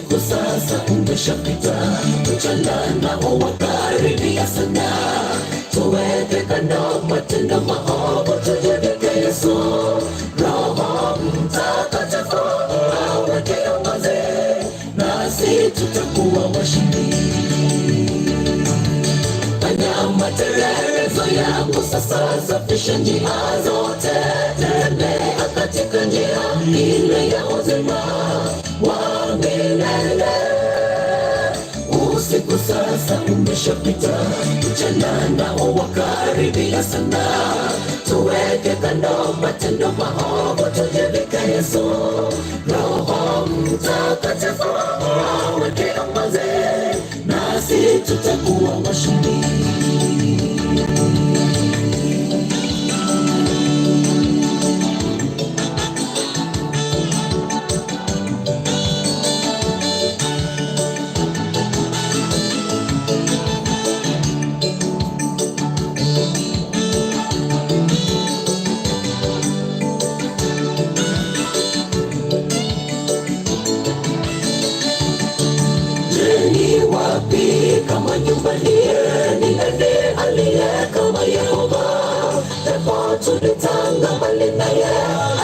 Usiku sasa umeshapita, mchana nao wakaribia sana. Tuweke kando matendo maovu, tujivike Yesu. Roho Mtakatifu awe kiongozi, nasi tutakuwa washindi. Fanya matengenezo yako sasa, safisha njia zote, tembea katika njia ile ya uzima wa milele. Usiku sasa umeshapita, mchana nao wakaribia sana. Tuweke kando matendo maovu, tujivike Yesu. Roho Mtakatifu awe kiongozi, nasi tutakuwa washindi. Je, ni wapi kama nyumbani? Ni nani aliye kama Yehova? Japo tulitanga mbali naye,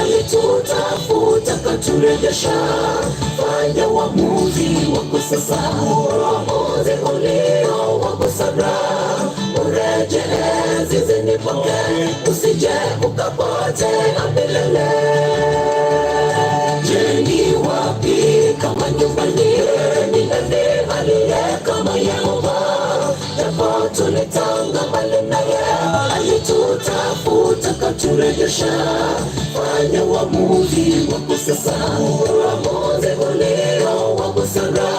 alitutafuta katurejesha. Fanya uamuzi wako sasa, uamuzi ulio wa busara. Urejee zizini mwake, usije ukapotea milele. Je, ni wapi kama nyumbani? Ni nani aliye kama Yehova? Japo tulitanga mbali naye, alitutafuta katurejesha. Fanya uamuzi wako sasa, uamuzi ulio wa busara.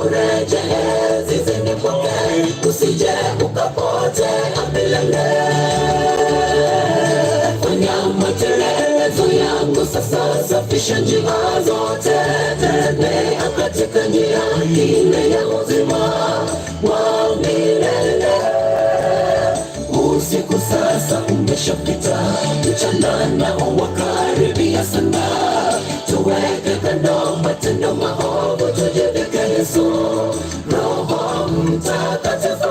Urejee zizini mwake, usije ukapotea milele. Fanya matengenezo yangu sasa, safisha njia zote, tembea katika njia ile ya uzima wa milele. Usiku sasa umeshapita, mchana nao wakaribia sana. Tuweke kando matendo maovu, tujivike Yesu. Roho Mtakatifu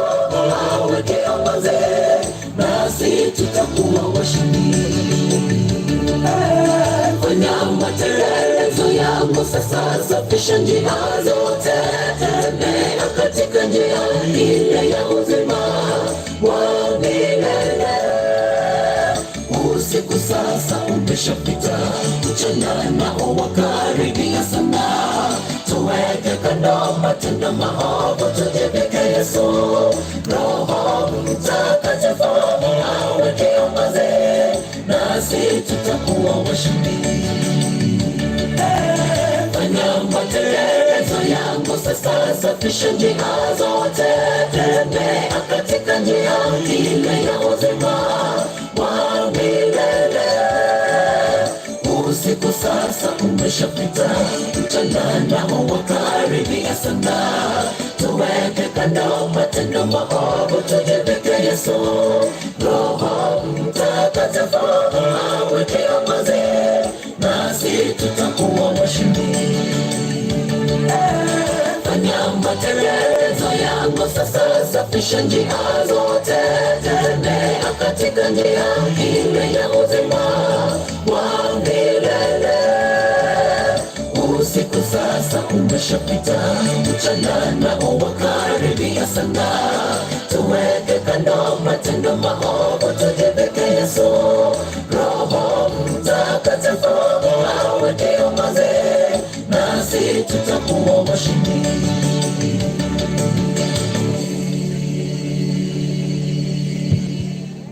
awe kiongozi, nasi tutakuwa washindi. Fanya matengenezo yangu sasa, safisha njia zote, tembea katika njia ile ya uzima wa milele. Usiku sasa umeshapita, mchana nao wakaribia sana. Tuweke kando matendo maovu, tujivike Yesu. Roho Mtakatifu awe kiongozi, nasi tutakuwa washindi. Fanya matengenezo yangu sasa, safisha njia zote, tembea katika njia ile ya uzima wa milele. Usiku sasa umeshapita, mchana nao wakaribia sana. Tuweke kando matendo maovu, tujivike Yesu. Roho Mtakatifu awe kiongozi, nasi tutakuwa washindi. Fanya matengenezo yangu sasa, safisha njia zote, tembea katika njia ile ya uzima wa milele. Usiku sasa umeshapita, mchana nao wakaribia sana. Tuweke kando matendo maovu, tujivike Yesu. Roho Mtakatifu awe kiongozi, nasi tutakuwa washindi.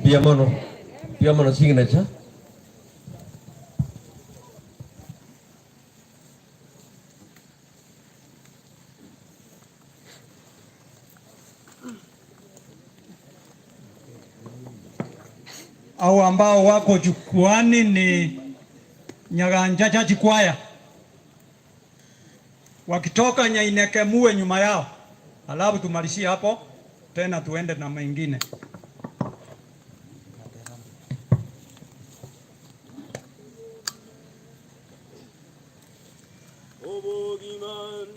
Piamono, piamono signature. Au ambao wako jukwani ni Nyaganja Church Choir, wakitoka Nyaineke muwe nyuma yao, alafu tumalizie hapo tena tuende na mengine. Obogiman.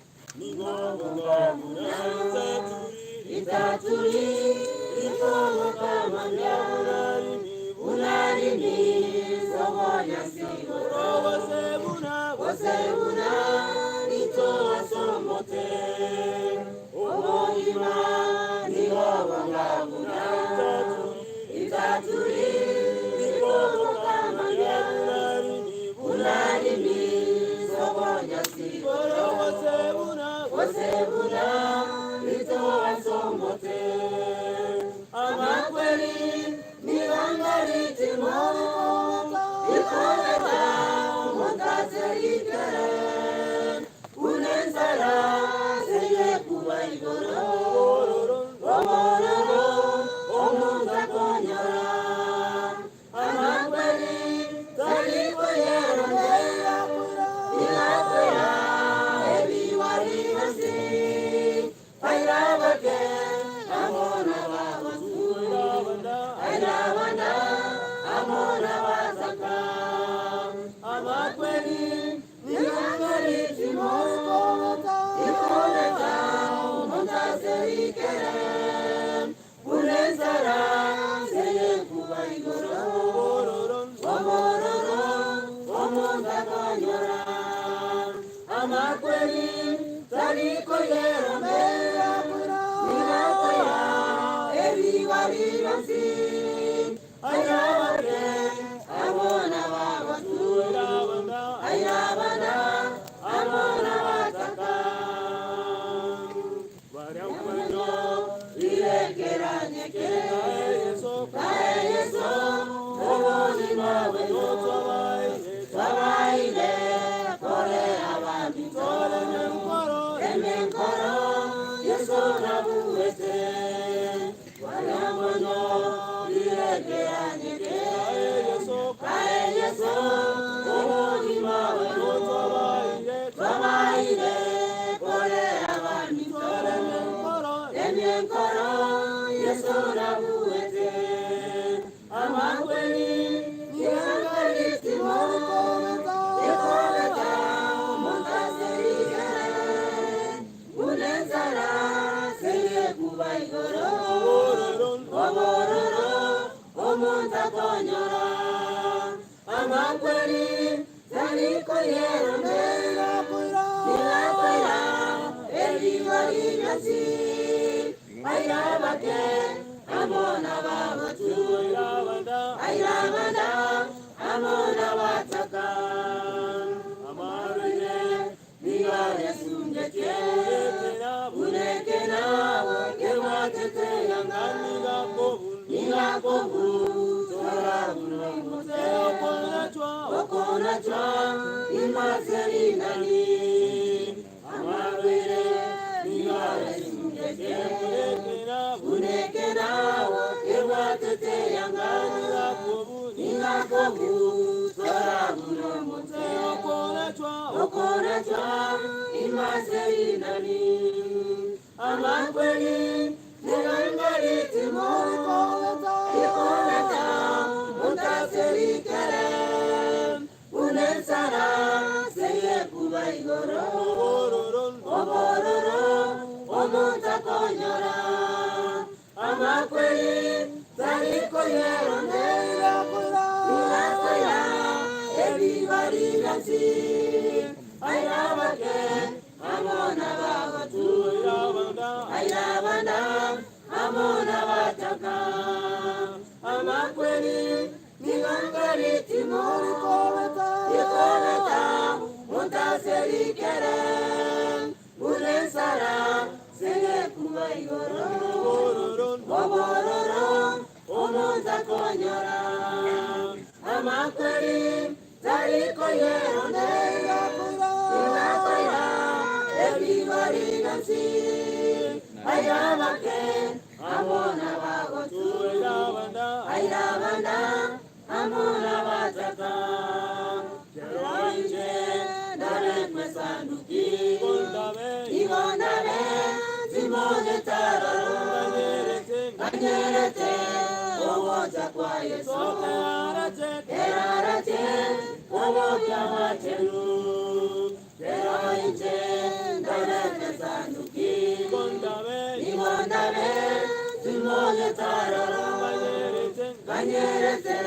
Togenderete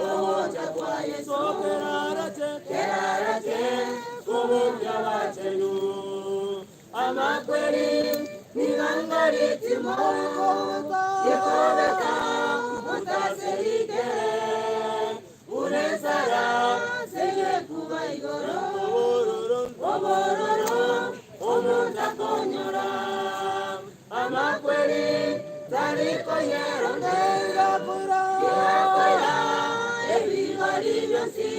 owocha kwa Yesu kerarate kubumbya wachenu amakweli ningangalitimo yekobeka mutaserikere unesara seye kuba igoro obororo omuntakonyora amakweli tarikoyeronde yakoya ebigori byosi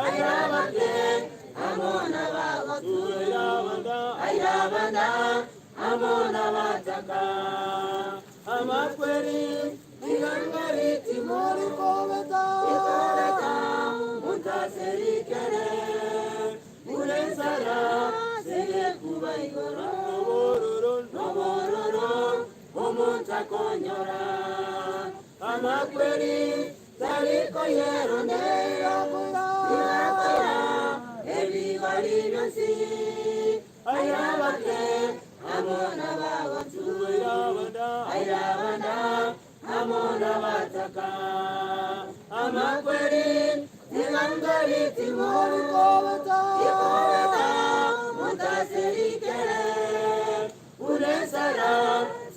ayabake amona bagotu ayabanda amona bataka amakweli ningangalitimo ikobeka mutaserikere unesara seye kuba igoro nobororo omuntakonyora amakweli tarikoyeronde yakoya ebigori byosi ayabake amona bagotu ayabanda amona bataka amakweli ningangalitimo ikobeka mutaserikere unesara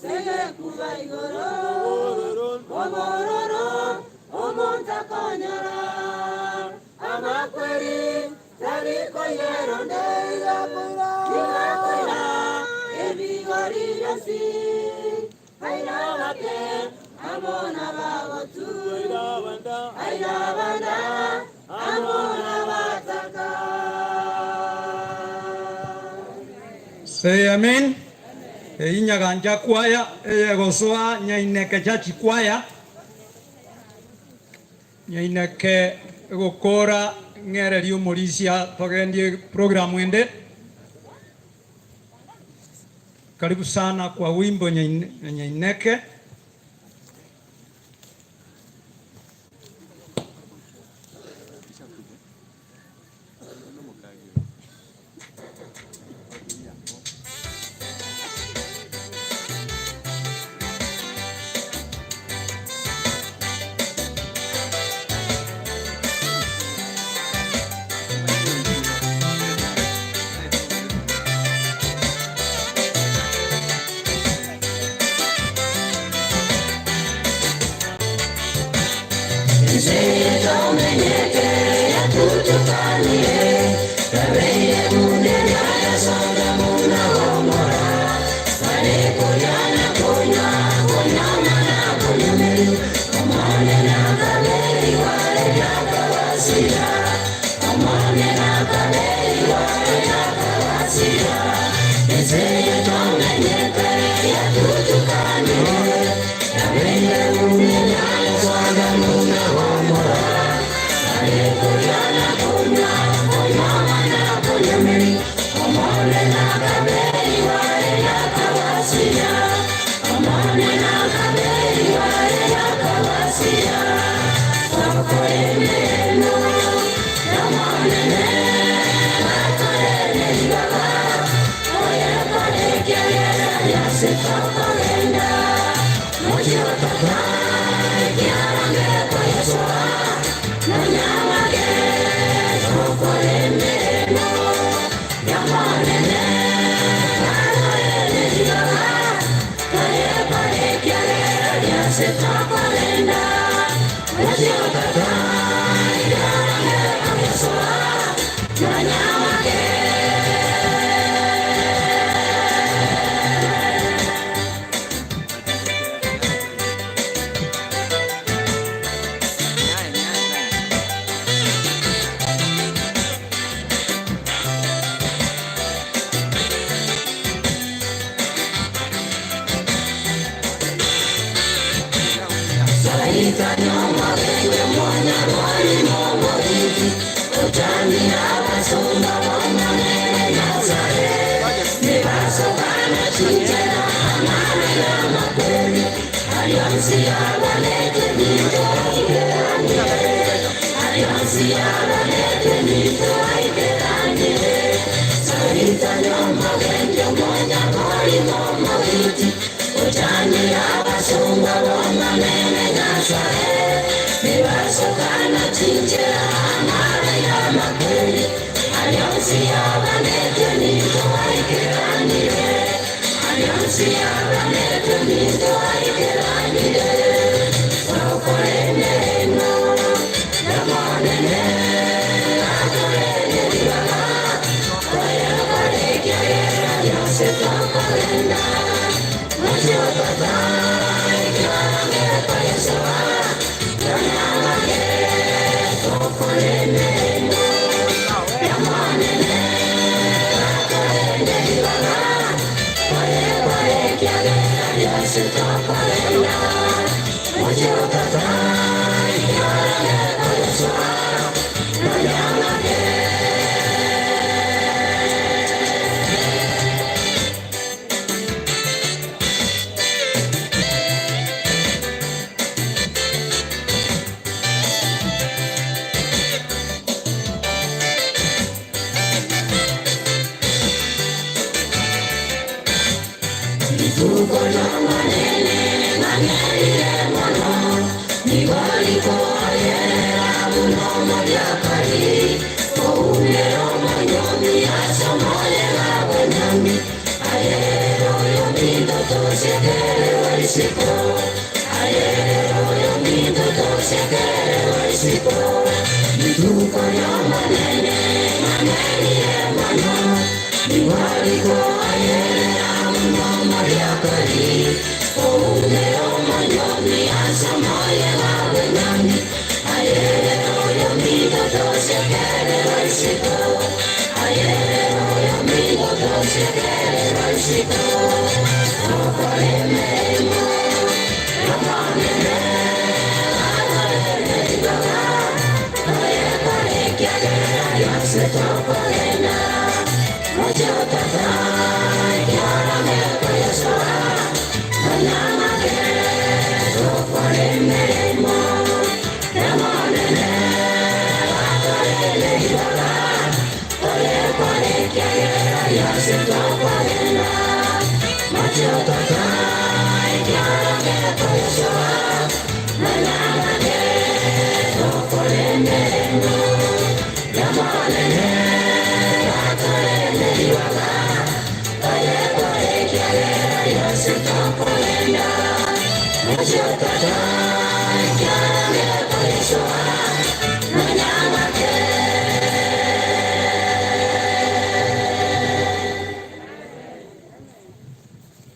seye kuba igoro obororo omuntakonyora amakweli tarikoyeronde yakoya ebigori byosi ayabake amona bagotu ayabanda amona bataka. Say amen. Inyaganja kwaya egosoa Nyaineke chachi kwaya Nyaineke gukora ng'ereria omorisia togendie programu ende. Karibu sana kwa wimbo Nyaineke.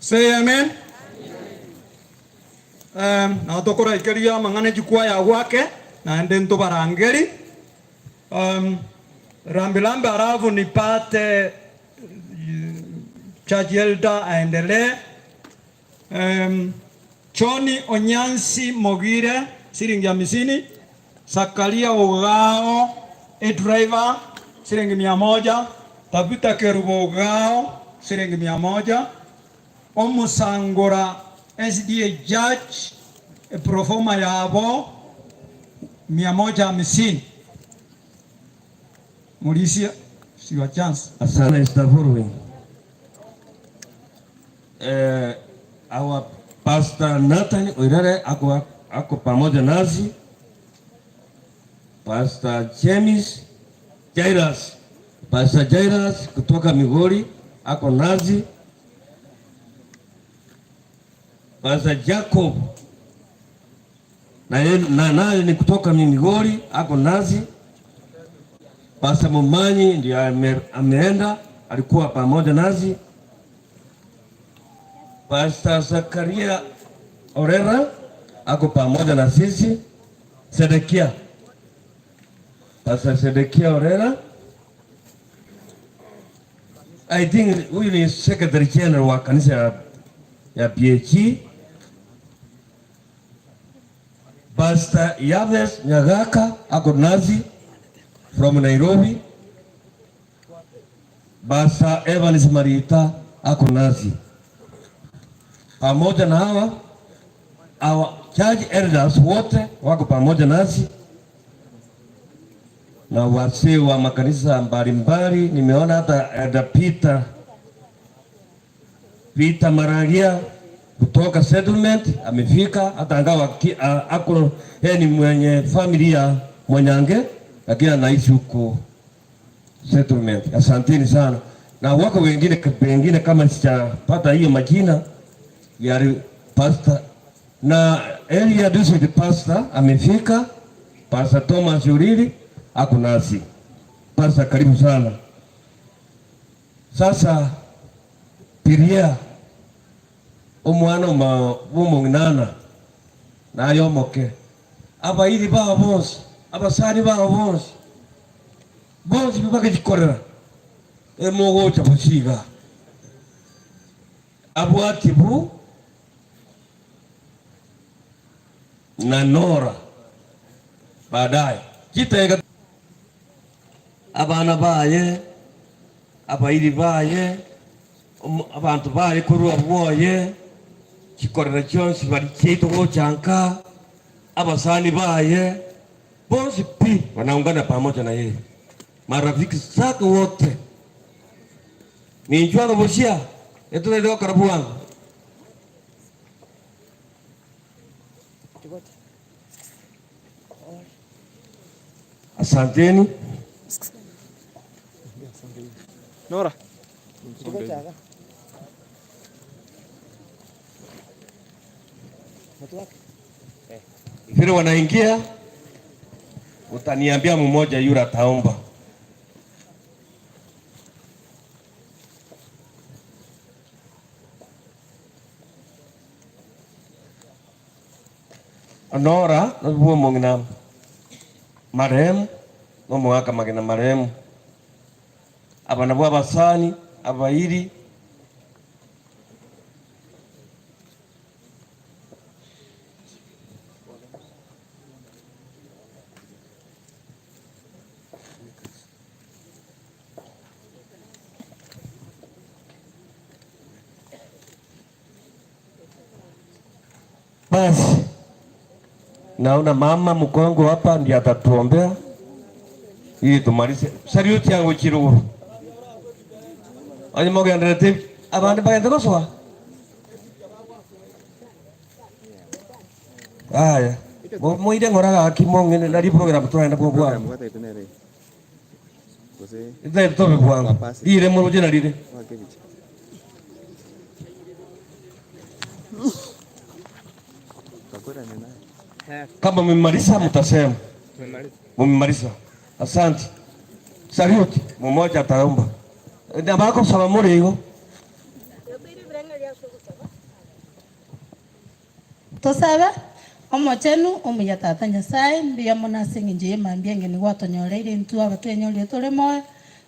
Say amen. Na tokora ikeria mang'ana jukwaa ya gwake na ende ntobarangeri rambilambe alafu nipate church elder aendelee. Choni Onyansi Mogire siringi 50, Sakaria Ogao a driver siringi 100, Tabita Kerubo Ogao siringi 100, Omusangora SDA Judge proforma yabo 150. Mulisia, your chance. Asante Mr. Following. Our Pastor Nathan Oirere ako pamoja nasi. Pastor James Jairus, Pastor Jairus kutoka Migori ako nasi. Pastor Jacob na naye ni kutoka Migori ako nasi. Pastor Momanyi ndiye ameenda, alikuwa pamoja nasi. Pastor Zakaria Orera ako pamoja na sisi. Sedekia, Pastor Sedekia Orera, I think huyu ni Secretary General wa kanisa ya PHE. Pastor Yaves Nyagaka ako nasi from Nairobi. Pastor Evans Marita ako nasi. Pamoja na hawa, our church elders wote wako pamoja nasi na wazee wa makanisa mbalimbali. Nimeona hata Elder Peter Maragia Kutoka settlement amefika, hata angawa ako yeye ni mwenye familia Mwanyange, lakini anaishi huko settlement. Asanteni sana, na wako wengine wengine kama sijapata hiyo majina ya pastor na area district pastor amefika, Pastor Thomas Uriri ako nasi. Pastor, karibu sana. Sasa piria omwana w'omong'inana nayomoke abairi bao bonsi abasani bao bonsi bonsi bagechikorera emogocha busiga abwatibu na Nora baadaye chitega abana baye abairi baye abantu baye kurwa bwoye chikorera chionsi bari chitu gochanka abasani baye bonsi pi wanaungana pamoja na yeye, marafiki zake wote ninjwaga busia etunaile karabu wangu. Asanteni. Nora. Vile wanaingia utaniambia mmoja yule ataomba. Nora nobuo mong'ina marehemu nomogaka magena marehemu aba nabwo abasani abairi basi. Naona mama mkongo hapa ndiye atatuombea ili tumalize. Saluti yangu chiruguru. Ani mogenderete abandi bagende gosoa. Aya. Moire ngora gaki mongene nari program turaenda bwo bwangu. Ite tobe bwangu. Ire muruje narire. Kama mmemaliza mtasema. Mmemaliza. Asante. Saluti. Mmoja ataomba. Na bako saba muri. Tosabe omochenu omuya tata Nyasaye mbuya mono ase eng'encho ya emambia eng'eni gwatonyoreire intwe abatwenyorire tore moyo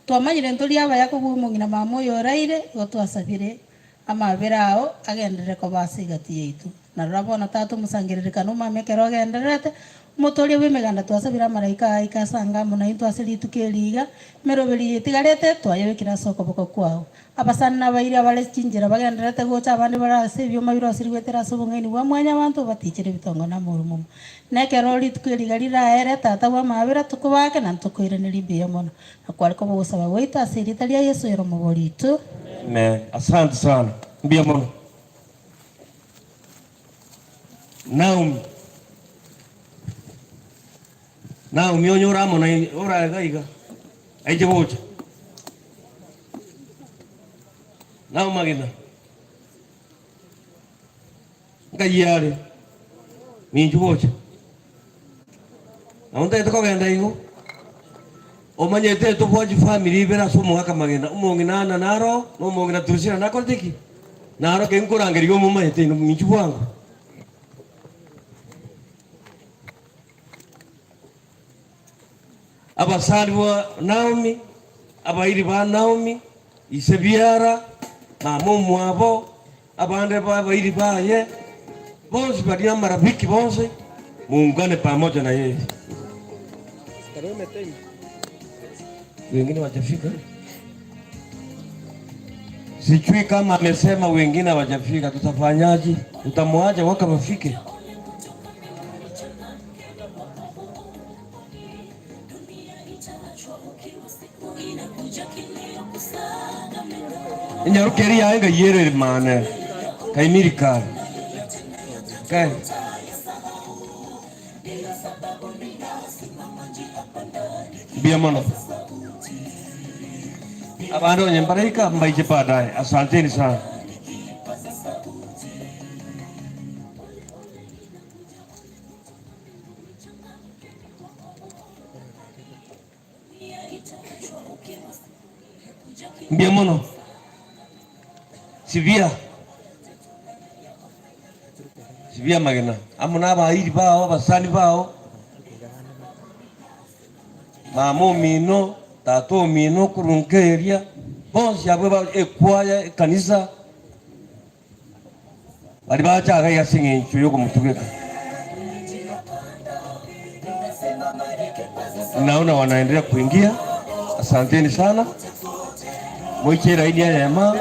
twamanyire ntori abaya kobua omong'ina mama oyo oraire igo twasabire amabere ao agenderere koba ase egati yaito. Na rora bono tata omosangererekano omame ekero ogendererete omotoria bwa emeganda twasabire amaraika aika asanga amo naintwe ase rituko eriga emeroberi etigarete twayebekire ase okoboko kwao. Abasani na abairi abare chinchera bagendererete gocha abande bare ase ebioma birosiri goetera ase obong'aini bwa mwanya abanto batichere ebitongo na amoro momo. Na ekero rituko eriga riraere tata bwa amabera tokobake na ntokoiraneria mbuya mono. Na kware koba ogosaba gwaito ase erita ria Yeso ero omobori oito. Amen. Asante sana. Mbuya mono. Naomi. Naomi onyora amo na ora gaiga. Aije bocha. Naomi magina. Ngayare. Minju bocha. Naonda etokogenda igo. Omanyete tobwachi family ibera ase omogaka magena omong'ina na naro na omong'ina turusira nakorete ki naro ke nkorangeria omomanyete ino minchu bwango. Abasani ba Naomi abairi ba Naomi ise biara mama omwabo abande ba abairi baye bonsi bari amarafiki bonsi muungane pamoja na yeye. Wengine wajafika, sijui kama amesema wengine hawajafika. Tutafanyaje? Tutamwacha waka wafike? Nyarukeria yaenga yerere mane kaimirika. Kae. Mbuya mono. Abande onye mbaraika mbaiche baadaye. Asanteni sana. Mbuya mono. Sibia. Sibia magena. Amo na abairi bao, abasani bao. Mama omino, tata omino korwa nkeria, bonsi abwo ba ekwaya, ekanisa, baria bacha iga ase eng'encho ya okomotugeka. Naona wanaendelea kuingia. Asanteni sana. Moiche eraini eyemo.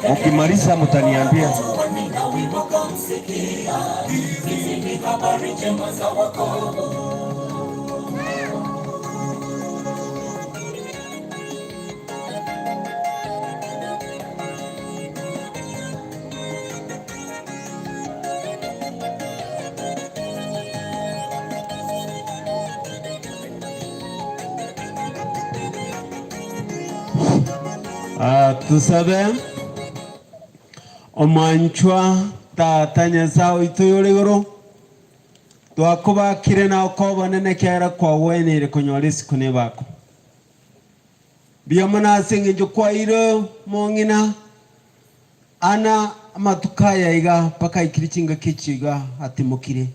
Mukimaliza mutaniambia. Tusabe omwanchwa tata Nyasaye oito oyore igoro twakobakire na okobonene ekiagera kwagweneire konyora isiko na ebako. Mbuya mono ase eng'encho kwaire omong'ina ana amatuko aya iga mpaka aikire chingaki echi iga atimokire.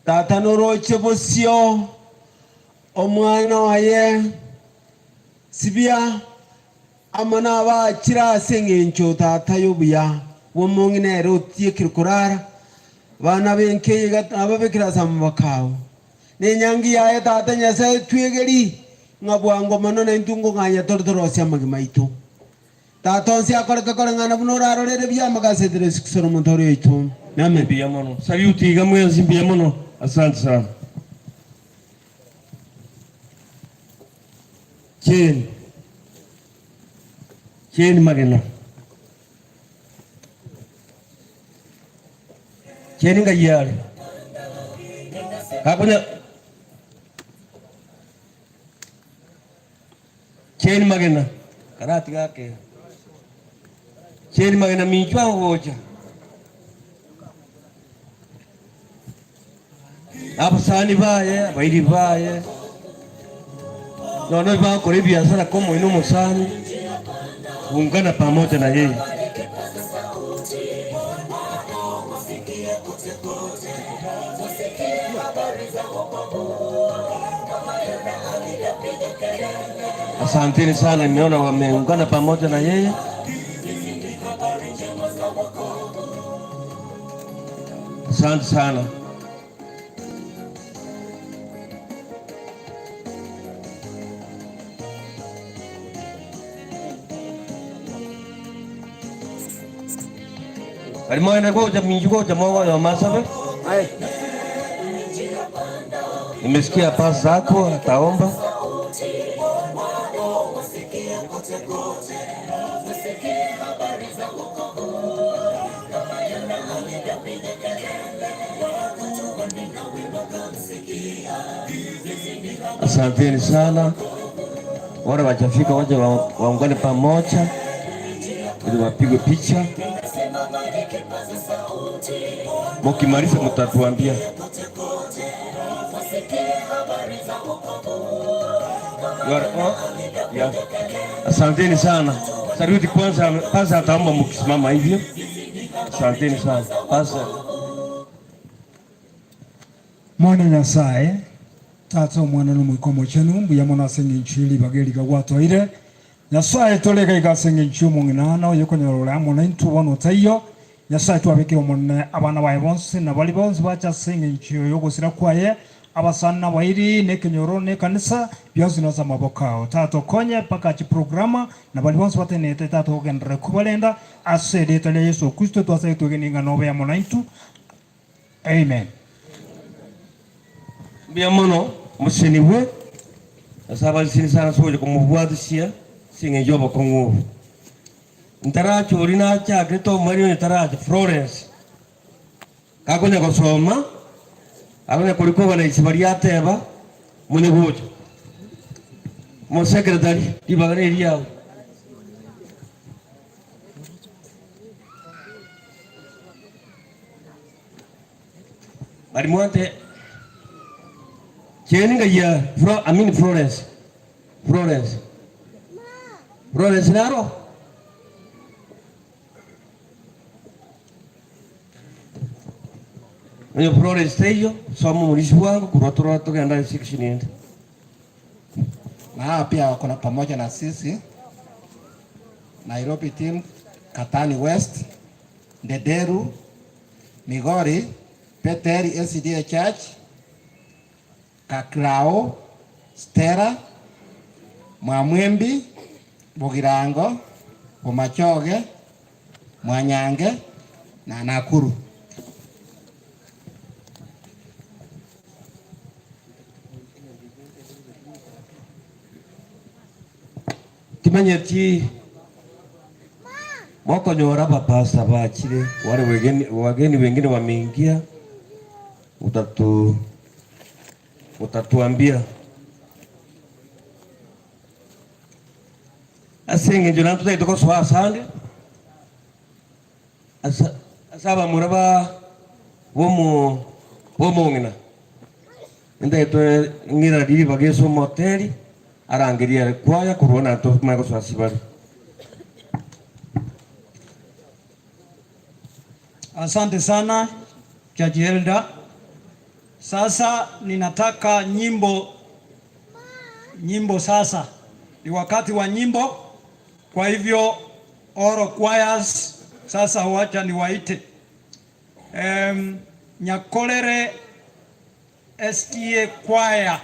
Tata noroche bosio omwana oye sibia amo nabachire ase eng'encho tata y'obuya bw'omong'ina ere otiekire korara abana benke iga nababekire ase amaboko abo. Na enyangi yaye tata Nyasaye twegeri ng'a bwango mono naintwe ngong'anya tore torosie amagima aito. Tata onsi akoreke koreng'ana buna orarorere buya amagasetero ase kusora omonto ore oito. Amen. Mbuya mono. Saluti iga mwensi mbuya mono. Asante sana. Jane. Jane Magena. Jane ngayare. Hakunya Jane Magena. Karati gake. Jane Magena minchwa gocha. Abasani baye, abairi baye. Nono bakora ebiasara komo ino omosani. Ungana pamoja na yeye. Asanteni sana, nimeona wameungana pamoja na yeye. Asante sana. Alimoenda kwa mingi kwa jamaa wa Masabe. Nimesikia pasi zako ataomba. Asanteni sana. Wale wajafika waje waungane pamoja ili wapigwe picha. Mukimaliza mtatuambia. Yeah. Asanteni sana. Saluti kwanza, kwanza ataomba mkisimama hivyo. Asanteni sana. Pastor. Mwana Nyasaye, Tata omwana n'Omoika Omochenu, mbuya mono ase eng'encho ye ribaga eri gwatwaire. Nyasaye toreka iga ase eng'encho y'omong'ina na oyokonyora ore amo naintwe bono otaiyo. Nyasaye twabekire Omonene abana baye bonsi na baria bonsi bacha ase eng'encho y'ogosira kwaye. Abasani na abairi, na ekenyoro, na ekanisa, bionsi nase amaboko ao. Tata okonye mpaka chiprograma, na baria bonsi batenenete Tata ogenderere kobarenda, ase erieta ria Yeso Kristo twasabire twegenie ng'a nobe amo naintwe. Amen. Mbuya mono mosesenigwe, ase abaseseni sana ase ogocha komobwatisia ase engencho y'obokong'u obo. Ntaracha oria nachakete omoerio onye taracha, Florence, gakonya gosoma, akonya korika obonaichi baria ateba, monye gocha. Omosecretary, ribaga neriao. Bari mwante cheni ngayia Flo, I mean Florence. Florence. Florence naro. Onye Florence teiyo, soma omorisia bwango korwa torora togenda ase section ende. Na hawa pia wako na pamoja na sisi Nairobi team, Katani West, Ndederu, Migori, Peteri SDA Church, Kakrao, Stera, Mwamwembi, Bogirango, Bomachoge, Mwanyange na Nakuru. Timanyeti mokonyora abapasta bachire wale wageni, wageni wengine wameingia, utatuambia ase eng'encho naende totagete gosoa asande ase ase abamura ba bomo bomong'ina ntagete ng'ira ribaga ase omoteri arangerie are kwaya korwa naende tomanye gosoa ase bare. Asante sana Jaji Elda. Sasa ninataka nyimbo, nyimbo sasa. Ni wakati wa nyimbo. Kwa hivyo all choirs sasa wacha niwaite. Nyakolere SDA Choir.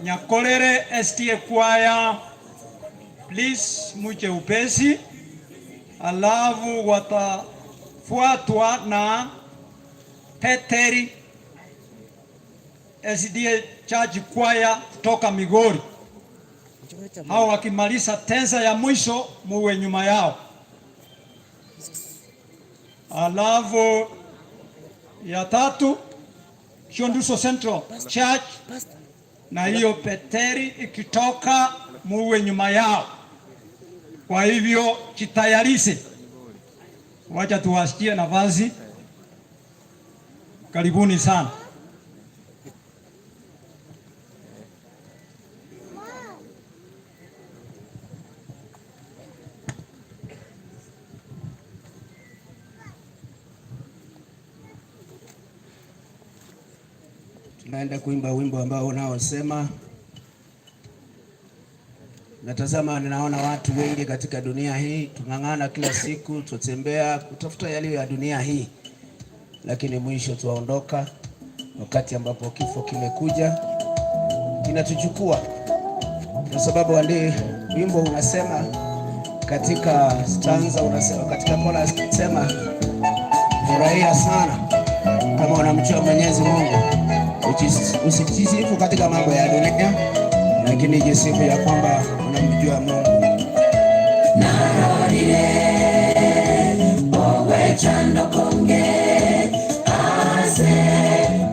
Nyakolere SDA Choir, please muje upesi. Alafu watafuatwa na Peteri SDA Church Choir kutoka Migori. Hao wakimaliza tenza ya mwisho muwe nyuma yao. Alafu ya tatu Shonduso Central Church, na hiyo Peteri ikitoka muwe nyuma yao. Kwa hivyo jitayarishe, wacha tuwasikie nafasi. Karibuni sana. Tunaenda kuimba wimbo ambao unaosema, natazama ninaona watu wengi katika dunia hii, tung'ang'ana kila siku, tutembea kutafuta yaliyo ya dunia hii, lakini mwisho tuwaondoka wakati ambapo kifo kimekuja kinatuchukua. Kwa sababu wimbo unasema katika stanza, unasema katika chorus, unasema furahia sana kama unamjua Mwenyezi Mungu, usijisifu katika mambo ya dunia, lakini jisifu ya kwamba unamjua Mungu. Narorire ogwechando konge ase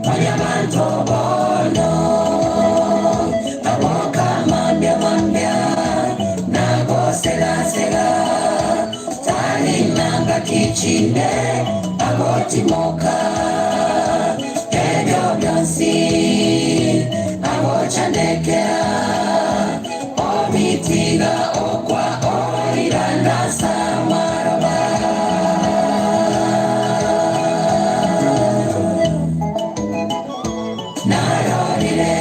banyabanto bono aboka mambia mambia nagosegasega talinanga kichinde agotimoka ebyo byonsi agochandekea omitiga okwa oiranda samaroba. Narorire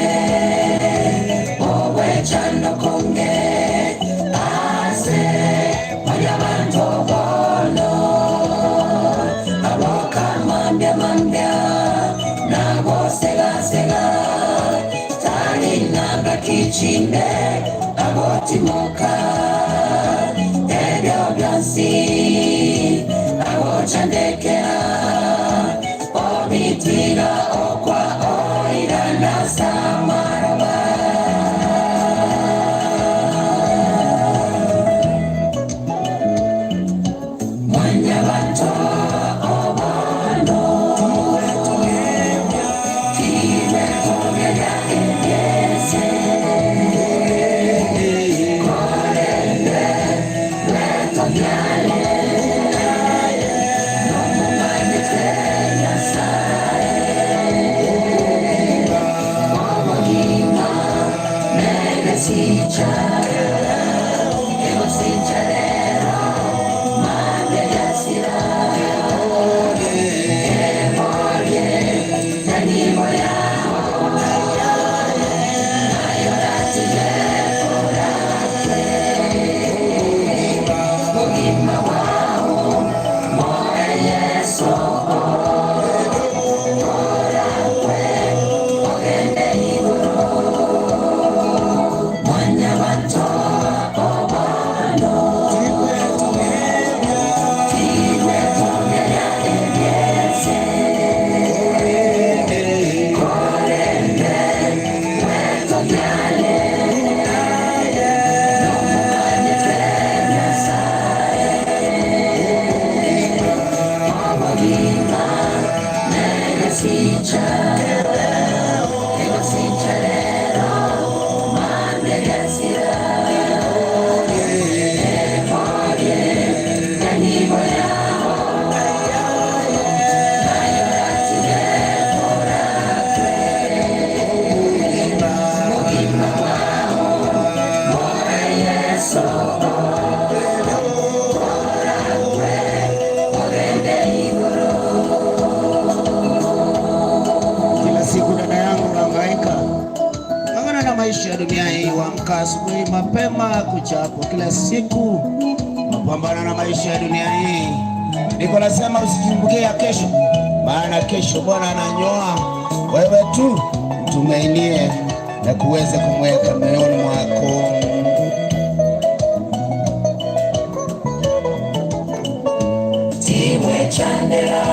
ogwechando konge ase banyabanto bono aboka mambia mambia. Chinde agotimoka ebyo byansi agochandekera obitiga okwa oirana samaraba. Mwanyabanto obondo tiwetogera ebyese korende wetogyale nomumanyite Nyasaye obogima negesicha egosicha rero mabegasira eborie nanibo yao nayo ratige korakwe bogima bwao moe Yesu korakwe ogende igoro. Mwanyabanto obondo tiwetogera ebyese korende wetogyale nomumanyite Nyasaye obogima negesicha egosicha rero mabegasira eborie nanibo yao nayo ratige korakwe bogima bwao moe Yesu korakwe ogende igoro. Kila siku dada yangu nahangaika, ng'ang'ana na maisha ya dunia hii. Waamka asubuhi mapema kuchapo, kila siku mapambana na maisha ya dunia hii. Niko nasema usijumbukie ya kesho, maana kesho Bwana ananyoa. Wewe tu mtumainie na kuweza kumweka moyoni mwako. Tiwechandera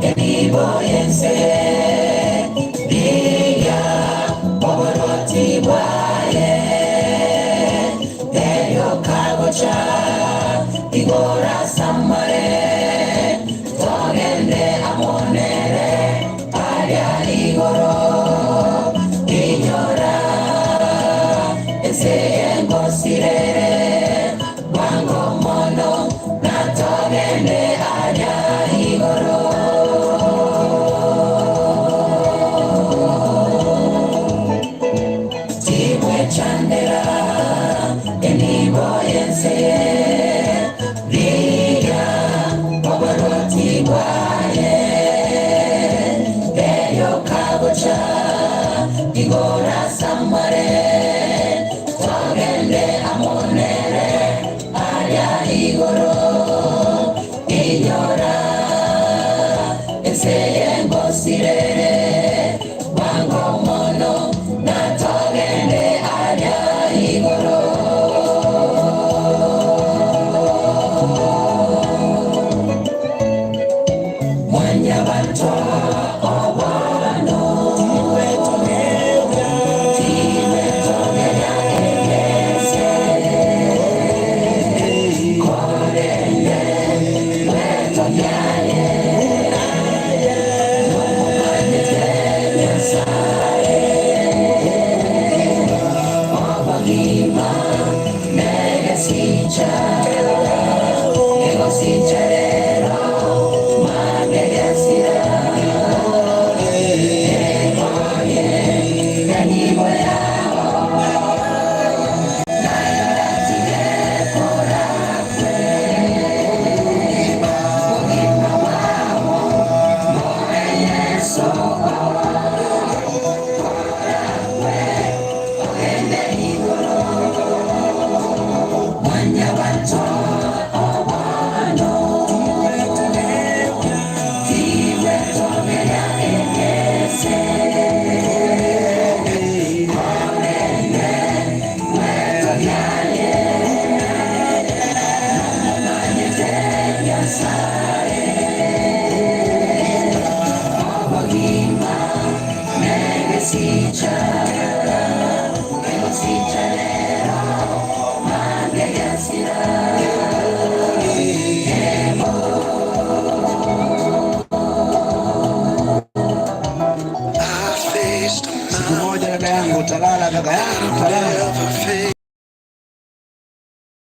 enibo yense biya oboroti bwaye erio kagocha igora samare togende amonere aria igoro inyora ese engosirere bwango mono natogende aria igoro. Tiwechandera enibo yense biya oboroti bwaye erio kagocha igora samare togende amonere aria igoro inyora ese engosirere bwango mono natogende aria igoro. Mwanyabanto obondo tiwetogera ebyese korende wetogyale nomumanyite Nyasaye obogima negesicha egosicha rero mabegasira eborie nanibo yao nayo ratige korakwe bogima bwao moe Yesu korakwe ogende igoro. Mwanyabanto obondo Siku moja dada yangu utalala, kaka yangu utalala.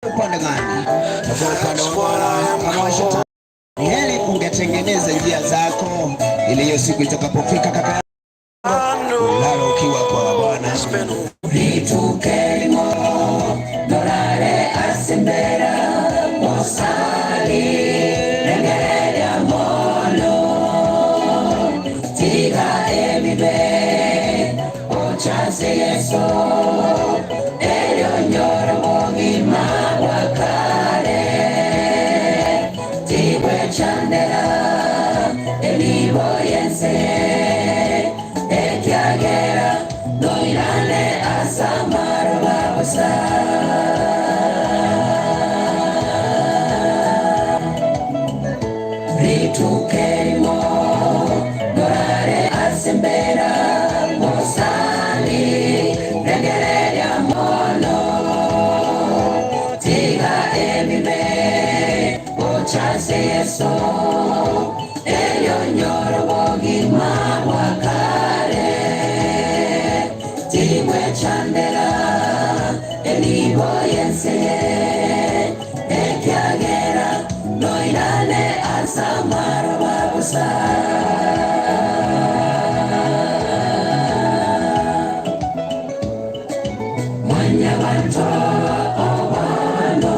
Upande gani? Utakuwa upande wa Bwana ama wa Shetani? Ni heri ungetengeneza njia zako ili hiyo siku itakapofika, kaka yangu, ulale ukiwa kwa Bwana. Dorare asembera osali rengereria mono tiga ebibe ochaze Yesu eryonyoro bugima bwa kare tibwe chandera emibo yense ekyagera noirane asamaro babusa. Ritukerimo dorare asembera osali rengereria mono tiga ebibe ochaze Yesu eryonyoro bugima bwa kare tibwe chandera emibo yense ekyagera noirane asamaro babusa. Mwanyabantu obwano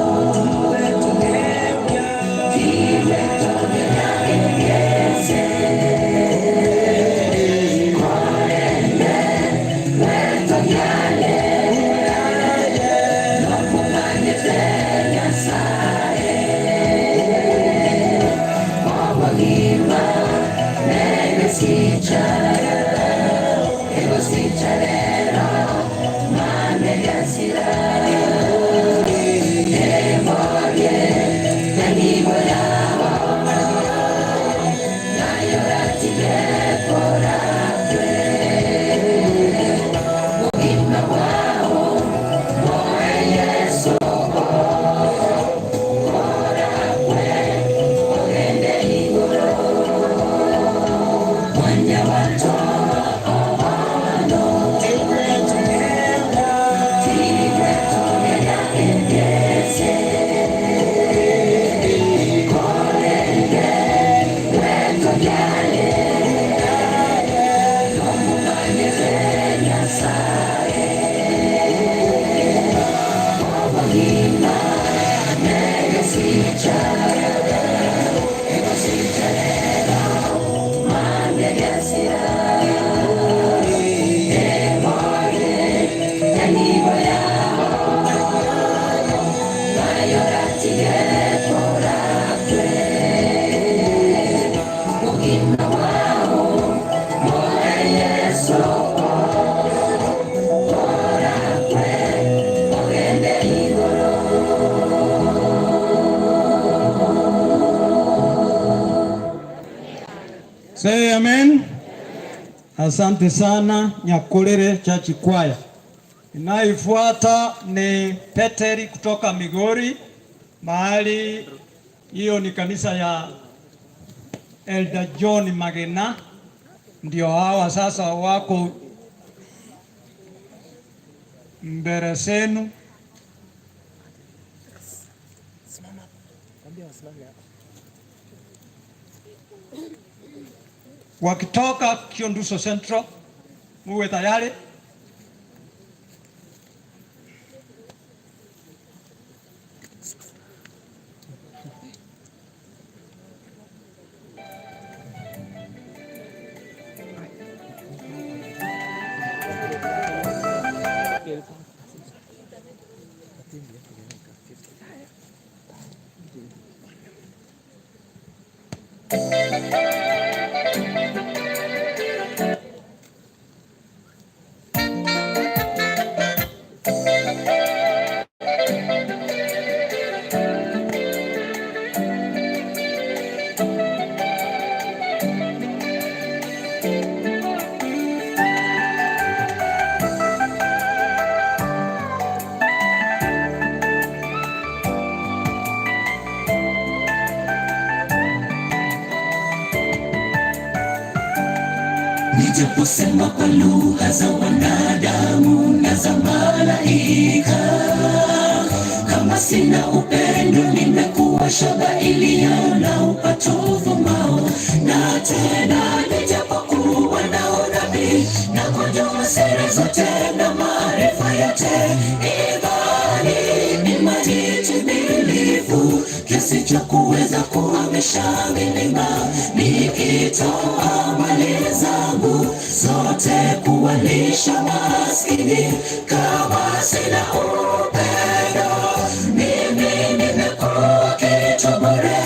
tibwe togera ebyese korende wetogyane nokumanyite Nyasaye obogima negesicha egosicha lero mane gasira emoye enibo yabo nayoratige korakwe bugima bwabo moe Yesu korakwe ogende igoro mwanyabantu obwano tibwe togera ebyese korende wetogyane nomumanyire Nyasaye obogima negesicha egosicha lero mane gasira emoye enibo yabo nayoratige korakwe bugima bwabo moe Yesu korakwe ogende igoro. Say amen. Asante sana Nyakorere Church Choir. Inayofuata ni Peteri kutoka Migori, mahali hiyo ni kanisa ya Elder John Magena. Ndio hawa sasa wako mbele zenu. Wakitoka Kionduso Central, muwe tayari. Nijaposema kwa lugha za wanadamu na za malaika, kama sina upendo nimekuwa shaba iliyo na upatovu mao. Na tena nijapokuwa na unabii na kujua siri zote na maarifa yote, imani ni mali timilifu kiasi cha kuweza kuhamisha milima, nikitoa mali zangu zote kuwalisha maskini, kama sina upendo mimi nimekuwa kitu bure.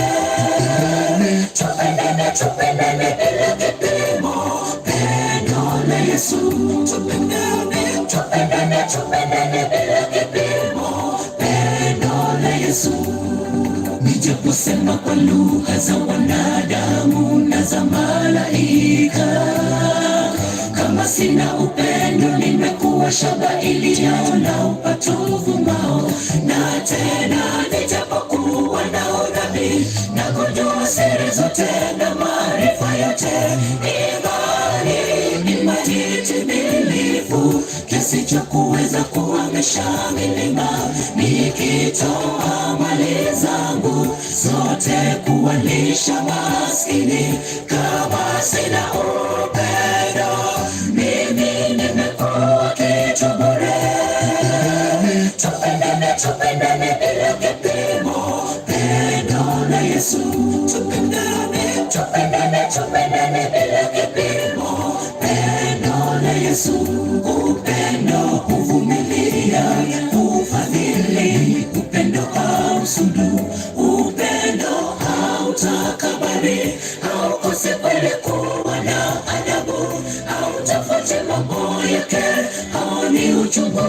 Tupendane, tupendane bila kipimo, pendo la Yesu. Tupendane, tupendane, tupendane bila kipimo, pendo la Yesu. Nijaposema kwa lugha za wanadamu na za malaika, kama sina upendo nimekuwa shaba iliyo na upatovu mao. Na tena nijapokuwa na unabii na kujua siri zote na maarifa yote, imani ni mali timilifu kiasi cha kuweza kuhamisha milima, nikitoa mali zangu zote kuwalisha maskini, kama sina upendo mimi nimekuwa kitu bure. Tupendane, tupendane bila kipimo, pendo la Yesu. Tupendane, tupendane, tupendane bila kipimo, pendo la Yesu. Upendo huvumilia, hufadhili, upendo hausudu, upendo hautakabari, haukosi kweli kuwa na adabu, hautafuti mambo yake, haoni uchungu,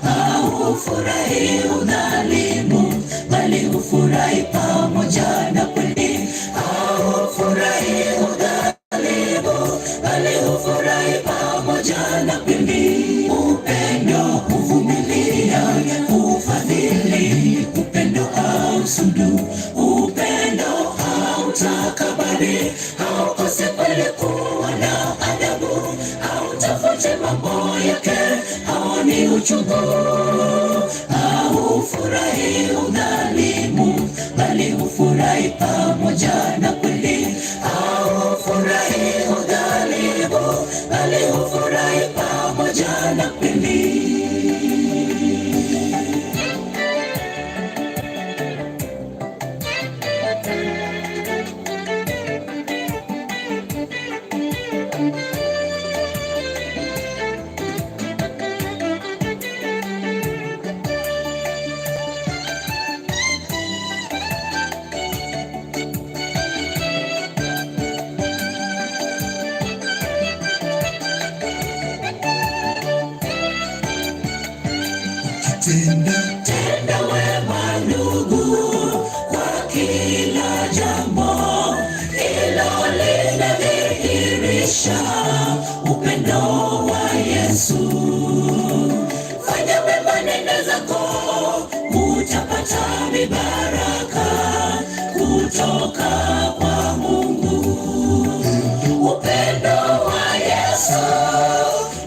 haufurahi udhalimu, bali hufurahi pamoja na kweli. Haufurahi udhalimu, bali hufurahi pamoja na kweli. Upendo huvumilia, hufadhili, upendo hausudu, upendo hautakabari, haukosi kweli kuwa na adabu, hautafuti mambo yake, haoni uchungu, haufurahi udhalimu, bali hufurahi pamoja na kweli. Haufurahi udhalimu, bali hufurahi pamoja na kweli. Tenda wema ndugu, kwa kila jambo, hilo linadhihirisha upendo wa Yesu. Fanya mema, nenda zako, utapata mibaraka kutoka kwa Mungu. Upendo wa Yesu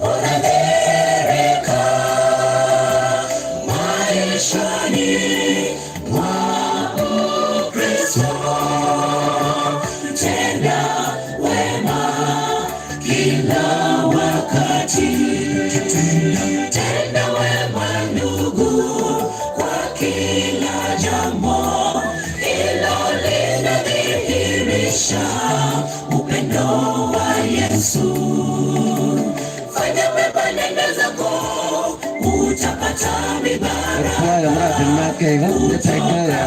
unadhihirika maishani mwa Mkristo. Tenda wema kila wakati, tenda wema ndugu, kwa kila jambo, hilo linadhihirisha upendo wa Yesu. Fanya mema, nenda zako, utapata mibaraka. Kwaya mrathimake nĩtengere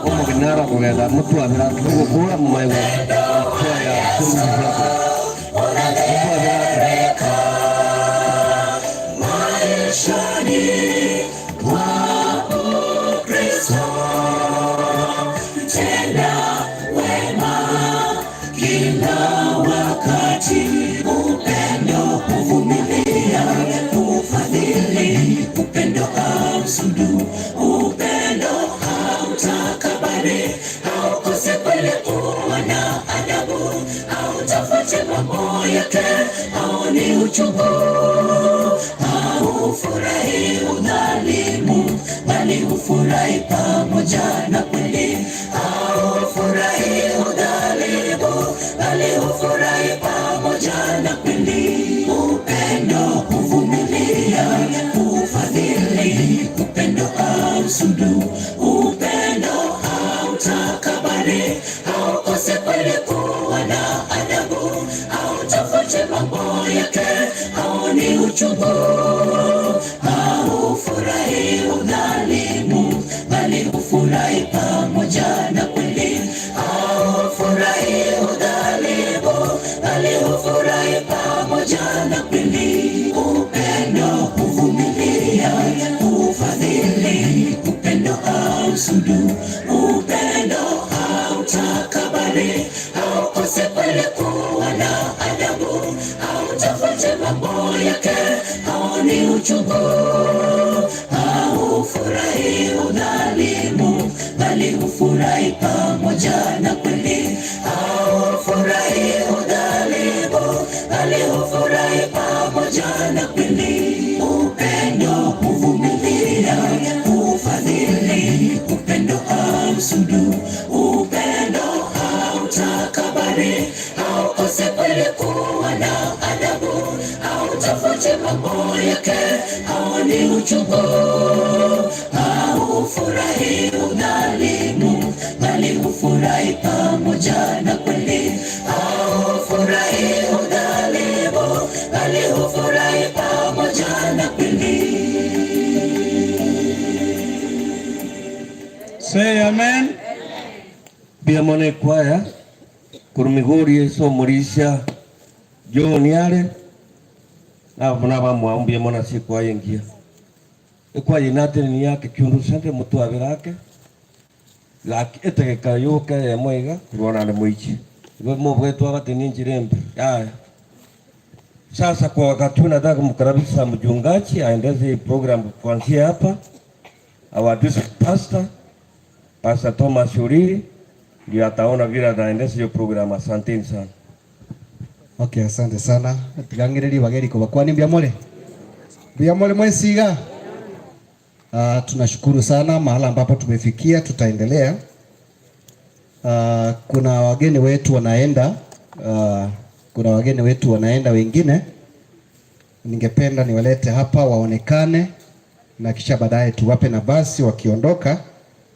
ũmũginara kũgetha mũtuabĩra tũgũkũra mũmaigua kwaya Unadhihirika maishani mwa Mkristo. Tenda wema kila wakati, upendo huvumilia, hufadhili, upendo hausudu, upendo hautakabari, haukosi kweli kuwa na adabu, hautafuti mambo yake. yake, haoni uchungu, haufurahi udhalimu, bali hufurahi pamoja na kweli. Haufurahi udhalimu, bali hufurahi pamoja na kweli. Upendo huvumilia, hufadhili, upendo hausudu, upendo hautakabari, haukosi kweli kuwa na adabu, hautafuti mambo yake, haoni uchungu, haufurahi udhalimu, bali hufurahi pamoja na kweli. Haufurahi udhalimu, bali hufurahi pamoja na kweli. Upendo huvumilia, hufadhili, upendo hausudu, upendo hautakabari, haukosi kweli kuwa na adabu, hautafuti mambo yake, haoni uchungu, haufurahi udhalimu, bali hufurahi pamoja na kweli. Haufurahi udhalimu, bali hufurahi pamoja na kweli. Upendo huvumilia, hufadhili, upendo hausudu, upendo hautakabari, haukosi kweli kuwa na adabu, hautafuti mambo yake, haoni uchungu, haufurahi udhalimu, bali hufurahi pamoja na kweli. Haufurahi udhalimu, bali hufurahi pamoja na kweli. Say amen. Biamone kwaya kurumigori somorisha John yale na bamwambia mona siku ayengia ekwaya inate ni yake kiundu sente mutu abirake laki etegeka yoke ya mwega kurona na mwichi iwe mubwetu abate ninjirembe haya. Sasa kwa wakati huu nataka kumkaribisha mchungaji aendeze program kuanzia hapa. Our district pastor, Pastor Thomas Uriri, ndio ataona vile ataendesha hiyo program. Asanteni sana. Okay, asante sana. Tigangiriri bageri ko bakwani mbiamole. Mbiamole mwesiga. Tunashukuru sana mahala ambapo tumefikia, tutaendelea. Kuna wageni wetu wanaenda, kuna wageni wetu wanaenda wengine. Ningependa niwalete hapa waonekane na kisha baadaye tuwape nafasi, wakiondoka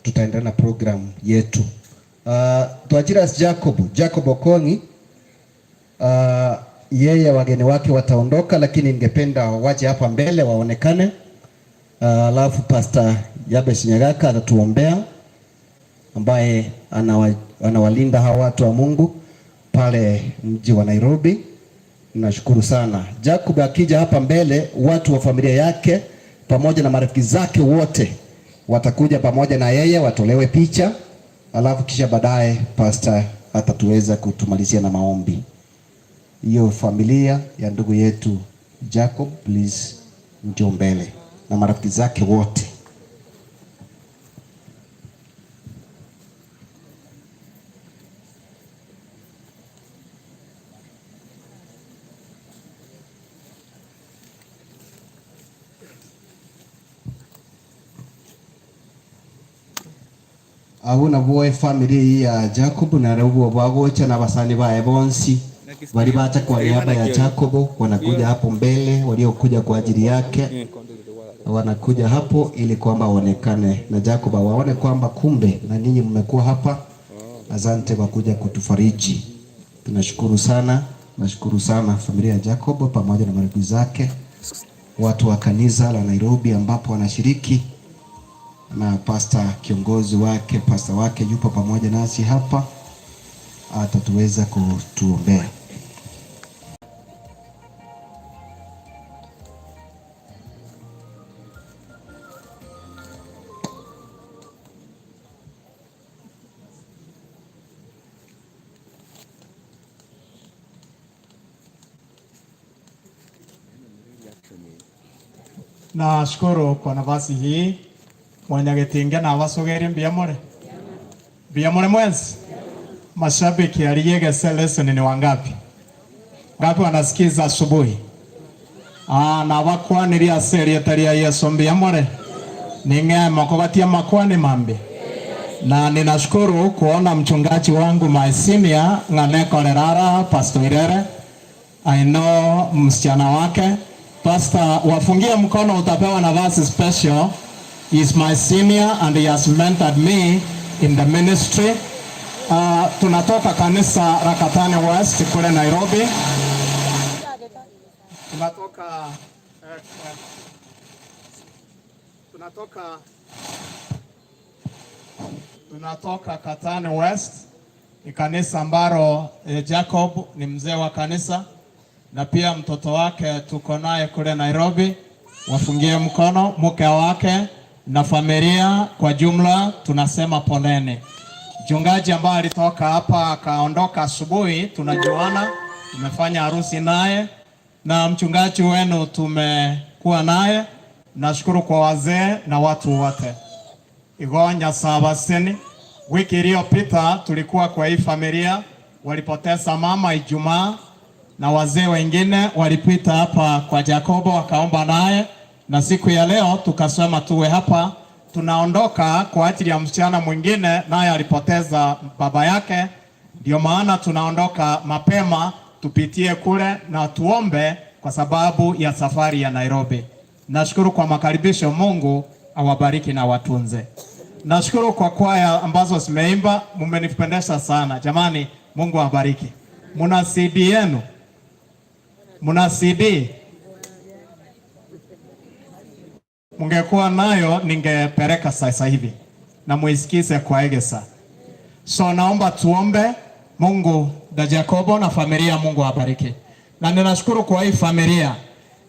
tutaendelea na program yetu. Tuachiras Jacob Okongi. Yeye wageni wake wataondoka, lakini ningependa waje hapa mbele waonekane. Alafu Pastor Jabes Nyagaka atatuombea, ambaye anawalinda hawa watu wa Mungu pale mji wa Nairobi. Nashukuru sana. Jacob akija hapa mbele, watu wa familia yake pamoja na marafiki zake wote watakuja pamoja na yeye, watolewe picha, alafu kisha baadaye pastor atatuweza kutumalizia na maombi. Hiyo familia ya ndugu yetu Jacob, please njoo mbele na marafiki zake wote. Abo nabo family ya Jacob na rabo bagocha na basani bae bonsi bali bacha kwa niaba ya Jacob, wanakuja hapo mbele, waliokuja kwa ajili yake wanakuja hapo ili kwamba waonekane na Jacob, waone kwamba kumbe na ninyi mmekuwa hapa. Asante kwa kuja kutufariji, tunashukuru sana. Nashukuru sana familia ya Jacob pamoja na marafiki zake, watu wa kanisa la Nairobi ambapo wanashiriki, na pastor kiongozi wake, pastor wake yupo pamoja nasi hapa, atatuweza kutuombea. Nashukuru kwa nafasi hii. Mwanyagetinga na wasogeri mbiamore. Mbiamore mwenzi. Mashabiki aliyege lesson ni wangapi? Ngapi wanasikiza asubuhi? Ah, na bakwaniria seria taria Yesu mbiamore ning'ema kubatia makwani mambi na ninashukuru kuona mchungaji wangu my senior ng'ane Kolerara, Pastor Irere. I know msichana wake. Pastor, wafungie mkono, utapewa nafasi special. He is my senior and he has mentored me in the ministry. Tunatoka kanisa la Katani West kule Nairobi. Tunatoka Katani West, ni kanisa ambalo Jacob ni mzee wa kanisa na pia mtoto wake tuko naye kule Nairobi. Wafungie mkono mke wake na familia kwa jumla, tunasema poleni. Mchungaji ambaye alitoka hapa akaondoka asubuhi, tunajuana, tumefanya harusi naye na mchungaji wenu tumekuwa naye. Nashukuru kwa wazee na watu wote. Igonya sabaseni. Wiki iliyopita tulikuwa kwa hii familia, walipoteza mama Ijumaa, na wazee wengine walipita hapa kwa Jacobo wakaomba naye, na siku ya leo tukasema tuwe hapa. Tunaondoka kwa ajili ya msichana mwingine, naye alipoteza baba yake, ndio maana tunaondoka mapema, tupitie kule na tuombe kwa sababu ya safari ya Nairobi. Nashukuru kwa makaribisho. Mungu awabariki na watunze. Nashukuru kwa kwaya ambazo zimeimba, mmenipendeza sana jamani. Mungu awabariki. Muna CD yenu? Muna CD? Mungekuwa nayo ningepeleka sasa hivi na muisikize kwa egesa. So naomba tuombe. Mungu da Jacobo na familia, Mungu awabariki. Na ninashukuru kwa hii familia.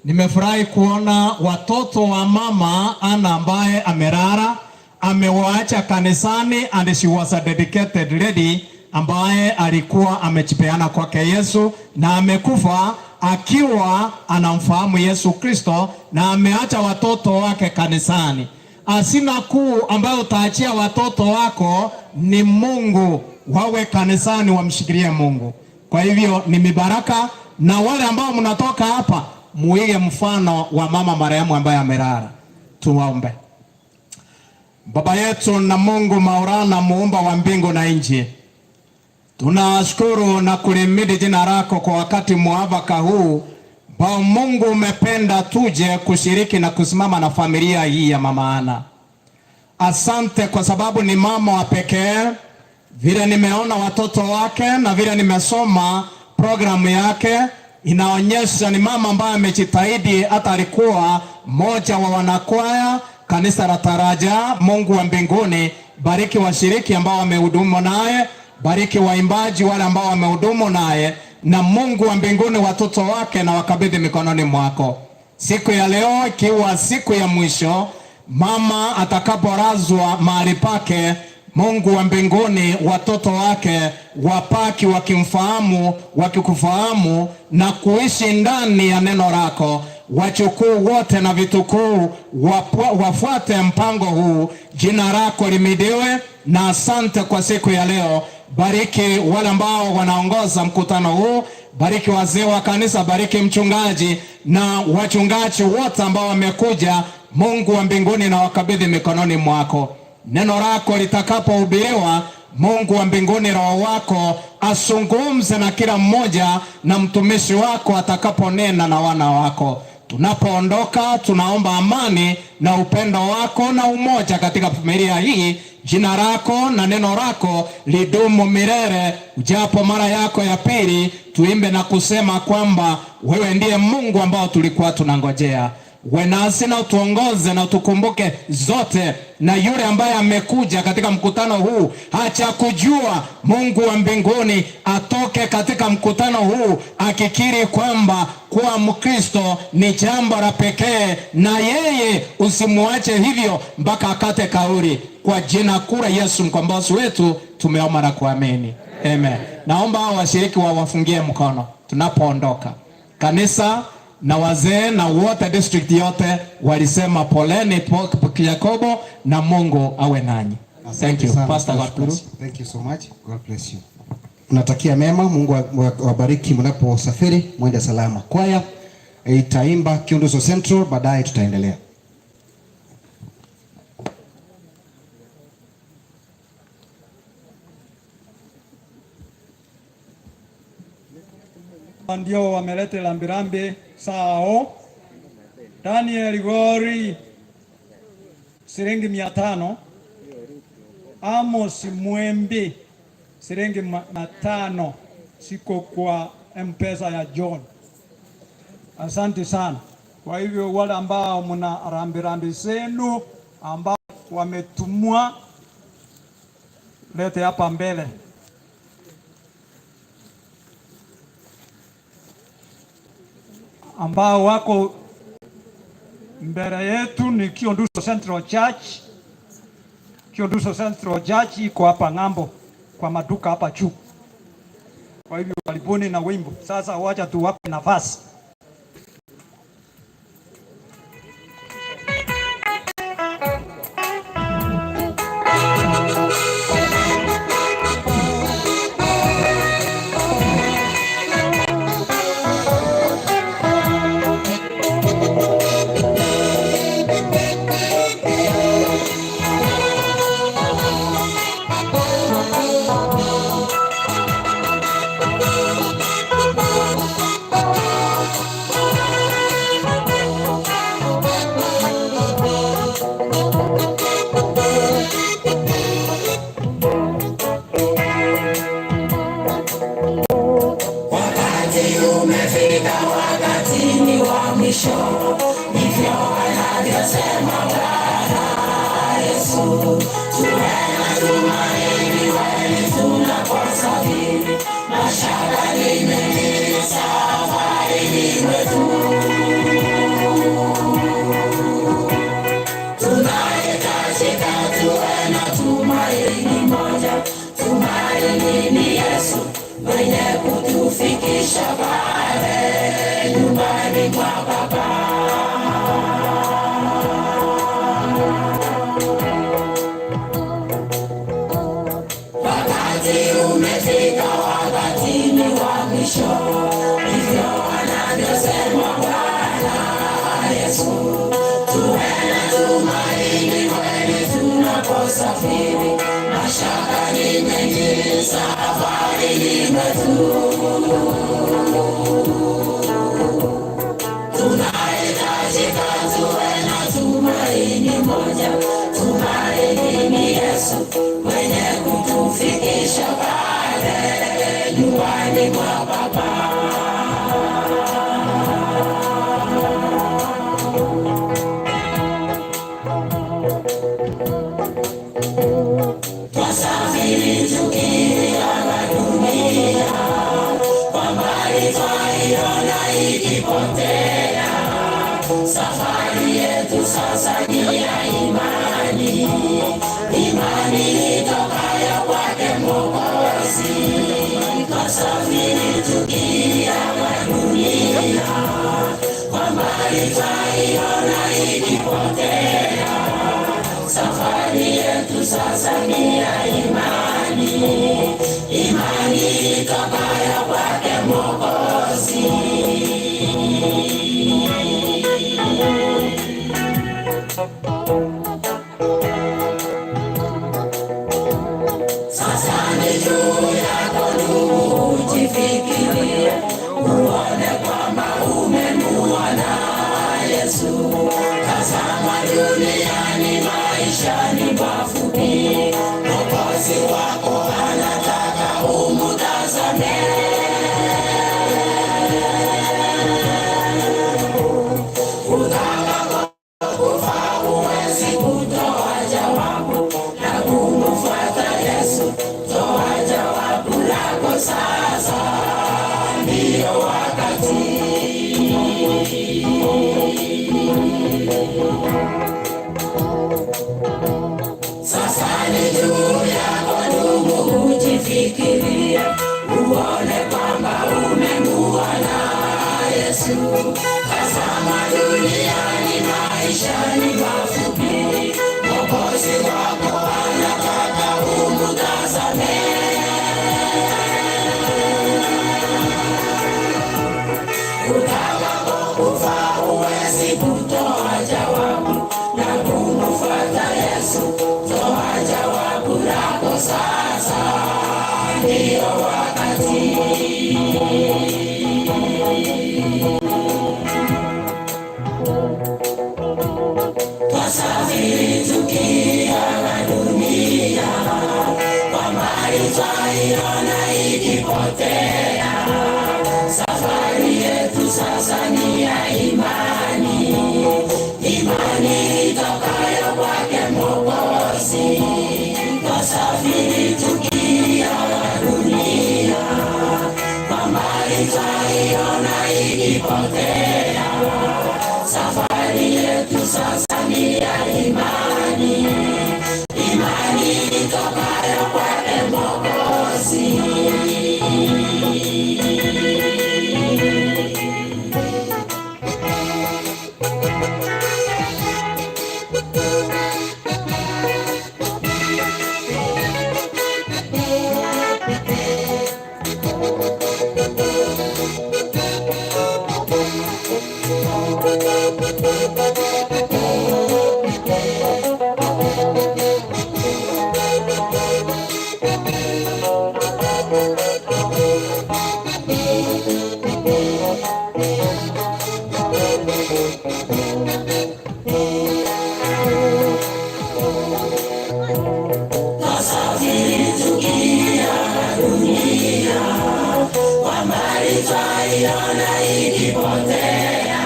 Nimefurahi kuona watoto wa mama Ana ambaye amerara, amewaacha kanisani, and she was a dedicated lady ambaye alikuwa amejipeana kwake Yesu na amekufa akiwa anamfahamu Yesu Kristo na ameacha watoto wake kanisani. Asina kuu ambayo utaachia watoto wako ni Mungu, wawe kanisani wamshikilie Mungu. Kwa hivyo ni mibaraka, na wale ambao mnatoka hapa muige mfano wa mama marehemu ambaye amelala. Tuombe. Baba yetu na Mungu Maulana, muumba wa mbingu na nchi, tunashukuru na kulimidi jina lako kwa wakati mwafaka huu ambao Mungu umependa tuje kushiriki na kusimama na familia hii ya mama Ana. Asante kwa sababu ni mama wa pekee. Vile nimeona watoto wake na vile nimesoma programu yake inaonyesha ni mama ambaye amejitahidi, hata alikuwa mmoja wa wanakwaya kanisa la Taraja. Mungu wa mbinguni, bariki washiriki ambao wamehudumu naye, bariki waimbaji wale ambao wamehudumu naye, na Mungu wa mbinguni watoto wake na wakabidhi mikononi mwako. Siku ya leo ikiwa siku ya mwisho, mama atakaporazwa mahali pake, Mungu wa mbinguni watoto wake wapaki wakimfahamu, wakikufahamu na kuishi ndani ya neno lako. Wachukuu wote na vitukuu wafuate mpango huu. Jina lako limidiwe, na asante kwa siku ya leo. Bariki wale ambao wanaongoza mkutano huu, bariki wazee wa kanisa, bariki mchungaji na wachungaji wote ambao wamekuja. Mungu wa mbinguni na wakabidhi mikononi mwako. Neno lako litakapohubiriwa, Mungu wa mbinguni, Roho wako asungumze na kila mmoja, na mtumishi wako atakaponena na wana wako. Tunapoondoka, tunaomba amani na upendo wako na umoja katika familia hii. Jina lako na neno lako lidumu milele. Ujapo mara yako ya pili, tuimbe na kusema kwamba wewe ndiye Mungu ambao tulikuwa tunangojea. Uwe nasi na utuongoze na utukumbuke zote, na yule ambaye amekuja katika mkutano huu hacha kujua, Mungu wa mbinguni atoke katika mkutano huu akikiri kwamba kuwa Mkristo ni jambo la pekee, na yeye usimuache hivyo mpaka akate kauli. Kwa jina kuu la Yesu mkombozi wetu tumeomba na kuamini, amen. Naomba hao washiriki wawafungie mkono tunapoondoka. Kanisa na wazee na wote district yote walisema poleni Yakobo, na Mungu awe nanyi. Thank you. Asante sana, Pastor, God tunashukuru. bless. Thank you so much. God bless you. Tunatakia mema, Mungu awabariki mnaposafiri, mwende salama. Kwaya itaimba Kiunduso Central, baadaye tutaendelea. Ndio wamelete rambirambi sao. Daniel Gori shilingi 500. Amos Mwembi shilingi 500 siko kwa M-Pesa ya John. Asante sana. Kwa hivyo wale ambao mna rambirambi zenu ambao wametumwa, lete hapa mbele. Ambao wako mbele yetu ni Kionduso Central Church. Kionduso Central Church iko hapa ng'ambo kwa maduka hapa juu. Kwa hivyo karibuni na wimbo. Sasa wacha tuwape nafasi. Wakati umefika, wakati ni wa mwisho, ndivyo anavyosema Bwana Yesu. Tuwe na tumaini kweli tunaposafiri, mashaka ni mengi safarini mwetu. Tunahitajika tuwe na tumaini moja, tumaini ni Yesu mwenye kutufikisha pale nyumbani kwa Baba. Wakati umefika, wakati ni wa mwisho, ndivyo anavyosema Bwana Yesu. Tuwe na tumaini kweli tunaposafiri, mashaka ni mengi safarini mwetu. Tunahitajika tuwe na tumaini moja, tumaini ni Yesu mwenye kutufikisha pale nyumbani mwa Baba. Twasafiri tukiaga dunia, kwa mbali twaiona ikipotea. Safari yetu sasa ni ya imani, imani itokayo kwake Mwokozi. Twasafiri tukiaga dunia, kwa mbali twaiona ikipotea. Safari yetu sasa ni ya imani, imani itokayo kwake Mwokozi. Sasa ni juu yako ndugu, ujifikirie, uone kwamba umemuona Yesu. Tazama duniani maisha ni mafupi, Mwokozi wako anataka umutazame. Utakapokufa huwezi kutoa jawabu na kumfuata Yesu. Toa jawabu lako sasa, ndiyo wakati. Sasa ni juu yako ndugu, ujifikirie, uone kwamba umemuona Yesu. Tazama duniani maisha ni mafupi, Mwokozi wako anataka umutazame. Lako sasa ndio wakati. Twasafiri tukiaga dunia, kwa mbali twaiona ikipotea. Safari yetu sasa ni ya imani, imani itokayo kwake Mwokozi. Twasafiri tukiaga dunia, kwa mbali twaiona ikipotea. Safari yetu sasa ni ya imani, imani itokayo kwake Mwokozi. Twasafiri tukiaga dunia, kwa mbali twaiona ikipotea.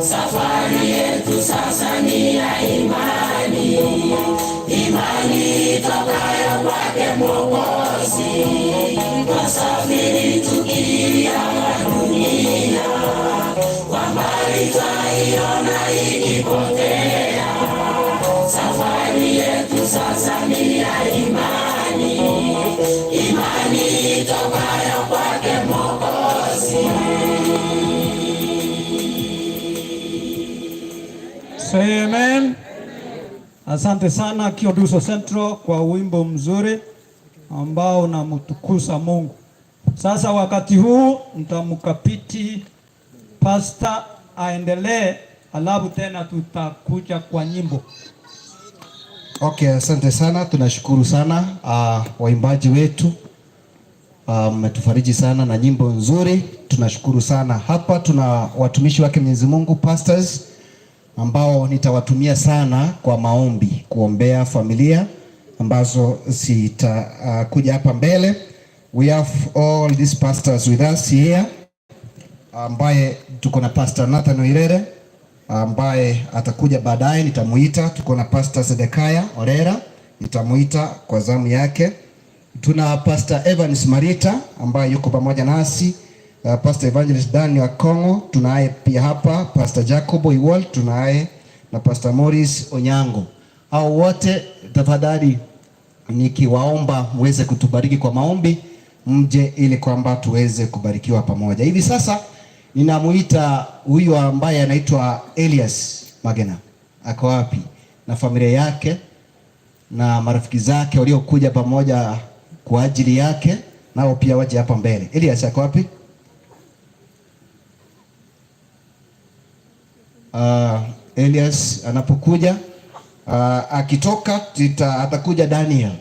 Safari yetu sasa ni ya imani, imani itokayo kwake Mwokozi. Twasafiri tukiaga dunia, kwa mbali twaiona ikipotea. Safari yetu sasa ni ya imani, imani itokayo kwake Mwokozi. Say amen. Asante sana Kioduso Central kwa wimbo mzuri ambao unamtukuza Mungu. Sasa wakati huu nitamkabidhi pastor aendelee, alafu tena tutakuja kwa nyimbo. Okay, asante sana, tunashukuru sana waimbaji wetu, mmetufariji sana na nyimbo nzuri, tunashukuru sana. Hapa tuna watumishi wake Mwenyezi Mungu pastors ambao nitawatumia sana kwa maombi kuombea familia ambazo zitakuja hapa mbele. We have all these pastors with us here, ambaye tuko na Pastor Nathan Oirere ambaye atakuja baadaye, nitamuita. Tuko na Pastor Zedekaya Orera, nitamuita kwa zamu yake. Tuna Pastor Evans Marita ambaye yuko pamoja nasi, Pastor Evangelist Daniel Kongo tunaye pia hapa, Pastor Jacob Iwol tunaye na Pastor Morris Onyango. Hao wote tafadhali nikiwaomba muweze kutubariki kwa maombi, mje ili kwamba tuweze kubarikiwa pamoja. Hivi sasa ninamuita huyu ambaye anaitwa Elias Magena. Ako wapi? Na familia yake na marafiki zake waliokuja pamoja kwa ajili yake, nao pia waje hapa mbele. Elias ako wapi? Elias anapokuja, akitoka atakuja Daniel.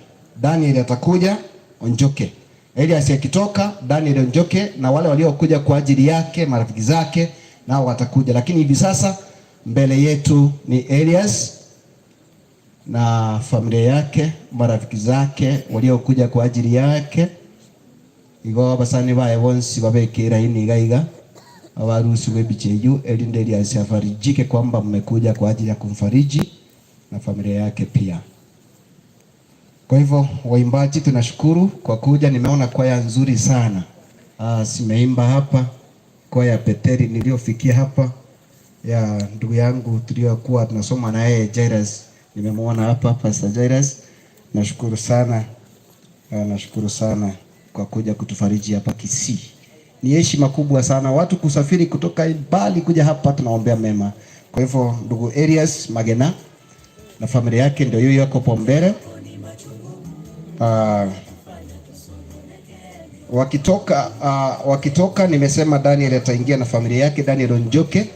Daniel atakuja Onjoke. Elias akitoka, Daniel Onjoke na wale waliokuja kwa ajili yake, marafiki zake nao watakuja. Lakini hivi sasa mbele yetu ni Elias na familia yake, marafiki zake waliokuja kwa ajili yake. Igo basani bae bonsi babekera ini iga abaruhusu webicheyu elinde Elias afarijike kwamba mmekuja kwa ajili ya kumfariji na familia yake pia. Kwa hivyo waimbaji tunashukuru kwa kuja. Nimeona kwaya nzuri sana. Simeimba hapa kwaya Peteri niliyofikia hapa ya ndugu yangu tuliyokuwa tunasoma na yeye Jairus, nimemuona hapa Pastor Jairus. Nashukuru sana. Nashukuru sana kwa kuja kutufariji hapa Kisii. Ni heshima kubwa sana watu kusafiri kutoka mbali kuja hapa, tunaombea mema. Kwa hivyo ndugu Elias Magena na familia yake ndio hiyo yako hapo mbele. Wakitoka nimesema Daniel ataingia na familia yake, Daniel Onjoke,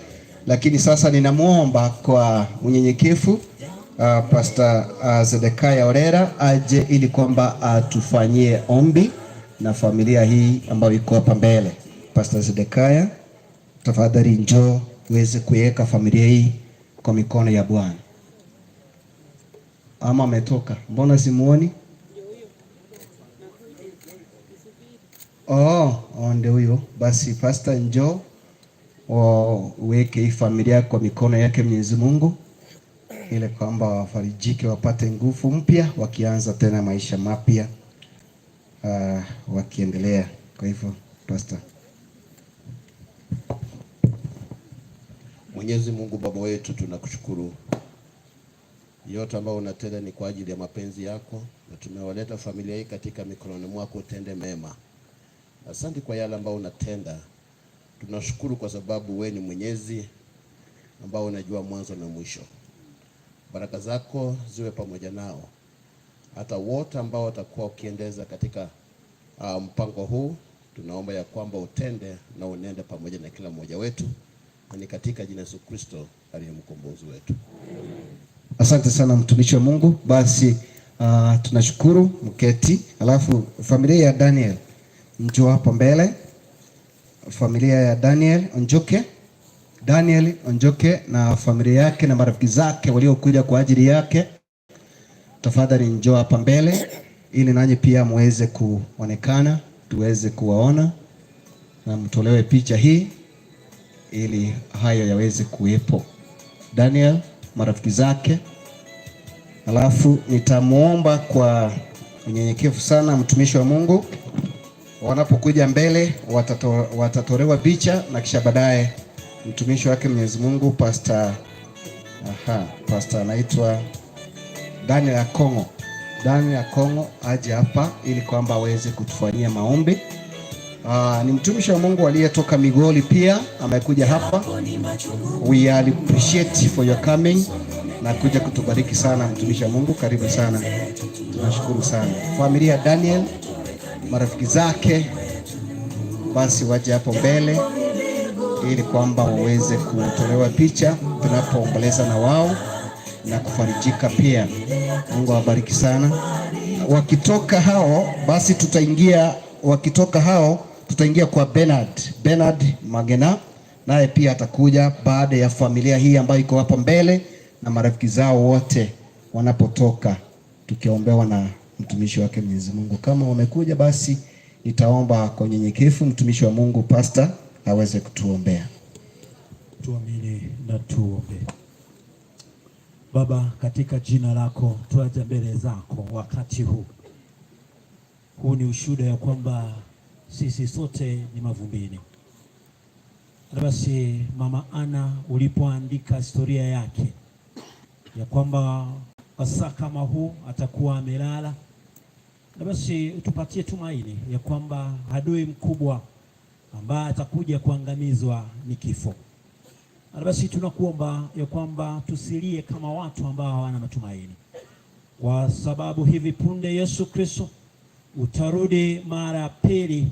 lakini sasa ninamuomba kwa unyenyekevu Pastor Zedekaya Orera aje ili kwamba atufanyie ombi na familia hii ambayo iko hapa mbele. Pastor Zedekaya, tafadhali njoo uweze kuiweka familia hii kwa mikono ya Bwana. Ama ametoka? Mbona simuoni? Oh, ndio huyo. Basi Pastor, njoo uweke hii familia kwa mikono yake Mwenyezi Mungu, ili kwamba wafarijike, wapate nguvu mpya wakianza tena maisha mapya wakiendelea. Kwa hivyo Pastor. Mwenyezi Mungu Baba wetu, tunakushukuru yote ambayo unatenda ni kwa ajili ya mapenzi yako, na tumewaleta familia hii katika mikononi mwako, utende mema. Asante kwa yale ambayo unatenda. Tunashukuru kwa sababu wewe ni Mwenyezi ambao unajua mwanzo na mwisho. Baraka zako ziwe pamoja nao, hata wote ambao watakuwa wakiendeza katika mpango huu. Tunaomba ya kwamba utende na unende pamoja na kila mmoja wetu, na ni katika jina Yesu Kristo aliye mkombozi wetu. Asante sana mtumishi wa Mungu. Basi tunashukuru mketi. Alafu familia ya Daniel njoo hapo mbele. Familia ya Daniel Onjoke, Daniel Onjoke na familia yake na marafiki zake waliokuja kwa ajili yake, tafadhali njoo hapa mbele ili nanyi pia muweze kuonekana, tuweze kuwaona na mtolewe picha hii ili hayo yaweze kuwepo. Daniel, marafiki zake. Alafu nitamuomba kwa unyenyekevu sana mtumishi wa Mungu, wanapokuja mbele watatolewa picha na kisha baadaye mtumishi wake Mwenyezi Mungu Pastor, Pastor anaitwa Daniel Akongo. Daniel Akongo aje hapa ili kwamba aweze kutufanyia maombi. Ni mtumishi wa Mungu aliyetoka Migoli pia amekuja hapa. We are appreciate for your coming na kuja kutubariki sana mtumishi wa Mungu, karibu sana. Tunashukuru sana. Familia ya Daniel, marafiki zake, basi waje hapo mbele ili kwamba waweze kutolewa picha tunapoomboleza na wao na kufarijika pia. Mungu awabariki sana. Wakitoka hao basi tutaingia, wakitoka hao tutaingia kwa Bernard Magena, naye pia atakuja baada ya familia hii ambayo iko hapa mbele na marafiki zao wote wanapotoka, tukiombewa na mtumishi wake Mwenyezi Mungu. Kama wamekuja basi nitaomba kwa unyenyekevu mtumishi wa Mungu Pastor aweze kutuombea. Tuamini na tuombe. Baba, katika jina lako tuaje mbele zako wakati huu. Huu ni ushuhuda ya kwamba sisi sote ni mavumbini. Na basi Mama Ana, ulipoandika historia yake ya kwamba wasaa kama huu atakuwa amelala, na basi utupatie tumaini ya kwamba adui mkubwa ambaye atakuja kuangamizwa ni kifo. Na basi tunakuomba ya kwamba tusilie kama watu ambao hawana matumaini, kwa sababu hivi punde Yesu Kristo utarudi mara ya pili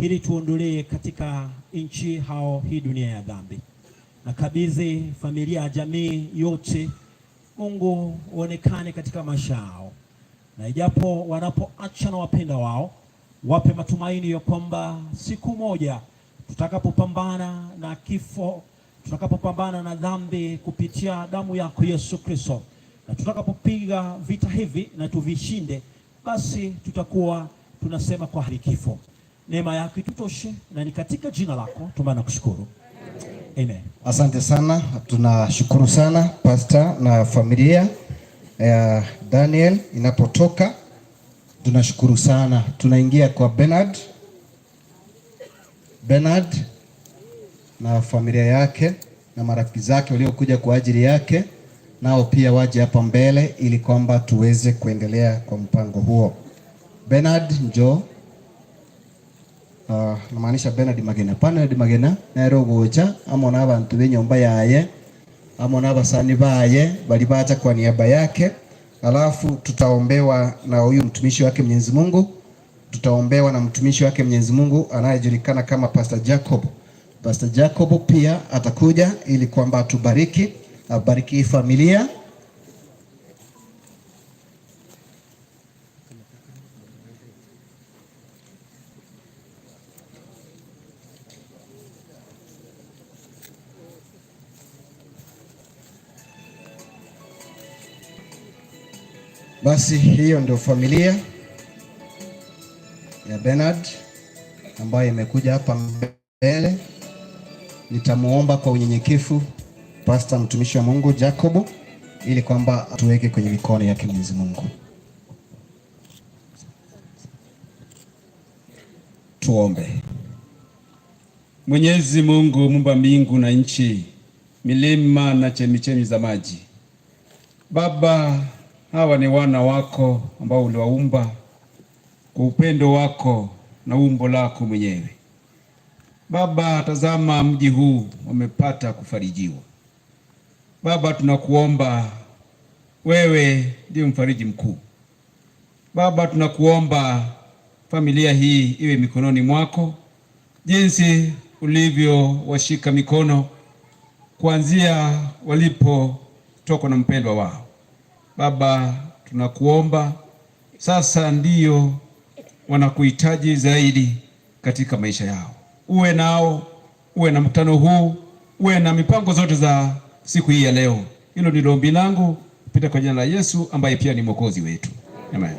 ili tuondolee katika nchi hao hii dunia ya dhambi. Nakabidhi familia ya jamii yote, Mungu uonekane katika maisha yao, na ijapo wanapoacha na wapenda wao, wape matumaini ya kwamba siku moja tutakapopambana na kifo, tutakapopambana na dhambi kupitia damu yako Yesu Kristo, na tutakapopiga vita hivi na tuvishinde, basi tutakuwa tunasema kwa heri kifo. Neema yako itutoshe, na ni katika jina lako tuomba kushukuru. Amen. Asante sana, tunashukuru sana Pastor na familia ya Daniel inapotoka. Tunashukuru sana. Tunaingia kwa Bernard. Bernard na familia yake na marafiki zake waliokuja kwa ajili yake, nao pia waje hapa mbele ili kwamba tuweze kuendelea kwa mpango huo. Bernard njoo. Namaanisha Bernard Magena. Bernard Magena nero gocha amona abantu benyomba yaye, amona abasani baye bali bacha kwa niaba yake. Alafu tutaombewa na huyu mtumishi wake Mwenyezi Mungu. Tutaombewa na mtumishi wake Mwenyezi Mungu anayejulikana kama Pastor Jacob. Pastor Jacob pia atakuja ili kwamba atubariki, abariki familia. Basi hiyo ndio familia ya Bernard ambayo imekuja hapa mbele. Nitamuomba kwa unyenyekevu Pastor mtumishi wa Mungu Jacobo ili kwamba atuweke kwenye mikono yake Mwenyezi Mungu. Tuombe. Mwenyezi Mungu muumba mbingu na nchi, milima na chemichemi za maji. Baba, hawa ni wana wako ambao uliwaumba kwa upendo wako na umbo lako mwenyewe. Baba, tazama mji huu wamepata kufarijiwa. Baba, tunakuomba wewe ndiye mfariji mkuu. Baba, tunakuomba familia hii iwe mikononi mwako, jinsi ulivyowashika mikono kuanzia walipotokwa na mpendwa wao. Baba, tunakuomba sasa ndiyo wanakuhitaji zaidi katika maisha yao. Uwe nao, uwe na mkutano huu, uwe na mipango zote za siku hii ya leo. Hilo ndilo ombi langu kupita kwa jina la Yesu ambaye pia ni Mwokozi wetu. Amen.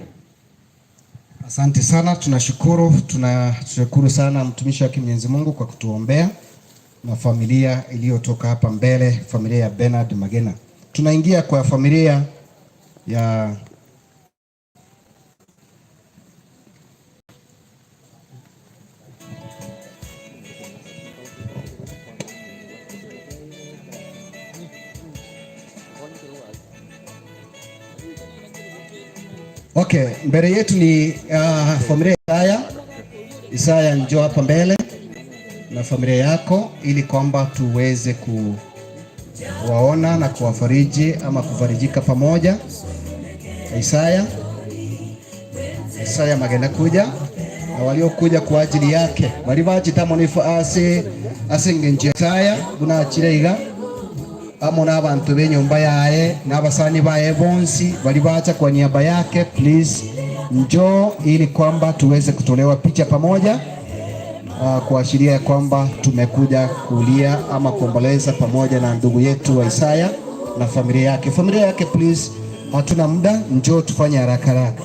Asante sana, tunashukuru, tunashukuru sana mtumishi wake Mwenyezi Mungu kwa kutuombea na familia iliyotoka hapa mbele, familia ya Bernard Magena. Tunaingia kwa familia ya Okay, mbele yetu ni familia ya Isaya. Isaya, njoo hapa mbele na familia yako ili kwamba tuweze kuwaona na kuwafariji ama kufarijika pamoja. Isaya, Isaya Magena kuja na waliokuja kwa ajili yake balibachitamo ase asengenje Isaya bunachire amo n'abantu b'enyumba yaye n'abasani baye bonsi balibacha kwa niaba yake. Please njoo ili kwamba tuweze kutolewa picha pamoja, kuashiria ya kwamba tumekuja kulia ama kuomboleza pamoja na ndugu yetu wa Isaya na familia yake. Familia yake please, hatuna muda, njoo tufanye haraka haraka.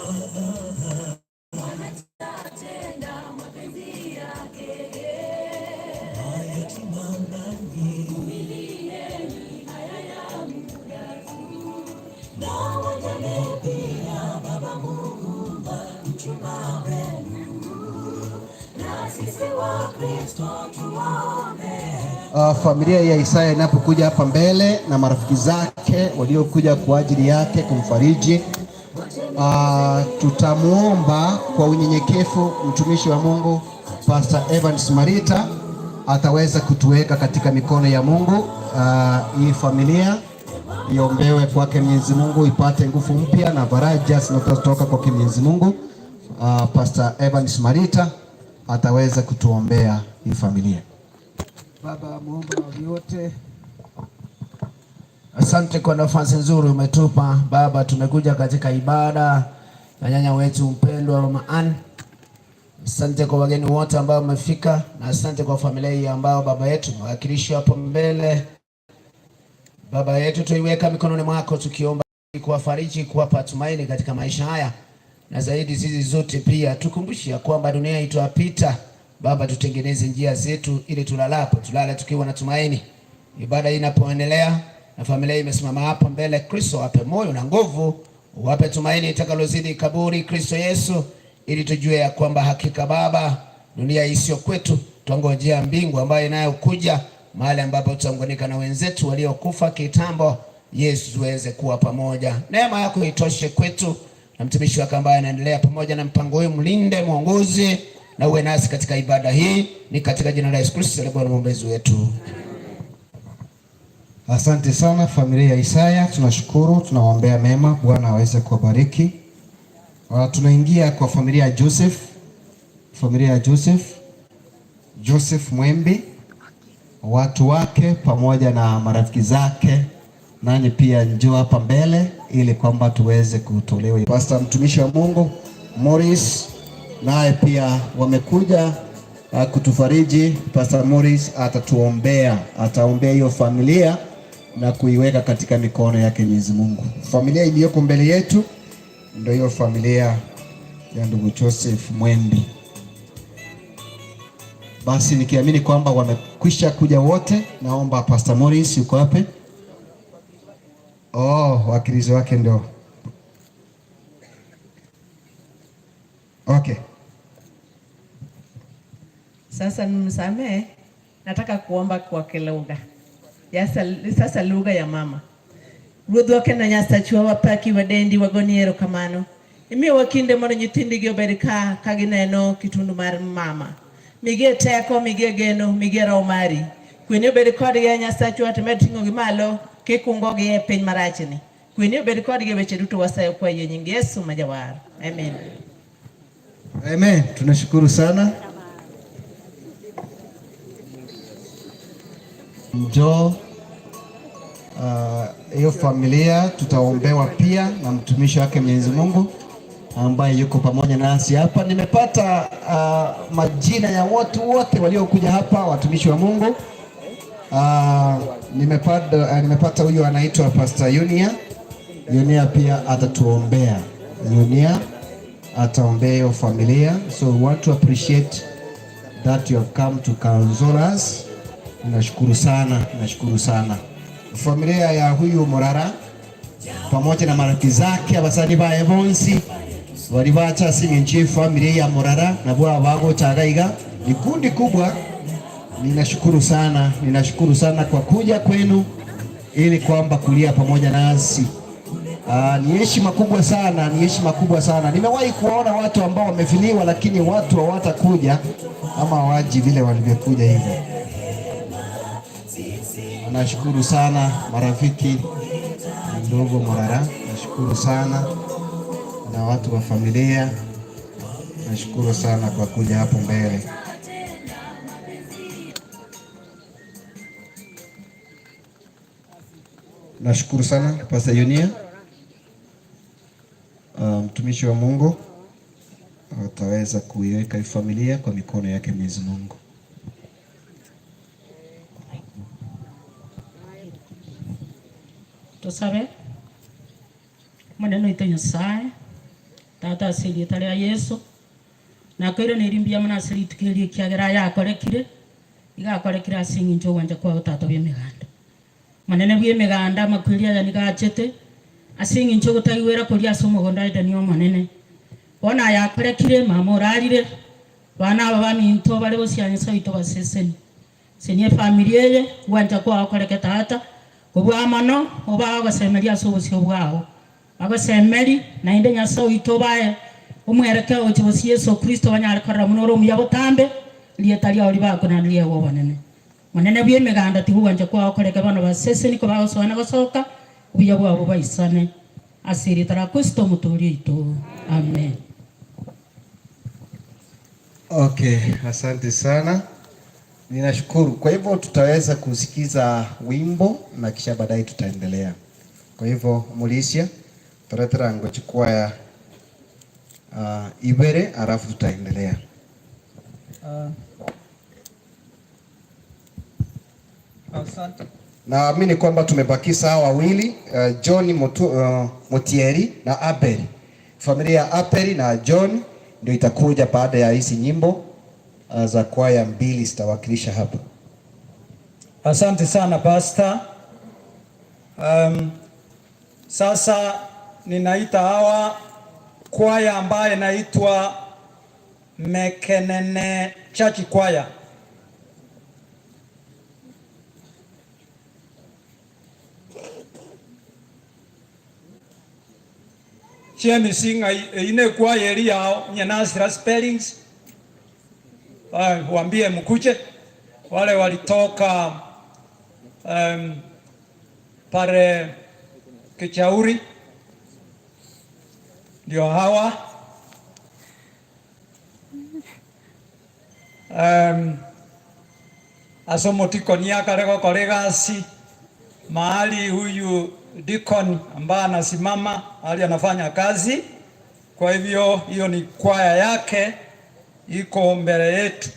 Familia ya Isaya inapokuja hapa mbele na marafiki zake waliokuja kwa ajili yake kumfariji, tutamuomba kwa unyenyekevu mtumishi wa Mungu Pastor Evans Marita ataweza kutuweka katika mikono ya Mungu. Hii familia iombewe kwake Mwenyezi Mungu ipate nguvu mpya na faraja zinazotoka kwake Mwenyezi Mungu. Pastor Evans Marita ataweza kutuombea hii familia. Baba muumba wa vyote, asante kwa nafasi nzuri umetupa Baba. Tumekuja katika ibada ya nyanya wetu mpendwa Mama Ann. Asante kwa wageni wote ambao wamefika, na asante kwa familia hii ambao baba yetu mwakilishi hapo mbele. Baba yetu, tuiweka mikononi mwako tukiomba kuwafariji, kuwapa tumaini katika maisha haya, na zaidi sisi zote pia tukumbushia kwamba dunia itapita. Baba, tutengeneze njia zetu ili tulalapo tulale tukiwa na tumaini. Ibada hii inapoendelea na familia imesimama hapa mbele, Kristo ape moyo na nguvu, wape tumaini itakalozidi kaburi, Kristo Yesu, ili tujue ya kwamba hakika Baba, dunia isiyo kwetu, twangojea mbingu ambayo inayokuja, mahali ambapo tutaunganika na wenzetu waliokufa kitambo. Yesu, tuweze kuwa pamoja. Neema yako itoshe kwetu, na mtumishi wako ambaye anaendelea pamoja na mpango huu, mlinde, mwongoze na uwe nasi katika ibada hii, ni katika jina la Yesu Kristo aliye Bwana mwombezi wetu. Asante sana familia ya Isaya, tunashukuru, tunawaombea mema, Bwana aweze kuwabariki. Tunaingia kwa familia ya Joseph, familia ya Joseph, Joseph Mwembi, watu wake pamoja na marafiki zake, nanyi pia njoo hapa mbele ili kwamba tuweze kutolewa. Pastor mtumishi wa Mungu Morris naye pia wamekuja kutufariji. Pastor Morris atatuombea, ataombea hiyo familia na kuiweka katika mikono yake Mwenyezi Mungu. Familia iliyoko mbele yetu Ndio hiyo familia ya ndugu Joseph Mwembi. Basi nikiamini kwamba wamekwisha kuja wote, naomba Pastor Morris, yuko wapi? Oh, wakilizi wake ndio. Okay. Sasa nimsamehe, nataka kuomba kwa kilugha. Sasa lugha ya mama. Ruodhwa kendo Nyasachwa, wapaki, wadendi, wagoni erokamano. Imiyowa kinde mondo nyithindigi obed ka gineno kitundu mar mama. Migie teko, migie geno, migie roho mari. Kweni obed kodgi, e Nyasachwa, to med ting'ogi malo kikungogi e piny marachni. Kweni obed kodgi e weche duto, wasayo kwa yie nying Yesu ma jawar. Amen. Amen. Tunashukuru sana. Njoo hiyo familia tutaombewa pia na mtumishi wake Mwenyezi Mungu ambaye yuko pamoja nasi hapa. Nimepata majina ya watu wote waliokuja hapa, watumishi wa Mungu. Nimepata huyu anaitwa Pastor Yunia. Yunia pia atatuombea. Yunia ataombea hiyo familia. So we want to appreciate that you have come to console us. Nashukuru sana, nashukuru sana. Familia ya huyu Morara pamoja na marafiki zake abasani ba Ebonsi walibacha singenchi familia ya Morara na bwa bago chagaiga ni kundi kubwa. Ninashukuru sana, ninashukuru sana kwa kuja kwenu ili kwamba kulia pamoja nasi. Ni heshima kubwa sana, ni heshima kubwa sana. Nimewahi kuwaona watu ambao wamefiliwa lakini watu hawatakuja ama hawaji vile walivyokuja hivyo. Nashukuru sana marafiki, ndugu Morara, nashukuru sana na watu wa familia, nashukuru sana kwa kuja hapo mbele. Nashukuru sana Pastor Yunia, mtumishi wa Mungu ataweza kuiweka familia kwa mikono yake Mwenyezi Mungu. Tusabe maneno ite Nyasaye tata asili tare Yesu nakwire nirimbia mana asili tukirie kiagera yakorekire igakorekire asingi njo wanja kwa tata bya miganda manene bya miganda makwiria ya nigachete asingi njo gutagiwera kuria asomo gonda ite niyo manene bona yakorekire mama orarire bana aba baminto bari bosianye saito baseseni senye familia ye wanja kwa akoreke tata obwamano oba agosemeria ase obosio bwao agosemeri naende Nyasaye oito bae omwereke oche bosi Yesu Kristo banyare korora muno ore omuya botambe rieta riao ribakonanirie igo obonene monene bwa emeganda tibugwancha kwao koreke bono baseseni kobagosoana gosoka obuya bwabo baisane ase erieta ria Kristo omotoria oito. Amen. Okay, asante sana. Ninashukuru. Kwa hivyo tutaweza kusikiza wimbo na kisha baadaye tutaendelea. Kwa hivyo Mulisia turetera ngochukua ya Ibere alafu tutaendelea. Asante. Naamini kwamba tumebaki hawa wawili, John Motieri na Abel. Familia ya Abel na John ndio itakuja baada ya hizi nyimbo za kwaya mbili zitawakilisha hapa. Asante sana Pastor. Sasa ninaita hawa kwaya ambaye inaitwa Mekenene Church Choir. Chemisinga ine kwaya eri yao nyenasira spellings. Waambie mkuje wale walitoka pale Kichauri ndio hawa. Asomo tikoni akarego koregasi mahali huyu deacon ambaye anasimama hali anafanya kazi. Kwa hivyo hiyo ni kwaya yake iko mbele yetu.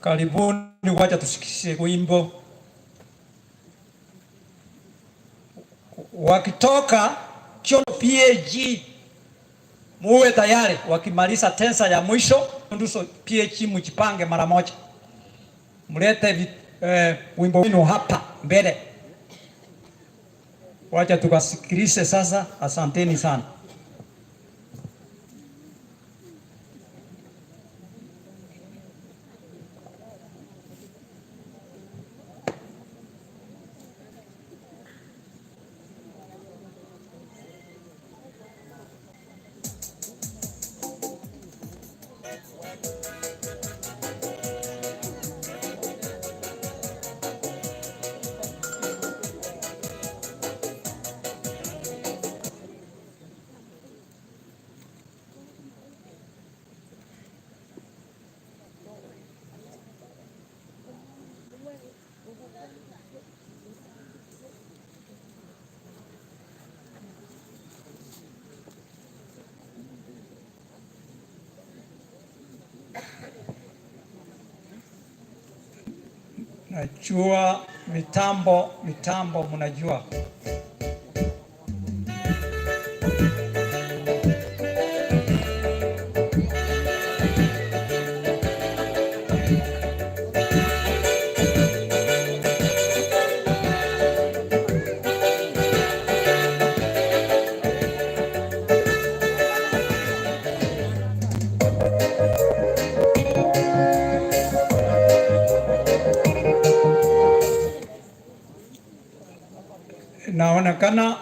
Karibuni, wacha tusikisie wimbo. Wakitoka Kiondo PAG muwe tayari, wakimaliza tensa ya mwisho Nduso PAG mjipange mara moja, mlete wimbo wenu hapa mbele, wacha tukasikilize sasa. Asanteni sana. Najua mitambo mnajua. Inaonekana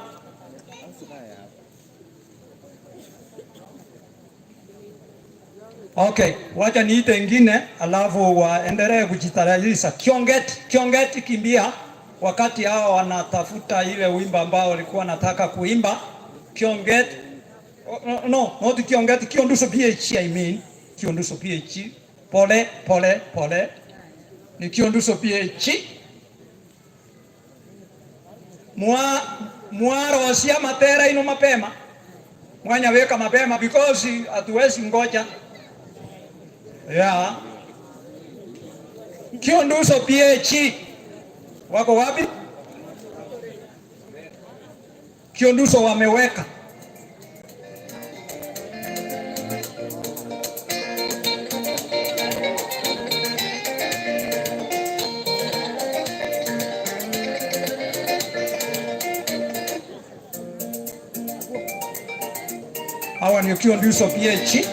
okay, wacha niite ingine alafu waendelee kujitayarisha. Kiongeti, kimbia wakati hao wanatafuta ile wimbo ambao walikuwa wanataka kuimba. Kiongeti, oh, no, not Kiongeti, Kionduso PH, I mean Kionduso PH. Pole pole pole, ni Kionduso PH. Mwarosia matera ino mapema, mwanya weka mapema because hatuwezi ngoja. Yeah. Kionduso PH wako wapi? Kionduso wameweka. Hawa ni Kionduso PH.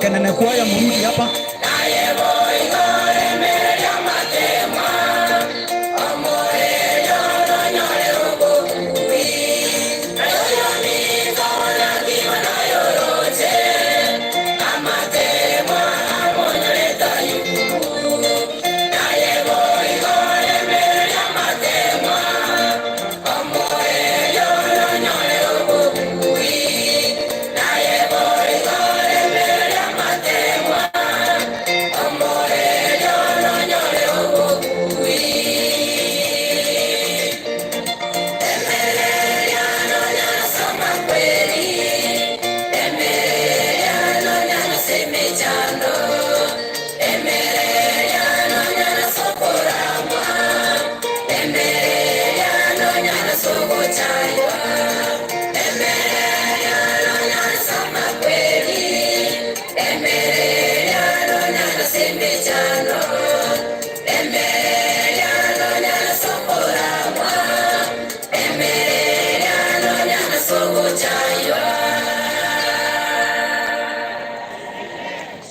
Mekenene kwaya murudi hapa.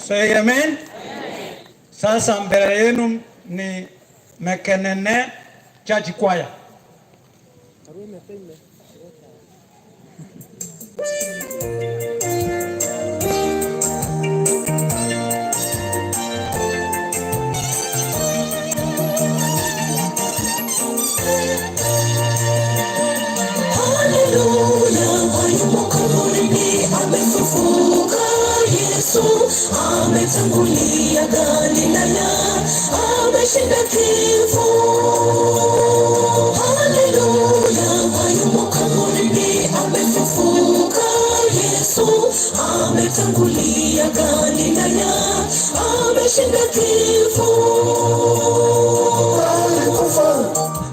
Say amen. Sasa mbele yenu ni Mekenene Church Choir. Haleluya, hayumo kaburini, amefufuka Yesu, ametangulia Galilaya, ameshinda kifo. Haleluya, hayumo kaburini, amefufuka Yesu, ametangulia Galilaya, ameshinda kifo. Alikufa,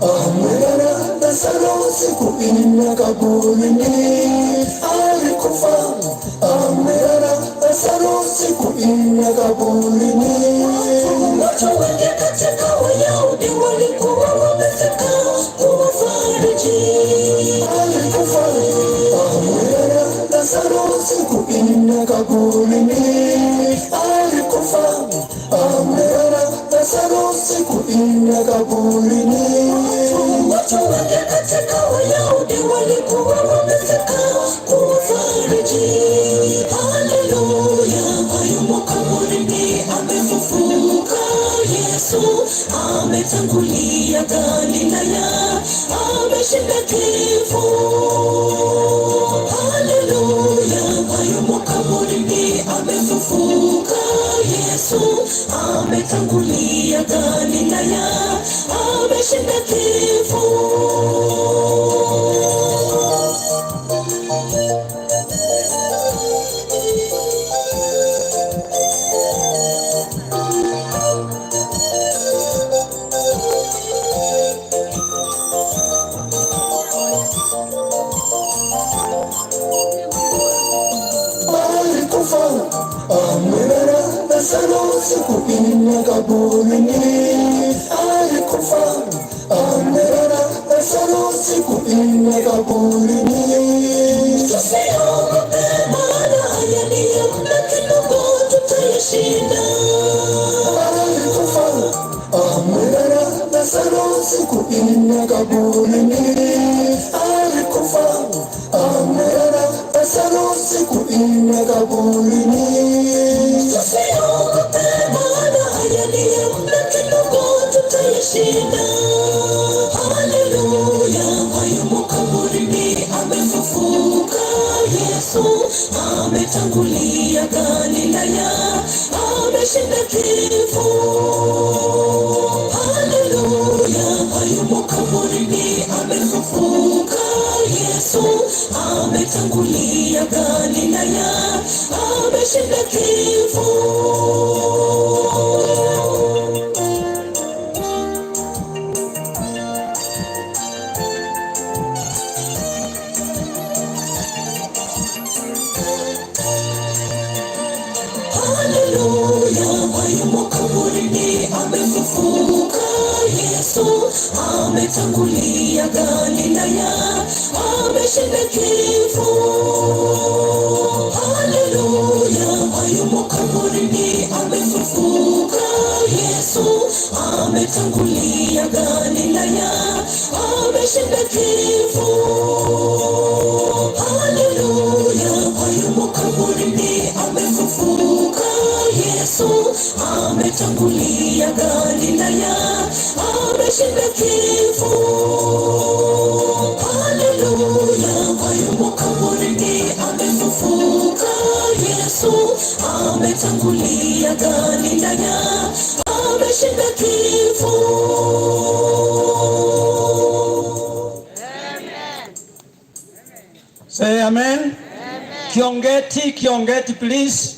amelala Lazaro siku nne kaburini. Alikufa, amelala Lazaro siku nne kaburini. Watu wengi katika Wayahudi walikuwa wamefika kuwafariji. Alikufa, amelala Lazaro siku nne kaburini. Alikufa, amelala Lazaro siku nne kaburini. Watu wengi katika Wayahudi walikuwa wamefika kuwafariji. Haleluya, hayumo kaburini, amefufuka Yesu, ametangulia Galilaya, ameshinda kifo. Haleluya, hayumo kaburini, amefufuka Yesu, ametangulia Galilaya, ameshinda kifo. Alikufa, amelala Lazaro siku nne kaburini. Alikufa, amelala Lazaro siku nne kaburini. Tusiogope, maana haya ni ya muda kidogo, tutayashinda. Alikufa, amelala Lazaro siku nne kaburini. Alikufa, amelala Lazaro siku nne kaburini. Tusiogope, maana haya ni ya muda kidogo, tutayashinda. Haleluya, hayumo kaburini, amefufuka Yesu, ametangulia Galilaya, ameshinda kifo. Haleluya, hayumo kaburini, amefufuka Yesu, ametangulia Galilaya, ameshinda kifo. Haleluya, hayumo kaburini, amefufuka Yesu, ametangulia Galilaya, ameshinda kifo. Haleluya, hayumo kaburini. ametangulia Galilaya, ameshinda kifo. Haleluya, hayumo kaburini, amefufuka. Yesu ametangulia Galilaya, ameshinda kifo. Haleluya, hayumo kaburini, amefufuka. Yesu ametangulia Galilaya, ameshinda kifo. Say amen. Kiongeti, Kiongeti, please.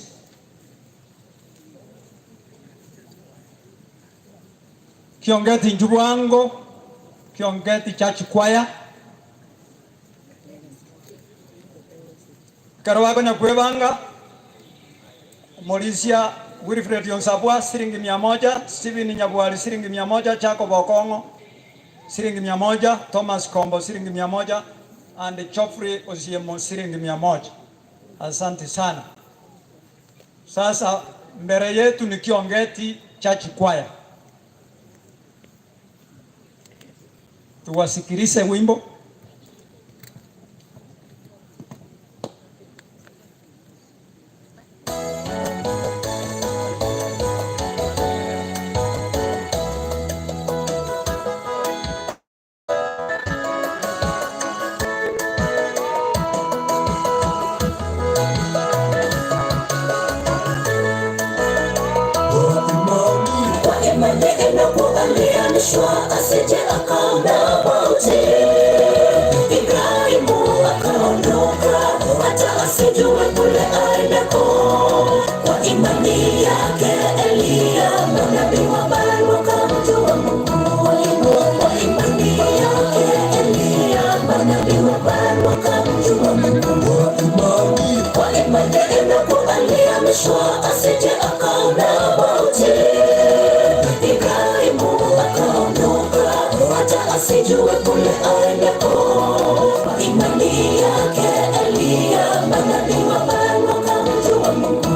Kiongeti Njubwango, Kiongeti Church Choir. Karwago Nyakwebanga, Morisia Wilfred Yonsabwa shilingi 100, Steven Nyabwali shilingi 100, Jacob Okongo shilingi 100, Thomas Kombo shilingi 100 and Geoffrey Osiemo shilingi 100. Asante sana. Sasa mbele yetu ni Kiongeti Church Choir. Tuwasikilize wimbo. Kwa imani Enoku alihamishwa asije akaona mauti. Ibrahimu akaondoka hata asijue kule aendako. Kwa imani yake Eliya manabii wa Baali wakamjua Mungu. Kwa imani yake Eliya manabii wa Baali wakamjua Mungu. Kwa imani Enoku alihamishwa asije akaona mauti. Ibrahimu akaondoka hata asijue kule aendako. Kwa imani yake Eliya manabii wa Baali wakamjua Mungu.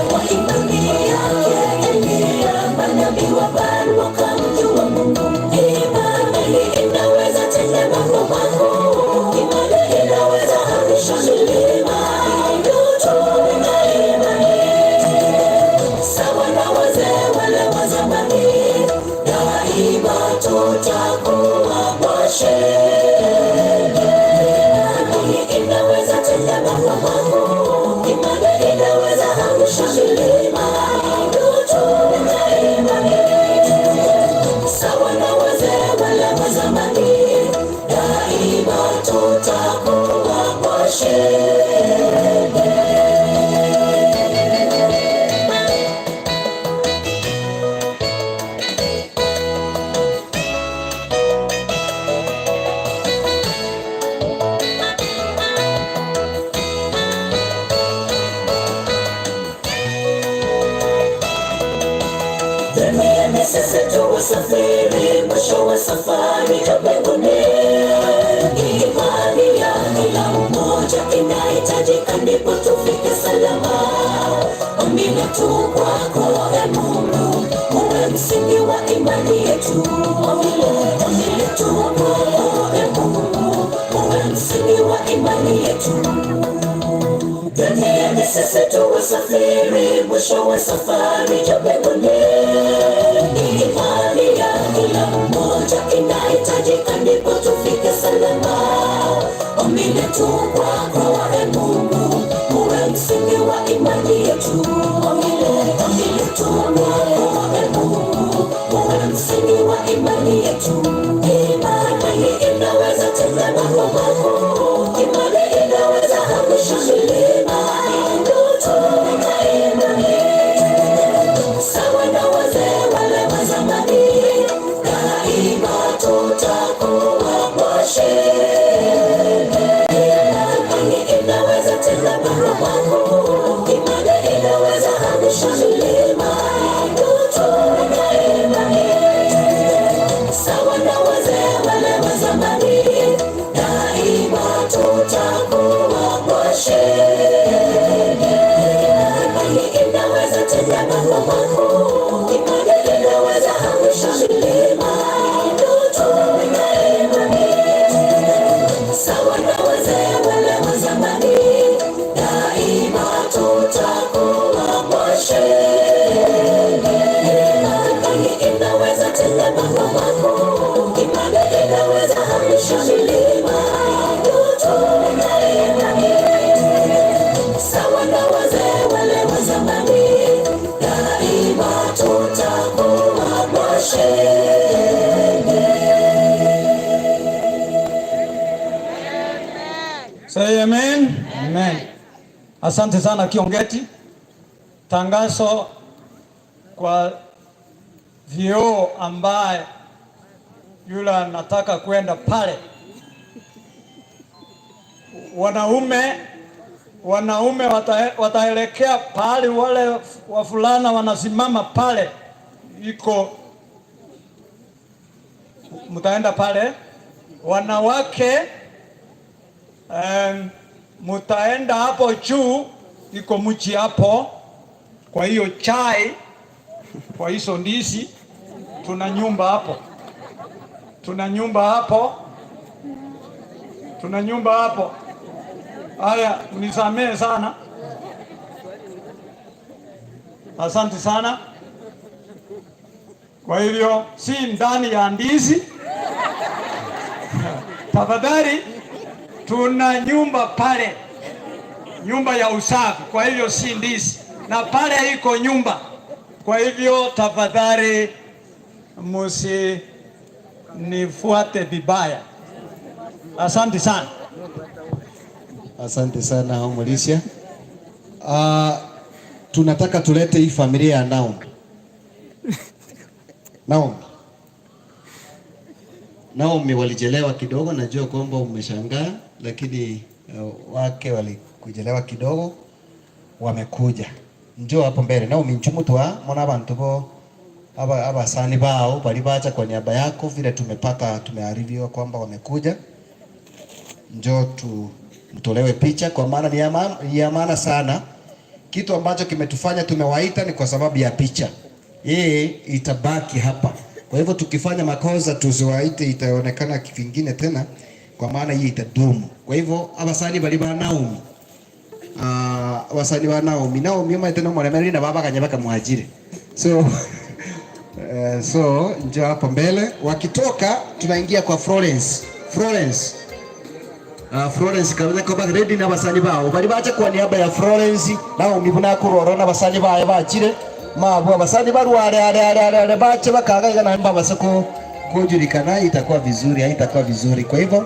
Kwa imani yake Eliya manabii wa Baali wakamjua Mungu. Imani inaweza tenda mambo makuu. Imani inaweza hamisha milima. Tuwe na imani sawa na wazee wale wa zamani, daima tutakuwa washindi. Imani inaweza tenda mambo makuu. Imani inaweza hamisha milima. Tuwe na imani sawa na wazee wale wa zamani, daima tutakuwa washindi. Duniani sisi tu wasafiri, mwisho wa safari ya mbinguni. Imani ya kila mmoja inahitajika ndipo tufike salama. Ombi letu kwako e Mungu, uwe msingi wa imani yetu. Ombi letu kwako e Mungu, uwe msingi wa imani yetu. Duniani sisi tu wasafiri, mwisho wa safari ya mbinguni. Imani ya kila mmoja inahitajika ndipo tufike salama. Ombi letu kwako e Mungu, uwe msingi wa imani yetu. Ombi letu kwako e Mungu, uwe msingi wa imani yetu. Imani inaweza tenda mambo makuu. Imani inaweza hamisha milima. Tuwe na imani sawa na wazee wale wa zamani, daima tutakuwa washindi. Imani inaweza tenda mambo makuu. Imani inaweza hamisha milima. Tuwe na imani sawa na wazee wale wa zamani, daima tutakuwa washindi. Imani inaweza tenda mambo makuu. Imani inaweza hamisha milima. Asante sana Kiongeti. Tangazo kwa vioo ambaye yule anataka kwenda pale, wanaume wataelekea pale, wale wafulana wanasimama pale, iko mtaenda pale. Wanawake mutaenda hapo juu, iko mchi hapo. Kwa hiyo chai, kwa hizo ndizi, tuna nyumba hapo, tuna nyumba hapo, tuna nyumba hapo. Haya, mnisamehe sana, asante sana. Kwa hivyo si ndani ya ndizi tafadhali, tuna nyumba pale, nyumba ya usafi. Kwa hivyo si ndizi, na pale iko nyumba. Kwa hivyo tafadhali msinifuate vibaya. Asante sana. Asante sana Omulisia. Tunataka tulete hii familia ya Naomi. Naomi. Naomi walichelewa kidogo, najua kwamba umeshangaa, lakini wake walikujelewa kidogo, wamekuja. Njoo hapo mbele. Naomi nchumutwa mona abantu bo aba abasani bao bali bacha kwa niaba yako, vile tumepata tumearifiwa kwamba wamekuja. Njoo tu mtolewe picha, kwa maana ni ya maana sana. Kitu ambacho kimetufanya tumewaita ni kwa sababu ya picha. Hii itabaki hapa. Kwa hivyo tukifanya makosa tusiwaite, itaonekana kivingine tena, kwa maana hii itadumu. Kwa hivyo abasani bali ba Naomi. Abasani ba Naomi, Naomi maite no muremeri na baba kanya bakamwajire. So so njoo hapo mbele, wakitoka tunaingia kwa Florence. Florence. Florence kabisa ko ready na basani bao bali bacha kwa niaba ya Florence Naomi bunakurora na basani bae bachire mabo abasani barware are are are are bache bakagaiga na mba basako kujulikana, itakuwa vizuri, haitakuwa vizuri. Kwa hivyo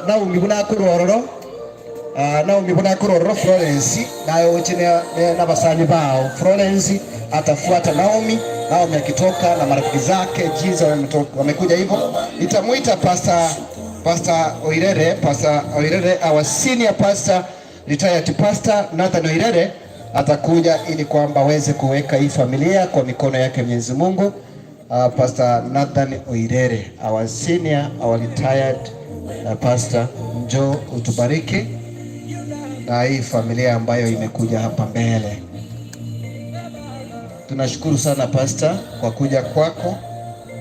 Naomi bunakurororo Naomi bunakurororo Florence nayo uchine na basani bao. Florence atafuata Naomi, Naomi akitoka na marafiki zake jinsi wamekuja hivyo. Nitamuita Pastor Oirere, Pastor Oirere, our senior pastor, retired pastor Nathan Oirere atakuja ili kwamba aweze kuweka hii familia kwa mikono yake Mwenyezi Mungu. Pastor Nathan Oirere, our senior, our retired pastor, njoo utubariki na hii familia ambayo imekuja hapa mbele. Tunashukuru sana pastor kwa kuja kwako.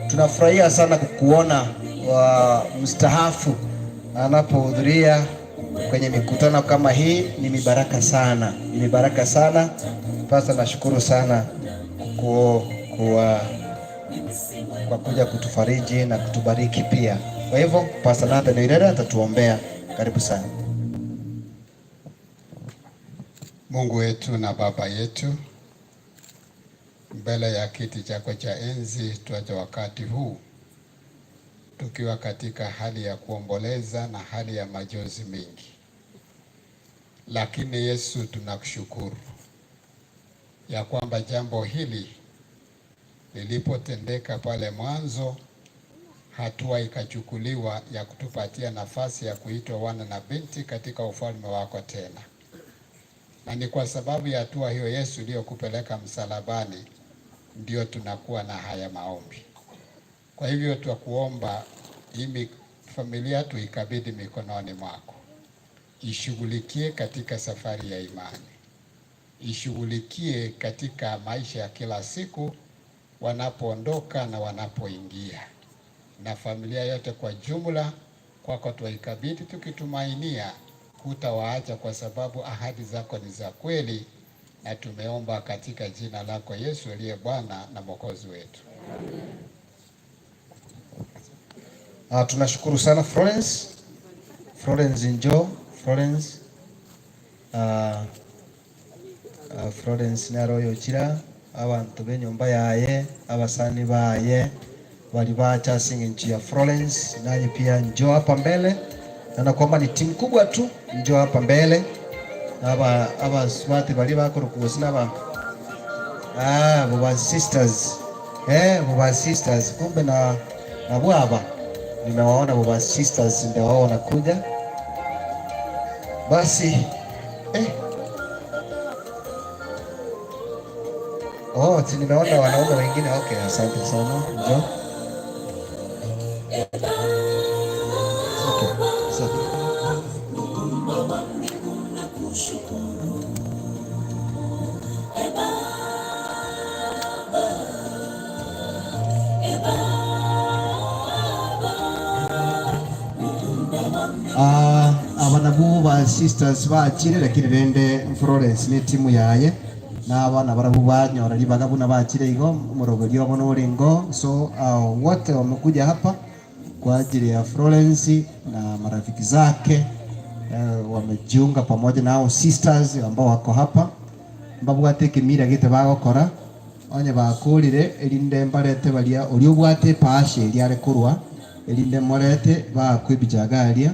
Tunafurahia sana kukuona wa mstaafu anapohudhuria kwenye mikutano kama hii. Ni mibaraka sana, ni mibaraka sana pastor. Nashukuru sana kwa kuja kutufariji na kutubariki pia. Kwa hivyo Pastor Nathan Oirere atatuombea. Karibu sana. Mungu wetu na Baba yetu, mbele ya kiti chako cha enzi tuache wakati huu tukiwa katika hali ya kuomboleza na hali ya majonzi mengi, lakini Yesu tunakushukuru ya kwamba jambo hili lilipotendeka pale mwanzo, hatua ikachukuliwa ya kutupatia nafasi ya kuitwa wana na binti katika ufalme wako tena. Na ni kwa sababu ya hatua hiyo Yesu iliyokupeleka msalabani, ndio tunakuwa na haya maombi. Kwa hivyo twakuomba hii familia tuikabidhi mikononi mwako, ishughulikie katika safari ya imani, ishughulikie katika maisha ya kila siku, wanapoondoka na wanapoingia, na familia yote kwa jumla kwako twaikabidhi, tukitumainia hutawaacha, kwa sababu ahadi zako ni za kweli, na tumeomba katika jina lako Yesu aliye Bwana na Mwokozi wetu. Tunashukuru sana Florence. Florence njoo, Florence. Florence naroyo chira abantu benyumba yaye abasani baye bali bacha singenchi ya Florence, naye pia njoo hapa mbele. Naona kwamba ni timu kubwa tu, njoo hapa mbele. Aba smart bali bakuru aba buba sisters, buba sisters kumbe na bwaba nimewaona buba sisters ndio wao wanakuja. Basi oh, nimeona wanaume wengine. Okay, asante sana. Njoo. Okay, asante. Abanabu ba sisters bachire, lakini rende Florence ni timu yaye na abana barabu banyora libagabuna bachire igo murogorio bono oringo. So wote wamekuja hapa kwa ajili ya Florence na marafiki zake, wamejiunga pamoja nao sisters ambao wako hapa mbabwate kimira gite bagokora onye bakurire erinde mbarete baria ori obwate pashe eriare kurwa erinde morete bakwibijagaria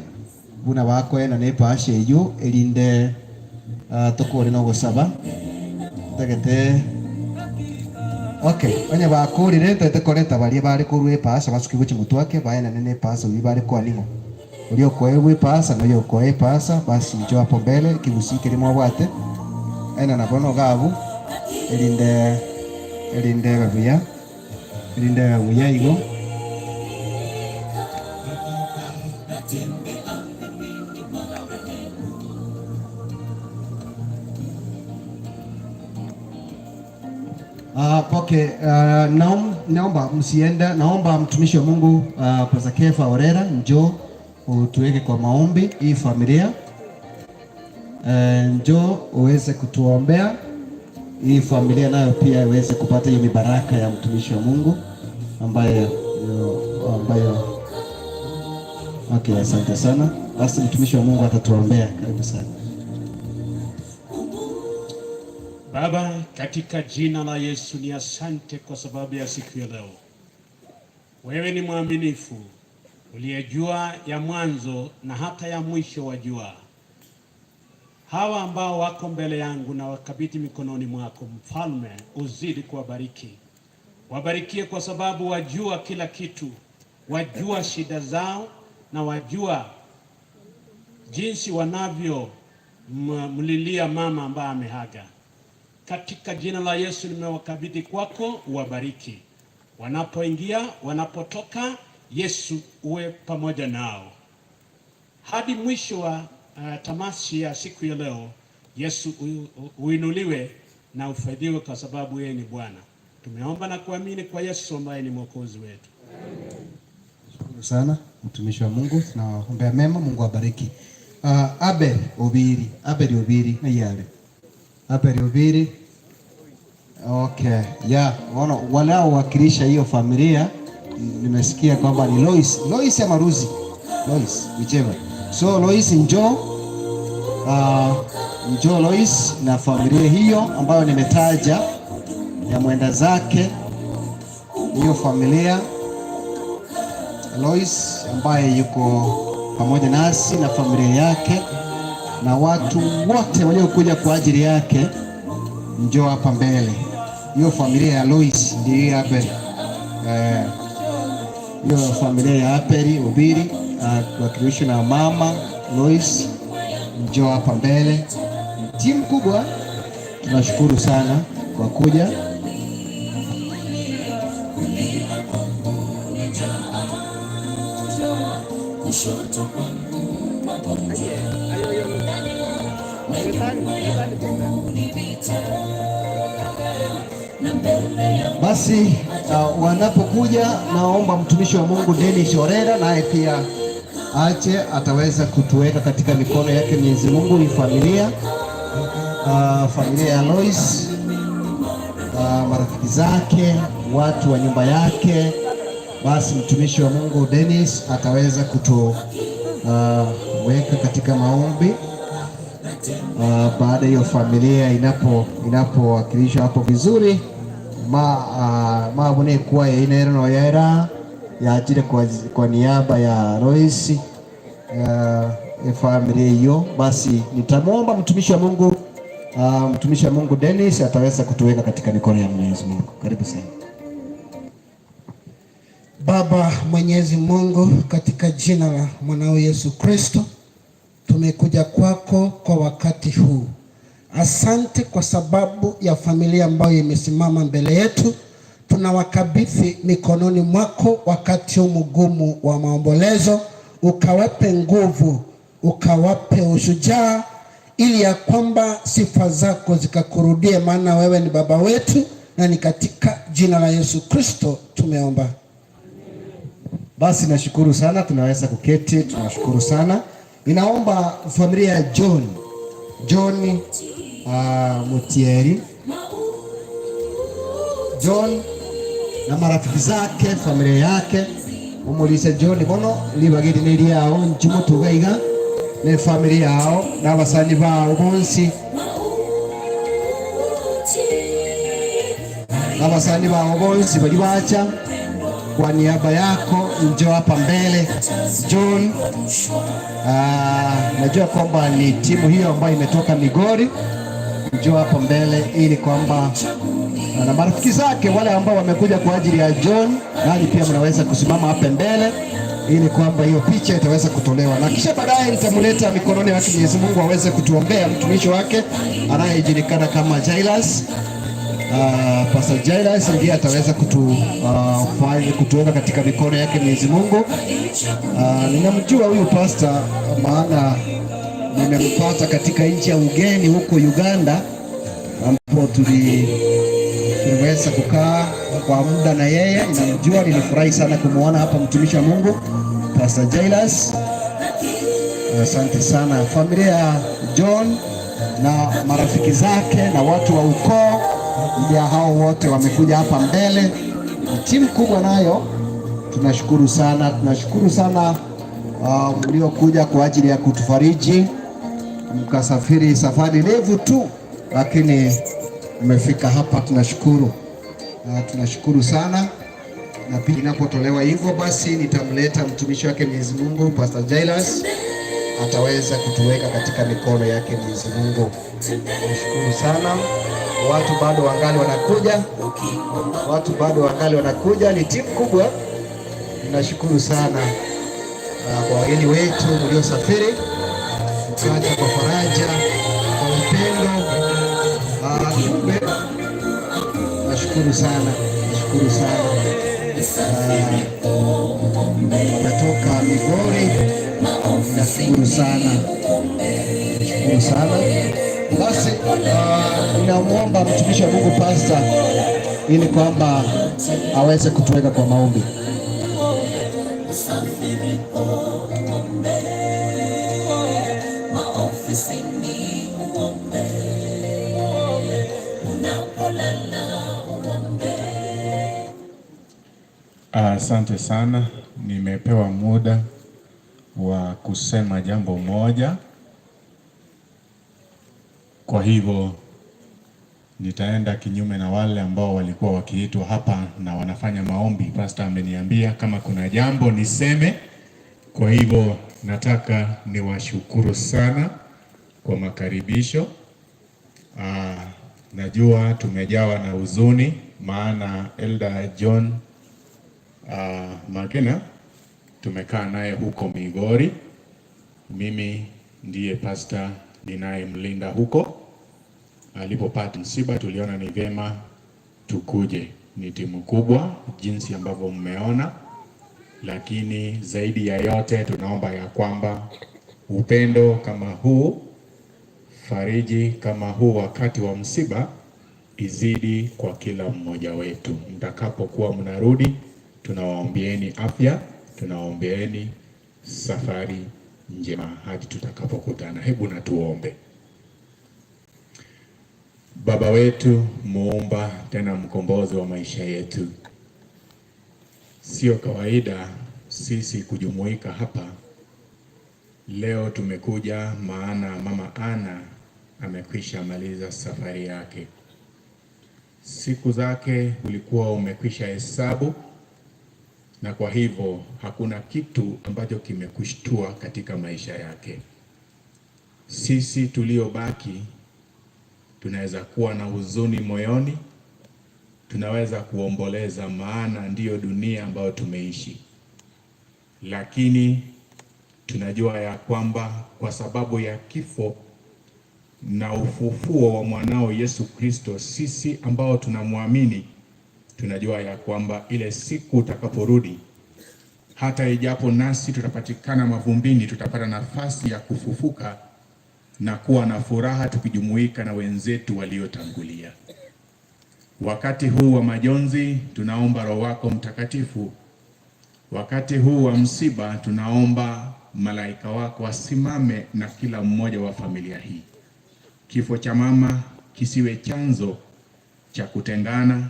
buna bakoena ne pashe eyo erinde tokore no gosaba tagete. Okay, onye bakurire tete koreta baria bare kurwa epasha basuki mutwake baena nene pasa uri bare kwa ningo uri okoe pasa no yokoe pasa. Basi njo hapo mbele kibusike rimwe bwate ena na bono gabu erinde erinde babuya erinde babuya igo. Okay, naomba msienda, naomba mtumishi wa Mungu Pastor Kefa Orera njoo utuweke kwa maombi hii familia. Njoo uweze kutuombea hii familia nayo pia iweze kupata hiyo mibaraka ya mtumishi wa Mungu ambayo okay, asante sana. Basi mtumishi wa Mungu atatuombea. Karibu sana. Baba, katika jina la Yesu ni asante kwa sababu ya siku ya leo. Wewe ni mwaminifu, uliyejua ya mwanzo na hata ya mwisho wajua. Hawa ambao wako mbele yangu na wakabidhi mikononi mwako, Mfalme, uzidi kuwabariki. Wabarikie kwa sababu wajua kila kitu, wajua shida zao na wajua jinsi wanavyo mlilia mama ambaye amehaga. Katika jina la Yesu nimewakabidhi kwako, uwabariki. Wanapoingia, wanapotoka, Yesu uwe pamoja nao. Hadi mwisho wa tamashi ya siku ya leo, Yesu uinuliwe na ufadhiwe kwa sababu yeye ni Bwana. Tumeomba na kuamini kwa Yesu ambaye ni Mwokozi wetu. Shukuru sana mtumishi wa Mungu, tunaombea mema, Mungu awabariki. Abel Obiri, Abel Obiri na yale. Abel Obiri. Okay, yeah, wanaowakilisha hiyo familia nimesikia kwamba ni Lois, Lois ya Maruzi. Lois, whichever. So Lois njoo, njoo Lois na familia hiyo ambayo nimetaja ya mwenda zake, hiyo familia Lois ambaye yuko pamoja nasi na familia yake na watu wote waliokuja kwa ajili yake, njoo hapa mbele. Hiyo familia ya Lois ndiyo hapa. Hiyo familia ya Aperi Obiri wakilishwa na mama Lois, njoo hapa mbele. Timu kubwa, tunashukuru sana kwa kuja. Basi wanapokuja naomba mtumishi wa Mungu Dennis Orera naye pia ache, ataweza kutuweka katika mikono yake Mwenyezi Mungu ni familia, familia ya Lois, marafiki zake, watu wa nyumba yake. Basi mtumishi wa Mungu Dennis ataweza kutuweka katika maombi. Baada hiyo familia inapowakilishwa hapo vizuri, mabone kuwa inero no yera yajire kwa niaba ya Lois, Familia hiyo. Basi nitamwomba mtumishi wa Mungu, mtumishi wa Mungu Dennis ataweza kutuweka katika mikono ya Mwenyezi Mungu. Karibu sana. Baba Mwenyezi Mungu, katika jina la mwanao Yesu Kristo, tumekuja kwako kwa wakati huu. Asante kwa sababu ya familia ambayo imesimama mbele yetu. Tunawakabidhi mikononi mwako wakati huu mgumu wa maombolezo, ukawape nguvu, ukawape ushujaa, ili ya kwamba sifa zako zikakurudie, maana wewe ni baba wetu, na ni katika jina la Yesu Kristo tumeomba. Basi nashukuru sana, tunaweza kuketi. Tunashukuru sana. Ninaomba familia ya John Mutieri, John na marafiki zake, familia yake, umulize John bono libagiri ni lyao njumo tugaiga ne familia yao n'abasani bao bonsi, n'abasani bao bonsi bali bacha kwa niaba yako, njoo hapa mbele John. Najua kwamba ni timu hiyo ambayo imetoka Migori, njoo hapa mbele ili kwamba na marafiki zake wale ambao wamekuja kwa ajili ya John, nani pia mnaweza kusimama hapa mbele ili kwamba hiyo picha itaweza kutolewa, na kisha baadaye nitamleta mikononi wake Mwenyezi Mungu aweze kutuombea mtumishi wake anayejulikana kama Jairus. Pastor Jairus ndiye ataweza kutuweka katika mikono yake Mwenyezi Mungu. Ninamjua huyu pastor maana nimempata katika nchi ya ugeni huko Uganda, ambapo tuliweza kukaa kwa muda na yeye. Ninamjua, nilifurahi sana kumuona hapa mtumishi wa Mungu Pastor Jairus. Asante sana familia ya John na marafiki zake na watu wa ukoo, ndio hao wote wamekuja hapa mbele. Ni timu kubwa nayo, tunashukuru sana, tunashukuru sana mliokuja kwa ajili ya kutufariji, mkasafiri safari ndefu tu, lakini mmefika hapa, tunashukuru. Tunashukuru sana. Na pia inapotolewa hivyo, basi nitamleta mtumishi wake Mwenyezi Mungu Pastor Jairus ataweza kutuweka katika mikono yake Mwenyezi Mungu. Nashukuru sana. Watu bado wangali wanakuja, watu bado wangali wanakuja, ni timu kubwa. Ninashukuru sana kwa wageni wetu mliosafiri mkaja kwa faraja, kwa upendo. Kumbe nashukuru sana, nashukuru sana. Wametoka Migori, nashukuru sana, nashukuru sana. Basi ninamwomba mtumishi wa Mungu Pastor ili kwamba aweze kutuweka kwa maombi. Uombe, maofisini uombe, unapolala uombe. Asante sana, nimepewa muda wa kusema jambo moja, kwa hivyo nitaenda kinyume na wale ambao walikuwa wakiitwa hapa na wanafanya maombi. Pastor ameniambia kama kuna jambo niseme, kwa hivyo nataka niwashukuru sana kwa makaribisho. Najua tumejawa na huzuni, maana Elder John Magena tumekaa naye huko Migori. Mimi ndiye pastor ninayemlinda huko. Alipopata msiba, tuliona ni vyema tukuje. Ni timu kubwa jinsi ambavyo mmeona, lakini zaidi ya yote tunaomba ya kwamba upendo kama huu, fariji kama huu wakati wa msiba izidi kwa kila mmoja wetu. Mtakapokuwa mnarudi, tunawaombeeni afya, tunawaombeeni safari njema hadi tutakapokutana. Hebu na tuombe. Baba wetu muumba tena mkombozi wa maisha yetu, sio kawaida sisi kujumuika hapa leo. Tumekuja maana mama Ana amekwisha maliza safari yake, siku zake ulikuwa umekwisha hesabu, na kwa hivyo hakuna kitu ambacho kimekushtua katika maisha yake. Sisi tuliobaki tunaweza kuwa na huzuni moyoni, tunaweza kuomboleza, maana ndiyo dunia ambayo tumeishi, lakini tunajua ya kwamba kwa sababu ya kifo na ufufuo wa mwanao Yesu Kristo, sisi ambao tunamwamini tunajua ya kwamba ile siku utakaporudi, hata ijapo nasi tutapatikana mavumbini, tutapata nafasi ya kufufuka na kuwa na furaha tukijumuika na wenzetu waliotangulia. Wakati huu wa majonzi, tunaomba Roho wako Mtakatifu. Wakati huu wa msiba, tunaomba malaika wako wasimame na kila mmoja wa familia hii. Kifo cha mama kisiwe chanzo cha kutengana,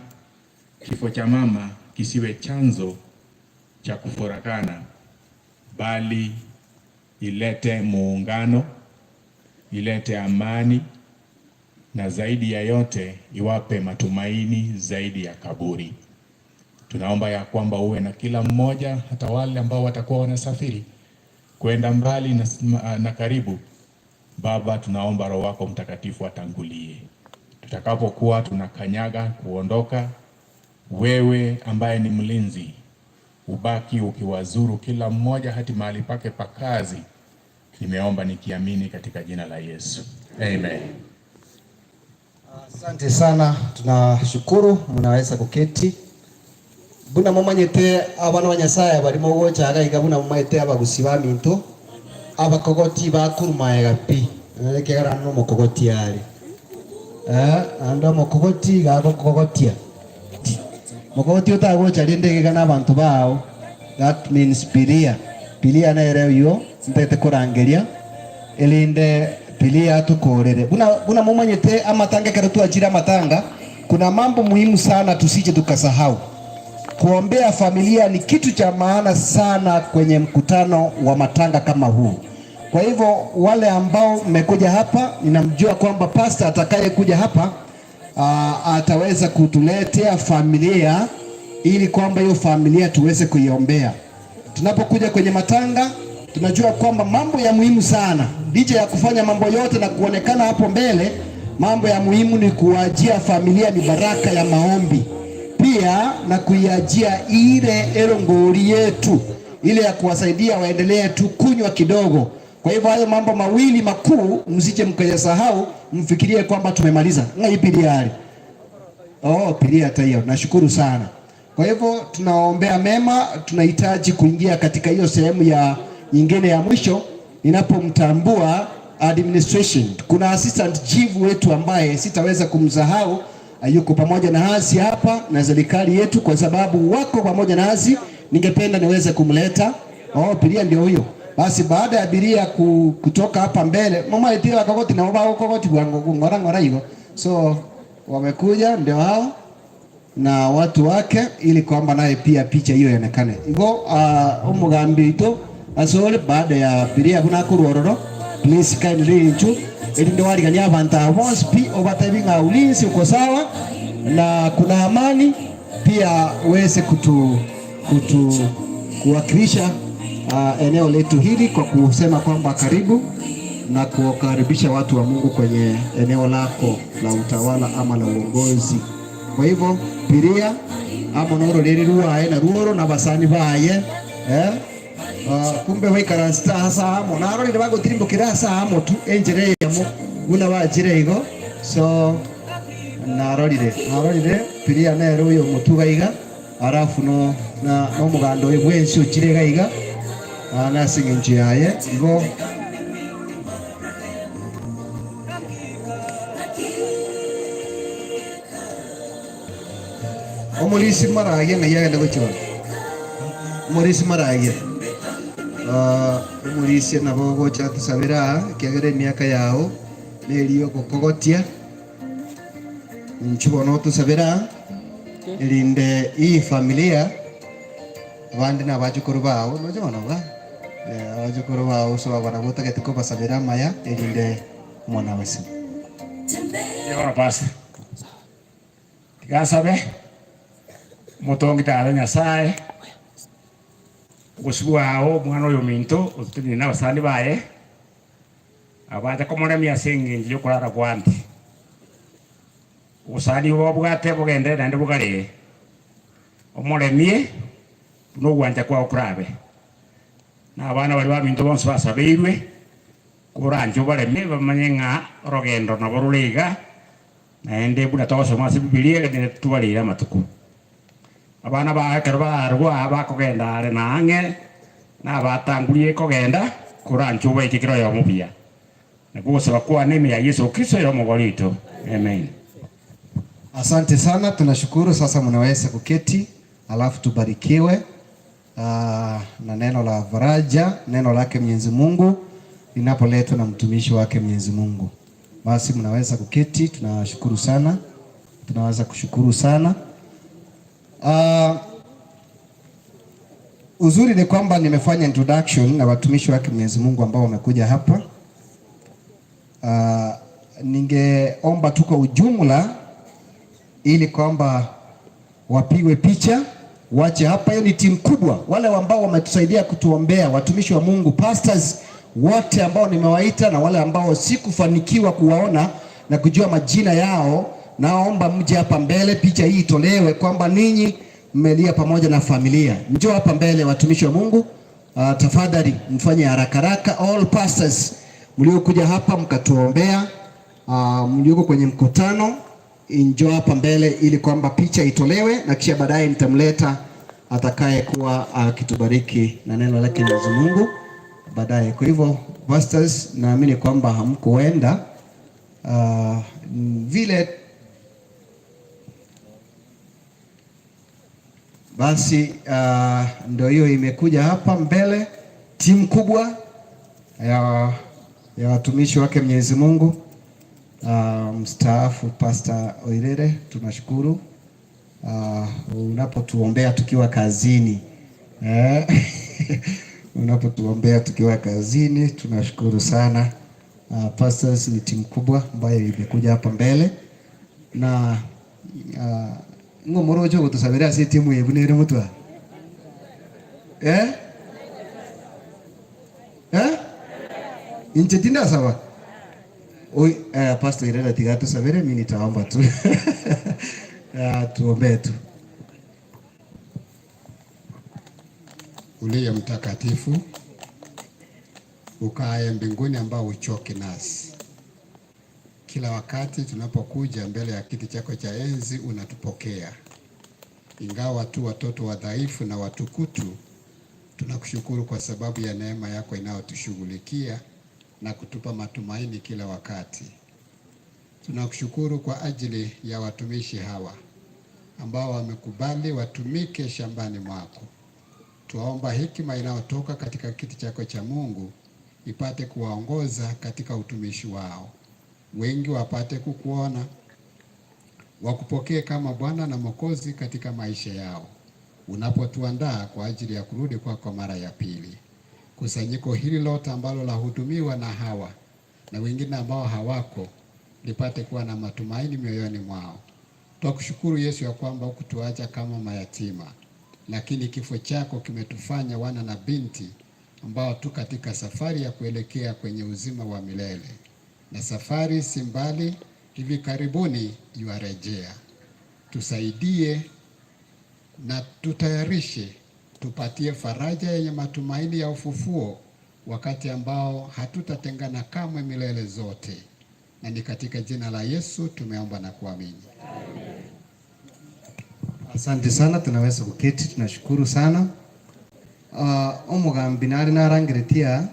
kifo cha mama kisiwe chanzo cha kufurakana, bali ilete muungano, ilete amani, na zaidi ya yote iwape matumaini zaidi ya kaburi. Tunaomba ya kwamba uwe na kila mmoja, hata wale ambao watakuwa wanasafiri kwenda mbali na karibu. Baba, tunaomba Roho wako Mtakatifu atangulie tutakapokuwa tunakanyaga kuondoka. Wewe ambaye ni mlinzi, ubaki ukiwazuru kila mmoja hadi mahali pake pa kazi. Nimeomba nikiamini katika jina la Yesu, amen. Asante sana, tunashukuru. Mnaweza kuketi. Buna mumanyite abana ba Nyasaye barimo gochaga iga, buna mumanyite abagusi ba minto abakogoti bakurumaega pi ekegera no mokogoti ari ando mokogoti gagokogotia mokogoti otagocha rinde giga na abantu bao. That means pilia pilia nere yo ntete kurangeria elinde pilia tukorere. Buna mumanyite amatanga kero tuachira amatanga, kuna mambo muhimu sana tusije tukasahau. Kuombea familia ni kitu cha maana sana kwenye mkutano wa matanga kama huu. Kwa hivyo wale ambao mmekuja hapa, ninamjua kwamba pastor atakayekuja hapa ataweza kutuletea familia ili kwamba hiyo familia tuweze kuiombea. Tunapokuja kwenye matanga, tunajua kwamba mambo ya muhimu sana, licha ya kufanya mambo yote na kuonekana hapo mbele, mambo ya muhimu ni kuajia familia mibaraka ya maombi pia na kuiajia ile erongori yetu ile ya kuwasaidia waendelee tu kunywa kidogo. Kwa hivyo hayo mambo mawili makuu msije mkayasahau, mfikirie kwamba tumemaliza. Ngai oh, pilia hata hiyo. Nashukuru sana. Kwa hivyo tunaombea mema, tunahitaji kuingia katika hiyo sehemu ya nyingine ya mwisho ninapomtambua administration. Kuna assistant chief wetu ambaye sitaweza kumsahau, yuko pamoja na hasi hapa na serikali yetu, kwa sababu wako pamoja na hasi. Ningependa niweze kumleta. Oh, pilia ndio huyo. Basi baada ya abiria kutoka hapa mbele, mama itira kokoti na baba kokoti bwangu ngora ngora hiyo. So wamekuja ndio hao na watu wake, ili kwamba naye pia picha hiyo ionekane. Hivyo umugambi itu asole baada ya abiria kuna kurororo, please kindly inchu ili ndio waligania abantu bonse pi obatabinga ulinzi uko sawa na kuna amani pia, uweze kutu kuwakilisha eneo letu hili kwa kusema kwamba karibu na kuwakaribisha watu wa Mungu kwenye eneo lako la utawala ama la uongozi. Kwa hivyo piria amo noro riri ruae na ruoro na basani baye kumbe waikara hasa amo naro riri bagotirimbukira hasa amo tu enjere yamo buna bajire igo. So narorire piria nero uyo mutuga iga arafu no na no mugando bwensi uchire gaiga nasingenji yaye igo. Omorisi maragie ng'ai agende gochora omorisi maragie omorisi nabo gocha tusabira kiagere emiaka yao neriyo gokogotia nchibono tusabira erinde ii familia abandi na abachukuru bao nochibona bwa abachukuru bao so abana botagete kobasabira amaya erinde omwana wese yona pasa tigasabe mutongi tara Nyasaye gusibwao omwana oyo minto otutenire na abasani baye Abacha komoremia ase eng'encho ya okorara kwande. Obosani obo obwate bogenderere naende bogaree. Omoremie buna ogwancha kwao korabe. Na abana baria baminto bonsi basabeirwe, koranche obaremie bamanye ng'a orogendo nabo rore iga, naende buna togosoma ase Bibilia nigo twareire amatuko. Abana baye ekero bararwa aa bakogenda are na ang'e, na abatangurie kogenda, koranche obaike kera oyomo buya. Nakwo ogosaba kwane ime ya Yeso Kristo ere Omogori oito. Amen. Asante sana, tunashukuru. Sasa mnaweza kuketi, alafu tubarikiwe na neno la faraja, neno lake Mwenyezi Mungu linapoletwa na mtumishi wake Mwenyezi Mungu. Basi mnaweza kuketi, tunashukuru sana, tunaweza kushukuru sana. Uzuri ni kwamba nimefanya introduction na watumishi wake Mwenyezi Mungu ambao wamekuja hapa. Ningeomba tu kwa ujumla ili kwamba wapigwe picha wache hapa. Hiyo ni timu kubwa, wale ambao wametusaidia kutuombea, watumishi wa Mungu, pastors wote ambao nimewaita na wale ambao sikufanikiwa kuwaona na kujua majina yao, naomba mje hapa mbele, picha hii itolewe kwamba ninyi mmelia pamoja na familia. Njoo hapa mbele watumishi wa Mungu. Tafadhali mfanye haraka haraka. All pastors mliokuja hapa mkatuombea, mlioko kwenye mkutano, njoo hapa mbele ili kwamba picha itolewe na kisha baadaye nitamleta atakaye kuwa akitubariki na neno lake Mwenyezi Mungu baadaye. Kwa hivyo pastors, naamini kwamba hamkuenda vile basi, ndio hiyo imekuja hapa mbele, timu kubwa ya watumishi wake Mwenyezi Mungu. Mstaafu Pastor Oirere, tunashukuru unapotuombea tukiwa kazini. Unapotuombea tukiwa kazini tunashukuru sana. Pastors ni timu kubwa ambayo imekuja hapa mbele na ng'omorocho gutusabira ase timu yebu nere mutwa inche tindasaba. Oi, Pastor Irene tiga tusabire, mimi nitaomba tu. Tuombe tu. Uliye mtakatifu ukaye mbinguni, ambao uchoki nasi kila wakati tunapokuja mbele ya kiti chako cha enzi, unatupokea. Ingawa tu watoto wadhaifu na watukutu, tunakushukuru kwa sababu ya neema yako inayotushughulikia na kutupa matumaini kila wakati. Tunakushukuru kwa ajili ya watumishi hawa ambao wamekubali watumike shambani mwako. Twaomba hekima inayotoka katika kiti chako cha Mungu ipate kuwaongoza katika utumishi wao. Wengi wapate kukuona, wakupokee kama Bwana na Mwokozi katika maisha yao, unapotuandaa kwa ajili ya kurudi kwako mara ya pili. Kusanyiko hili lote ambalo lahudumiwa na hawa na wengine ambao hawako, lipate kuwa na matumaini mioyoni mwao. Twakushukuru Yesu ya kwamba hukutuacha kama mayatima, lakini kifo chako kimetufanya wana na binti ambao tu katika safari ya kuelekea kwenye uzima wa milele. Na safari si mbali, hivi karibuni yuarejea. Tusaidie na tutayarishe, tupatie faraja yenye matumaini ya ufufuo, wakati ambao hatutatengana kamwe milele zote. Na ni katika jina la Yesu tumeomba na kuamini. Asante sana, tunaweza kuketi, tunashukuru sana. Omugambi nari narangeretia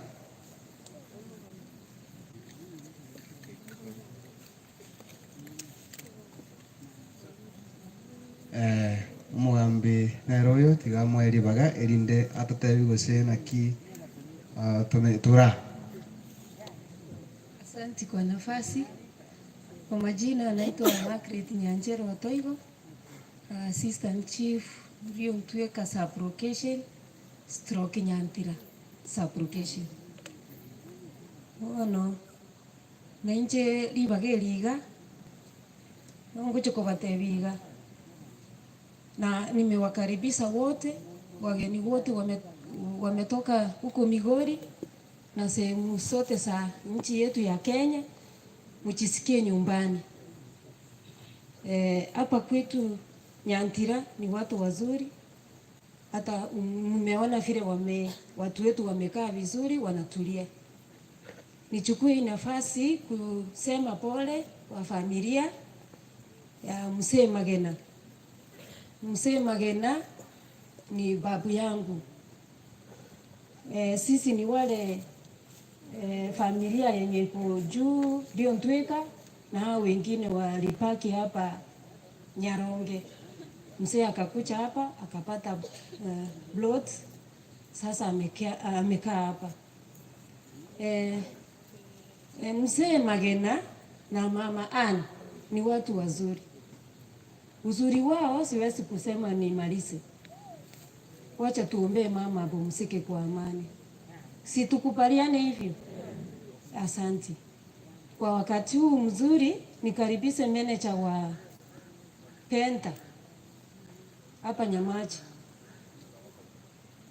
omugambi nere oyo tiga mweri baga erinde atotebi gose naki tura. Asante kwa nafasi. Kwa majina anaitwa Margaret Nyanjero Otoigo, Assistant Chief Rio Mtweka Sub-Location, Stroke Nyantira Sub-Location. Bono na inche ribaga eriga nongoche kobatebiga na nimewakaribisha wote, wageni wote wametoka huko Migori. na sehemu zote za nchi yetu ya Kenya, mjisikie nyumbani. Hapa kwetu Nyantira ni watu wazuri, hata mmeona vile watu wetu wamekaa vizuri, wanatulia. Nichukue hii nafasi kusema pole kwa familia ya Mzee Magena. Mzee Magena ni babu yangu. Sisi ni wale familia yenye iko juu ndio Ntwika na hao wengine walipaki hapa Nyaronge. Mzee akakuja hapa akapata plot, sasa amekaa hapa. Mzee Magena na mama Ann ni watu wazuri. Uzuri wao siwezi kusema nimalize. Wacha tuombee mama apumzike kwa amani. Si tukubaliane hivyo? Asante. Kwa wakati huu mzuri nikaribishe manager wa Penta hapa Nyamache.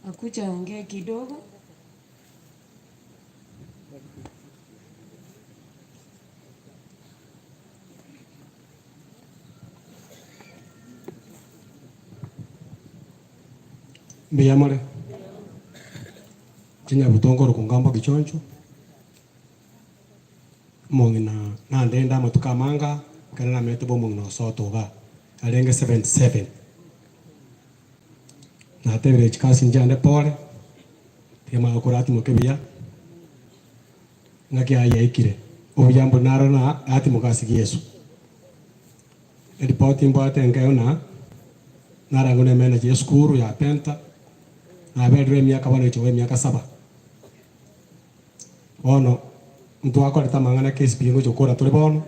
Akuja ongee kidogo. Mbiyamore chinyabutongoro kungamba gichoncho mong'ina nandenda amatuko amanga ekero namete bo omong'ina osotoga arenge 77 natebire chikasi njande pole tiga koratimoke buya ng'aki ayaikire obuya mbori naro na atimoka ase Yesu eripoti mbwate nkeo na narango na manager ya esukuru ya Penta naberire emiaka bono echo emiaka 7 bono ntwakorete amang'ana KCPE ngocha gokora tore bono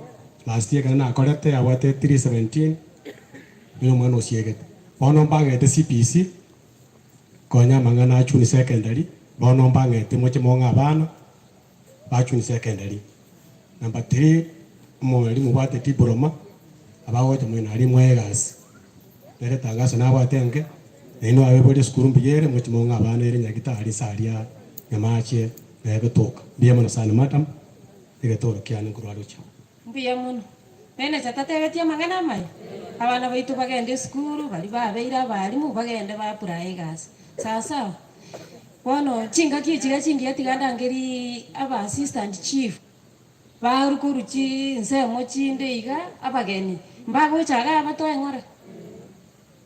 last year ekero nakorete abwate 317 nigo omwana osiegete bono mbang'ete CBC konya amang'ana achuni secondary bono mbang'ete moche mong'e abana bachuni secondary number 3 omwalimu obwate diploma abagocha moino aria mwegasi nere tangazo nabwate enke nainwe abebori esukuru mbuyere moche mong'e abana ere nyagitari ase aria Nyamache na egetoka mbuya mono sana madam egetoro kiane nkorwa roche. Mbuya mono. Manager tatebetie amang'ana amaya? Abana baitu bagende esukuru bari babeire abarimu bagende bapurae egasi. Sawasawa. Bono chingaki echiga chingiya tiga ndangeri aba assistant chief barukoru chinsemo chinde iga abageni mbagocha iga abatoe ng'ora.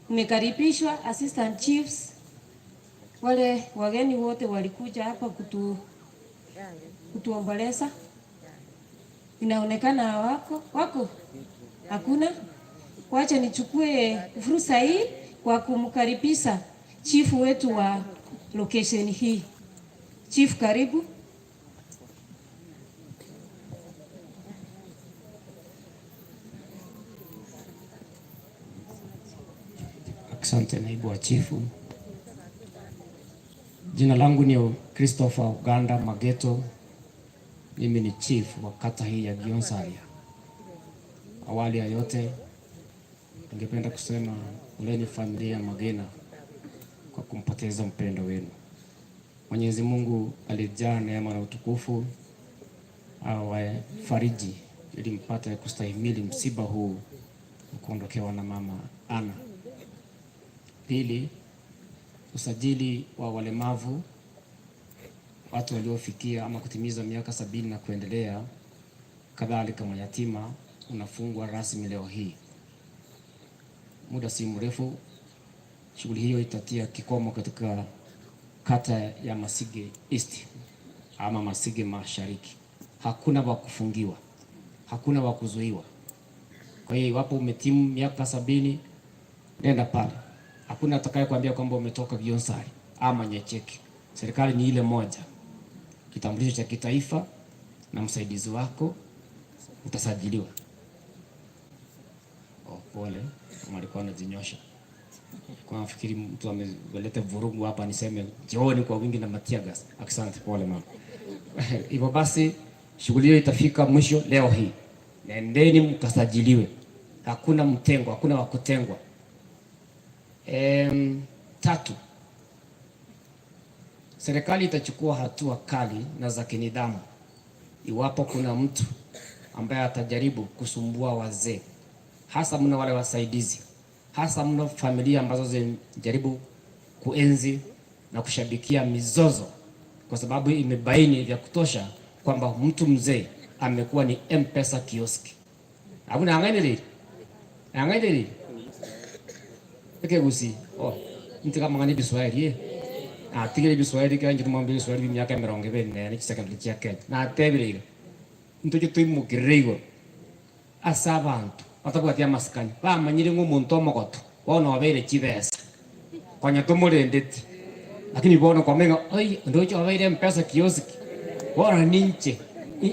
Mmekaribishwa assistant chiefs, wale wageni wote walikuja hapa kutuomboleza. Inaonekana wako hakuna. Wacha nichukue fursa hii kwa kumkaribisha chief wetu wa location hii. Chief, karibu. Asante naibu wa chifu. Jina langu ni Christopher Uganda Mageto. Mimi ni chief wa kata hii ya Gionsaria. Awali ya yote, ningependa kusema poleni familia ya Magena kwa kumpoteza mpendo wenu. Mwenyezi Mungu alijaa neema na utukufu awafariji ili mpate kustahimili msiba huu wa kuondokewa na mama Anna. Pili, usajili wa walemavu, watu waliofikia ama kutimiza miaka 70 na kuendelea, kadhalika mayatima, unafungwa rasmi leo hii. Muda si mrefu shughuli hiyo itatia kikomo katika kata ya Masige East ama Masige Mashariki. Hakuna wa kufungiwa, hakuna wa kuzuiwa. Kwa hiyo iwapo umetimu miaka 70, nenda pale. Hakuna atakayekuambia kwamba umetoka Gionsari ama Nyecheke. Serikali ni ile moja. Kitambulisho cha kitaifa na msaidizi wako utasajiliwa. Oh, pole, kama alikuwa anajinyosha. Kwa nafikiri mtu ameleta vurugu hapa niseme jioni kwa wingi na matiagas. Asante, pole mama. Hivyo basi shughuli hiyo itafika mwisho leo hii. Nendeni mkasajiliwe. Hakuna mtengo, hakuna wa kutengwa. Tatu, Serikali itachukua hatua kali na za kinidhamu iwapo kuna mtu ambaye atajaribu kusumbua wazee, hasa mno wale wasaidizi, hasa mno familia ambazo zinajaribu kuenzi na kushabikia mizozo, kwa sababu imebaini vya kutosha kwamba mtu mzee amekuwa ni M-Pesa kioski. Hakuna angaili angaili ekegusi oh nti kama ngani Kiswahili eh atigire Kiswahili kanje tumwambie Kiswahili miaka 24 ni secondary chia Kenya na atebire iga ntoche tuimukirire igoro ase abanto batabwatia amasikani bamanyire ng'a omonto omogoto bono obeire chibesa konya tumurendeti lakini bono kwamenya oi ndoche obeire mpesa kioski bono ninche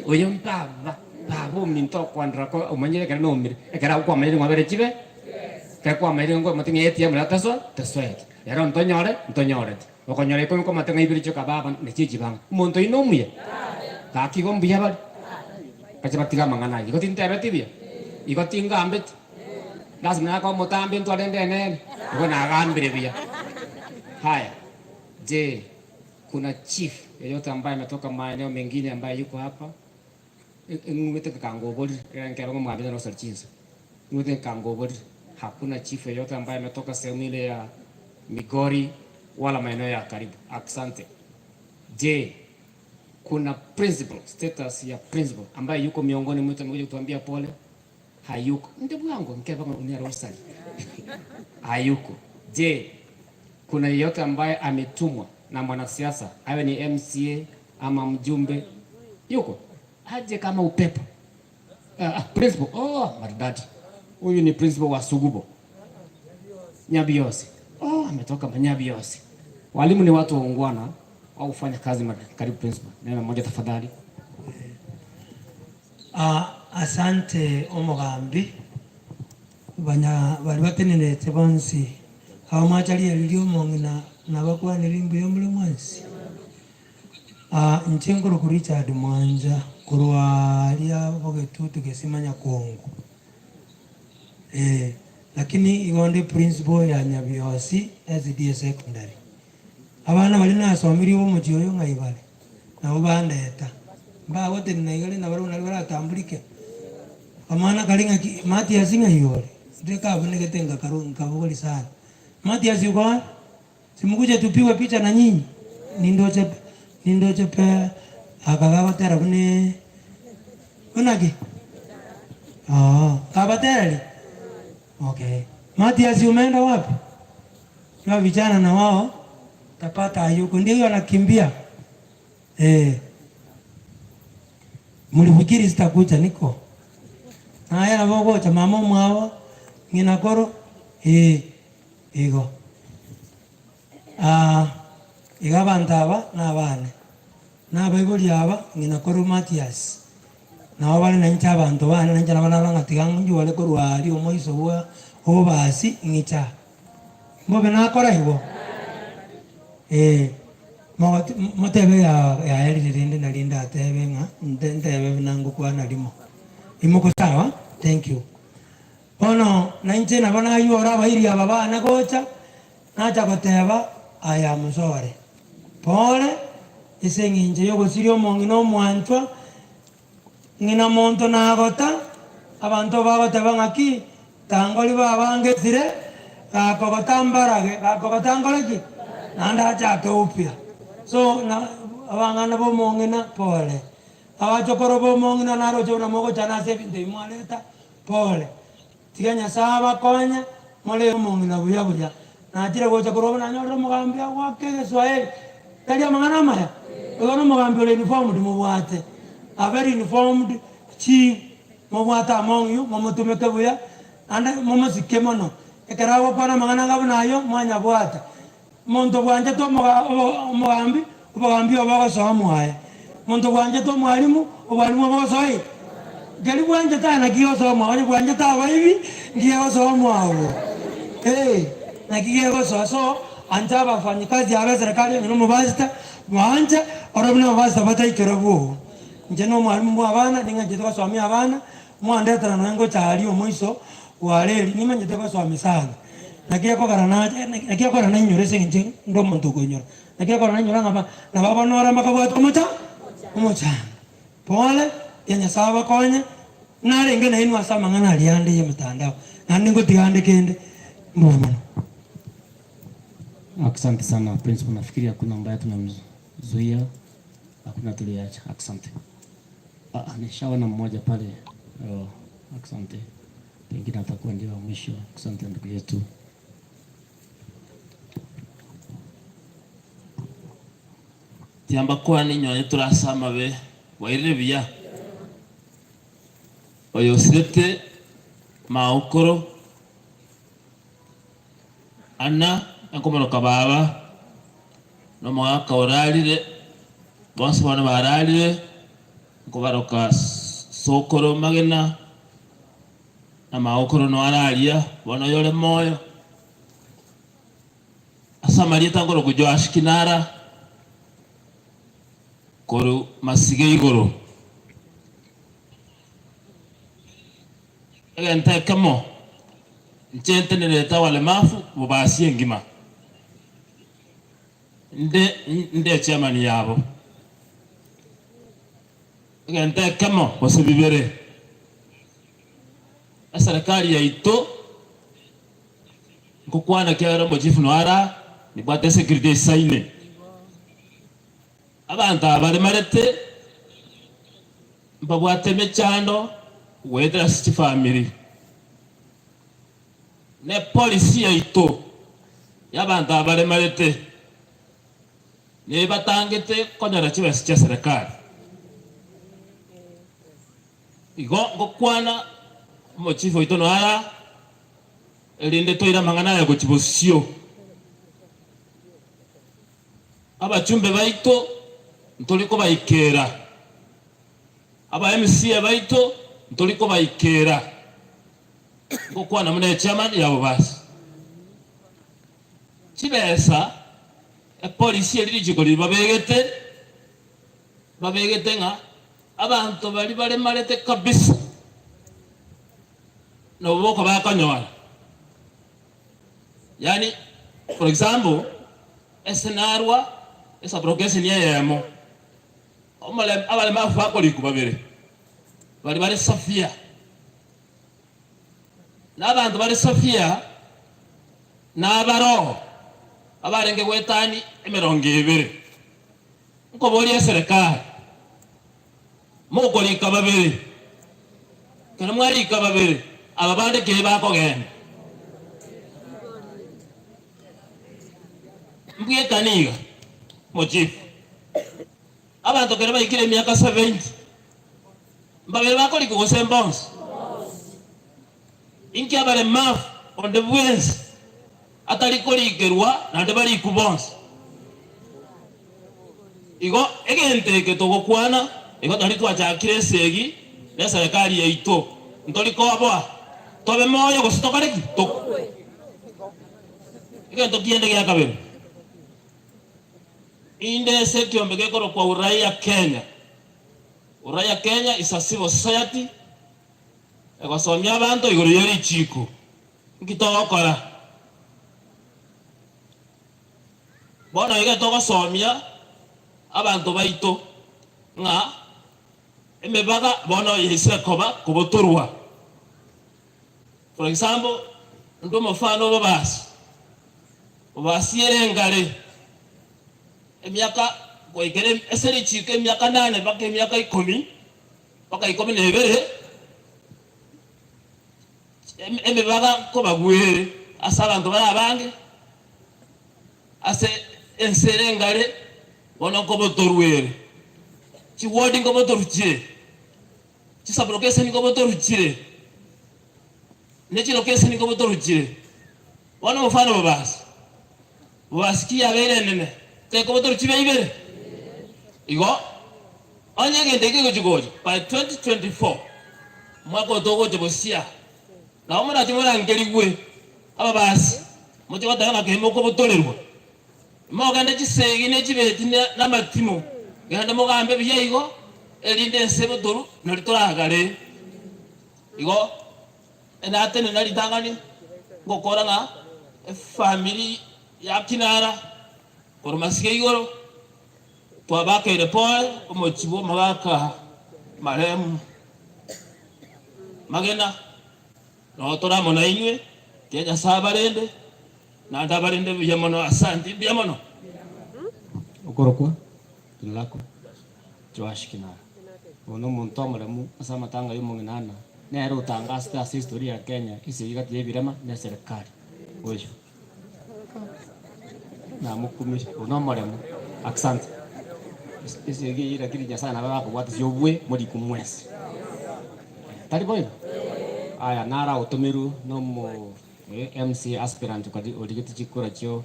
oyo mbaba baba ominto okwandera ko omanyire ekero nomire ekero akwamanyire ng'a obere chibe kekwamanyire ngo mating'e ATM ria teso tesoeki rero ntonyore ntonyorete okonyora ikomi kwamating'a ibere chioka baba nechi chibanga omonto oino omuya gaki igo mbuya bare bache batiga amang'ana aywo igo tintebeti buya igo tingambeti lazima nako omotambi ntwarende enene igo nagambire buya. Haya, je, kuna chief yeyote ambaye ametoka maeneo mengine ambaye yuko hapa? Ng'wete kangoborire nkero ng'omwambia nosari chinsa ng'wete kangoborire. Hakuna chief yeyote ambaye ametoka sehemu ile ya Migori wala maeneo ya karibu. Asante. Je, kuna principal, status ya principal ambaye yuko miongoni mwetu amekuja kutuambia pole? Hayuko. Ndugu yangu mkeva unarosali. Hayuko. Je, kuna yeyote ambaye ametumwa na mwanasiasa awe ni MCA ama mjumbe? Yuko. Aje kama upepo. Principal. Oh, maridadi. Huyu ni principal wa Sugubo. Nyabiosi. Oh, ametoka Nyabiosi. Walimu ni watu waungwana au kufanya kazi karibu principal. Neno moja tafadhali. Asante omugambi banya bali batenenete bonsi aho mwachalia lilio mongina nabakwanira imbuya omuli mwansi. Nchenkuru ku Richard Mwanja kurwaria bogetutu gesimanya Kongo. Lakini igonde principal ya Nyabiosi SDA secondary. Abana bali nasomiri omuji oyo ng'aibale nabo bandeta mbagote naigale na baruna baratambulike amana kali ng'aki Matias ng'ayore ndekabonekete ngakarunga kabogoli sana. Matias yuko wapi? Simukuje tupigwe picha na nyinyi. Nindoche pe akagagotera kune unaki. Ah, kabatera li. Okay. Matias umeenda wapi? Na vijana na wao tapata hayuko ndio anakimbia. Mulifikiri sitakuja niko. Na yeye anabogocha mama mwao ngina koro igo. Iga bantaba na bane. Na baibuli aba ngina koro Matias. Na wale na ncha bantu bane na ncha bana banga tigangu wale korwa ali omoiso wa obasi ngicha. Mbobe nakora hibo. Motebe ya eri rinde na linda atebe nga ntebe nangu kwa nalimo. Imoko sawa? Thank you. Bono na nche na bana yora bairi aba bana gocha nacha goteba aya musore. Pole ese nginje yogosiri omongi no mwanchwa ngina monto nagota abantu bagoteba ngaki tangoli babangesire gakogotambarage gakogotangoleki nanda achake upya. So na abangana bomongina pole abachokoro bomongina narocho na mogo chana se binte imwaleta pole tiga Nyasaye bakonya mole omongina buya buya nachire gocha korobona nyorro mugambia gwake Kiswahili tali amangana maya ogono mugambia ore uniformed mubwate a very informed chief mubwate among you mumutumike buya ande mumusike mono ekero agokwana amang'ana ngabuna ayo mwanyabwata Muntu bwanje to omugambi obugambi obogosoa mwaye muntu bwanje to mwalimu obwalimu obogosoa keri bwanje ta nakigosoa mwaye bwanje ta abaibi ngigosoa mwabo nakigegosoa. So anja abafanyikazi abe serikali ngino mubasita mwanja orobuna mubasita bataikera bwogo nje no mwalimu mwa abana ning'anchete gosomia abana mwandetera noe ngochari omoiso wareri nimanyete gosomia sana. Nakiakogara na nakiakora na inyore ase eng'encho ndo omonto okoinyora Naki ekorora nainyora ng'a ba nabo bono ore mbakabwate omocha omochando. Pole, ya Nyasae abakonye, narenge nainwe ase amang'ana aria ande y'emetandao, naende ngotiga ande kende, mbuya mono. Asante sana principal, nafikiri hakuna ambaye tumemzuia, hakuna tuliacha. Asante. Ah, nishaona mmoja pale. Oh, asante. Pengine atakuwa ndio wa mwisho. Asante ndugu yetu. Tiamba kwani nyonye turasa amabe bwairire buya oyo osirete maokoro ana enkomoroka baba na omogaka orarire bonsi bono bararire nkobaroka sokoro magena na maokoro no araria bono oyore moyo ase amarieta nkorokwa Joash Kinara koru masige igoro egento ekemo inche ntenerete abalemafu bobasie engima nde nde echairman yabo egento ekemo gose bibere eserikali yaito nkokwana kiagera omochief noara nibwate esecurity esaine abanto aba baremarete mbabwate emechando goetera ase chifamiri ne policy yaito ya abanto aba baremarete nebatangete konyora chibesa chia serikali igo ngokwana omochief oito noara erinde toire amang'ana aya gochia bosio abachumbe baito ntori kobaikera aba MCA baito ntori kobaikera ngokwana muna echairman yabo basi chibesa epolisi eri richiko riri babegete babegete ng'a abanto bari baremarete kabisa nabo bakonyora yani for example esenarwa esabrokesi eyemo abalemavu bakoriku babere bari bari Sofia n'abantu bari Sofia n'abaroho abarenge gwetani emirongo ibere nkoboria eserikali mokorika babere kero mwarika babere aba bande kei bakogenda mbwekaniga mochifu abantu kero baikire emiaka 70 mbabere bakorika gose mbonsi inki abalemavu onde bwensi atari korikerwa naende bariku bonsi igo egento eke togokwana igo tori twachakire esegi na eserikali yaito ntori koboa tobe moyo gose tokoreki tokwe egento kiende gia kabere inde ase ekiombe gekorokwa Uraia Kenya. Uraia Kenya is a civil society egosomia abanto igoro ya richiko nki togokora bono iga togosomia abanto baito ng'a emibaga bono yaisire koba kobotorwa. For example, ndo mfano obobasi obasi ere engare emiaka goikere ase richiko emiaka 8 mpaka emiaka 10 mpaka 12 emibaga kobagwere ase abanto bare abange ase ense engare bono nkobotorwere chiwodi nkobotoruchire chisabrokesi nkobotoruchire nechilokesi nkobotoruchire bono mfano bobasi bobasi ki yabeire enene tekobotoruchire ibere igo onye gende kigochigocha by 2024 mwaka otogocha bosia nabo morache morangerigwe ababasi moche goteba ng'a kemo okobotorerwa mogende chisegi ne chibeti na amatimo gende mogambe buya igo erinde ense botoru nari toragare igo enatene nari tang'ani ngokora ng'a efamiri ya Kinara Korwa masike igoro, twabakeire pole, omochie bw'omogaka marehemu Magena, noo tore amo nainwe, tiga Nyasae abarende, naende abarende buya mono. Asante, mbuya mono. Okorokwa jina lako Joash Kinara. Oyo nomonto omoremu ase amatanga y'omong'ina Anna, nere otangasete ase historia ya Kenya esegi gati y'ebirema na eserekari. Oyo namokumirie, oyo nomoremu. Asante. Esegi eyio lakini Nyasaye nabo agakobwatisia obwe morikwe mwensi. Tari boigo? Aya naragotomerwe nomo MCA aspirant origetie chikura chio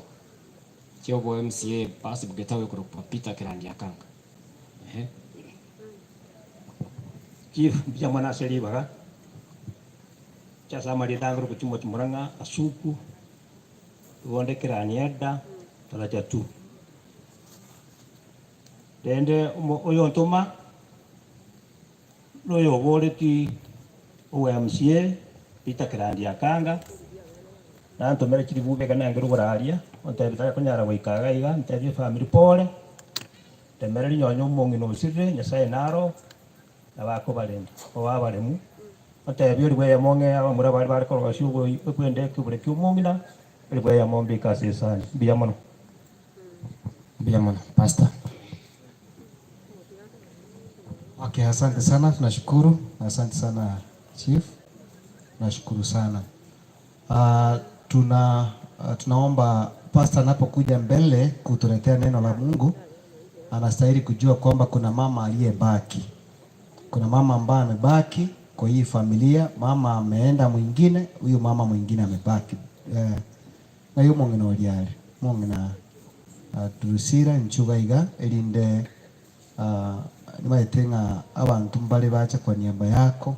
chiobo MCA basi Getawe korokwa Peter Kerandi Akanga. Ehe. Chief mbuya mono ase ribaga ase amarieta angare ogochia Murang'a, Asuku, Igonde Keranieda, Taraja two. Rende oyontoma noyoboreti owe MCA Peter Kerandi Akanga, nantomere chiribubi ekero nangere oboraria, ontebia tari konyara goika iga iga, ntebie efamiri pore, ntemere rinyonyo omong'ina osirire, Nyasaye naro, nabo akobarenda, obe abaremu, ontebie oria bweyemo ng'e abamura baria bare korosia oboi okwenda ekebure kia omong'ina, oria bweyemo mbike ase esani. Mbuya mono. Mbuya mono Pastor. Okay, asante sana, tunashukuru. Asante sana Chief, nashukuru sana. Tunaomba pastor anapokuja mbele kutuletea neno la Mungu, anastahili kujua kwamba kuna mama aliyebaki. Kuna mama ambaye amebaki kwa hii familia, mama ameenda mwingine, huyu mama mwingine amebaki. Na yu mwingine oliale, mwingine turusira nchuga iga elinde nimaetenga abantu mbale bacha kwa niaba yako.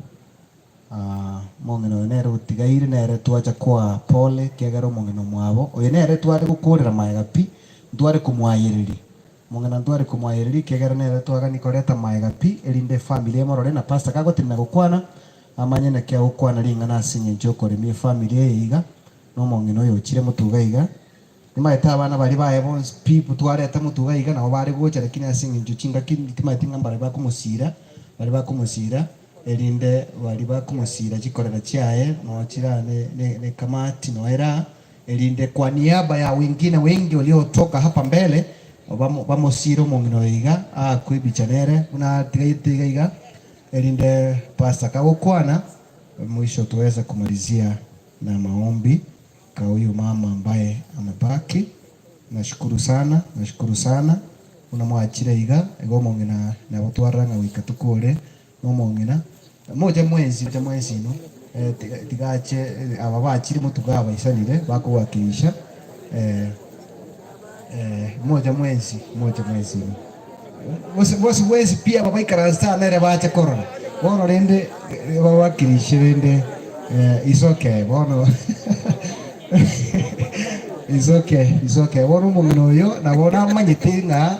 Mong'ina oyo nere otigaire nere twacha kwa pole kiagera omong'ina omwabo oyo nere tware gokorera maega pi ntware komwayereria mong'ina ntware komwayereria kiagera nere twagani koreta maega pi erinde efamily emorore na pastor kagotenena gokwana amanye naki agokwana ring'ana ase eng'encho okoremia efamily eye iga na omong'ina oyo ochire motuga iga nimaete abana baria baye bonsi pi twareta motuga iga nabo bare gocha lakini ase eng'encho chingaki timaeti ng'a mbare bakomosira bari bakomosira erinde bari bakomosira chikorera chiaye nochira ne kamati noera erinde kwa niaba ya wengine wengi waliotoka hapa mbele bamosira omong'ina iga akwibicha nere buna tigaite iga iga erinde pastor kagokwana mwisho tuweze kumalizia na maombi kwa huyu mama ambaye amebaki. Nashukuru sana, nashukuru sana unamwachira iga igo omong'ina nabo twarora ng'a goika tokore nomong'ina moja mwezi moja mwezi ino tigache aba bachire motuga abaisanire bakowakilisha moja mwezi moja mwezi ino bosi bosi mwezi pia babaikaransa nere bache korora bono rende bawakilishe rende is okay bono is okay is okay bono omong'ina oyo nabo namanyete ng'a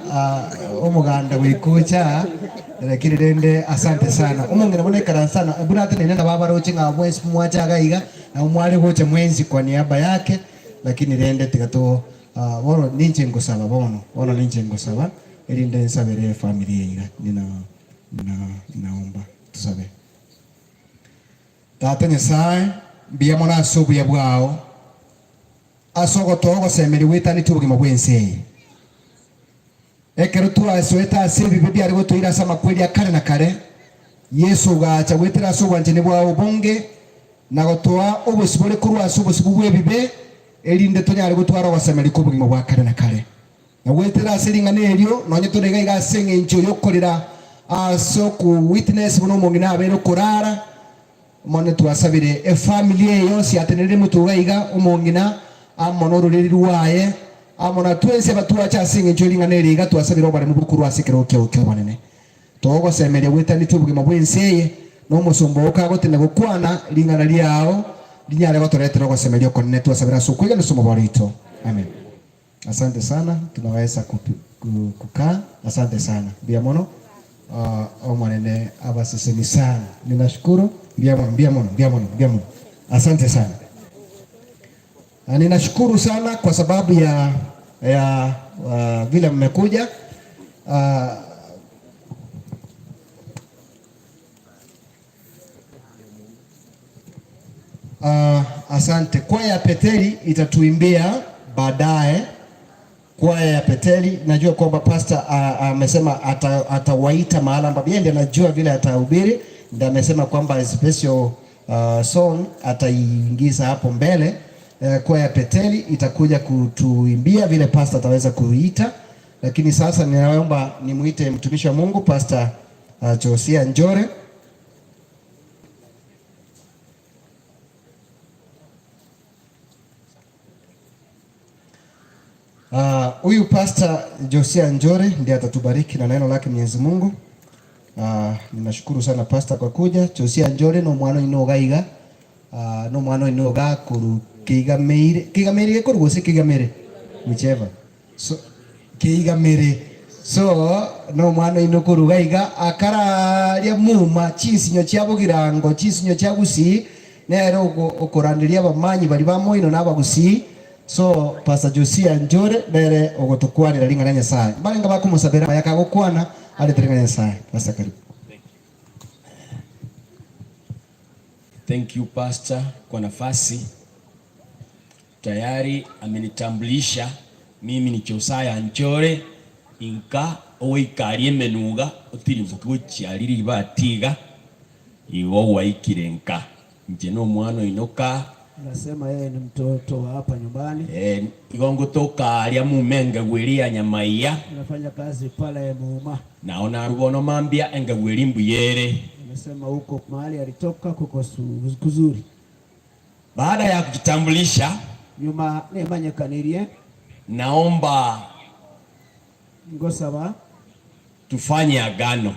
omoganda goikocha lakini rende asante sana omong'ina bono ekaransa na buna atenene na babaroche ng'a mwezi mwachaga iga na omware gocha mwenzi kwa niaba yake lakini rende tigato bono ninche ngosaba bono bono ninche ngosaba erinde nsabere familia iga nina ninaomba tusabe Tata Nyasaye mbuya mono ase obuya bwao ase ogotoa ogosemeri gwetaneti obogima bwa ense eye ekero twasoete ase ebibe biare gotoire ase amakweri akare na kare Yesu ogacha gwetera ase obwanchani bwao obonge na gotoa obosibore korwa ase obosibu bwa ebibe erinde tonyare gotwara ogosemeri kwa obogima bwa kare na kare na gwetera ase ring'ana erio nonye torega iga ase eng'encho yokorera ase okuwitness buna omong'ina abeire okorara mono twasabire efamily eye yonsi atenerere motuga iga omong'ina amo nororeri rwaye amo na twense batwacha ase eng'encho ring'ana eri iga twasabire obaremu bokorwa ase ekero kiao kia obonene togosemeria gwetaneti obogima bwa ense eye na omosomba okagotenda gokwana ring'ana riao rinyare gotoretera ogosemeria okonene twasabire ase okwegena ase omoboro oito amen. Asante sana, tunaweza kukaa. Asante sana mbuya mono omwanene abaseseni sana ninashukuru mbuya mono mbuya mono mbuya mono mbuya mono asante sana. Ninashukuru sana kwa sababu ya ya vile mmekuja. Asante. Kwaya ya Peteli itatuimbia baadaye. Kwaya ya Peteli, najua kwamba pastor amesema atawaita mahala ambapo yeye ndiye anajua vile atahubiri, ndiye amesema kwamba special song ataiingiza hapo mbele. Kwaya ya Peteli itakuja kutuimbia vile pastor ataweza kuita, lakini sasa ninaomba nimuite mtumishi wa Mungu Pastor Josia Njore. Huyu Pastor Josia Njore ndiye atatubariki na neno lake Mwenyezi Mungu. Ninashukuru sana Pastor kwa kuja. Josia Njore no mwana ino gaiga. No mwana ino gakuru kigameire. Kigameire gekuru gose kigamere. Whichever. So kigamere. So no mwana ino kuru gaiga akara ria muma chisinyo chia bugirango chisinyo chia gusi nero okorandiria abamanyi bari bamoino n'abagusi. So Pastor Josia Njore nere ogotukwanira ring'ana Nyasaye barenga bakumusabira yakagukwana arete ring'ana Nyasaye. Pastor, karibu. Thank you Pastor kwa nafasi. Tayari amenitambulisha mimi ni Josiah Njore inka oikarie menuga otirivuki chiariri batiga igo waikire nka nje no mwana inoka. Anasema yeye ni mtoto wa hapa nyumbani. Igongo toka aria mumenge gwiria nyamaiya. Anafanya kazi pale Muuma. Naona rubono mambia enge gwiri mbuyere. Amesema huko mahali alitoka kuko kuzuri. Baada ya kujitambulisha, nyuma nemanyekanirie, naomba ngosaba tufanye agano.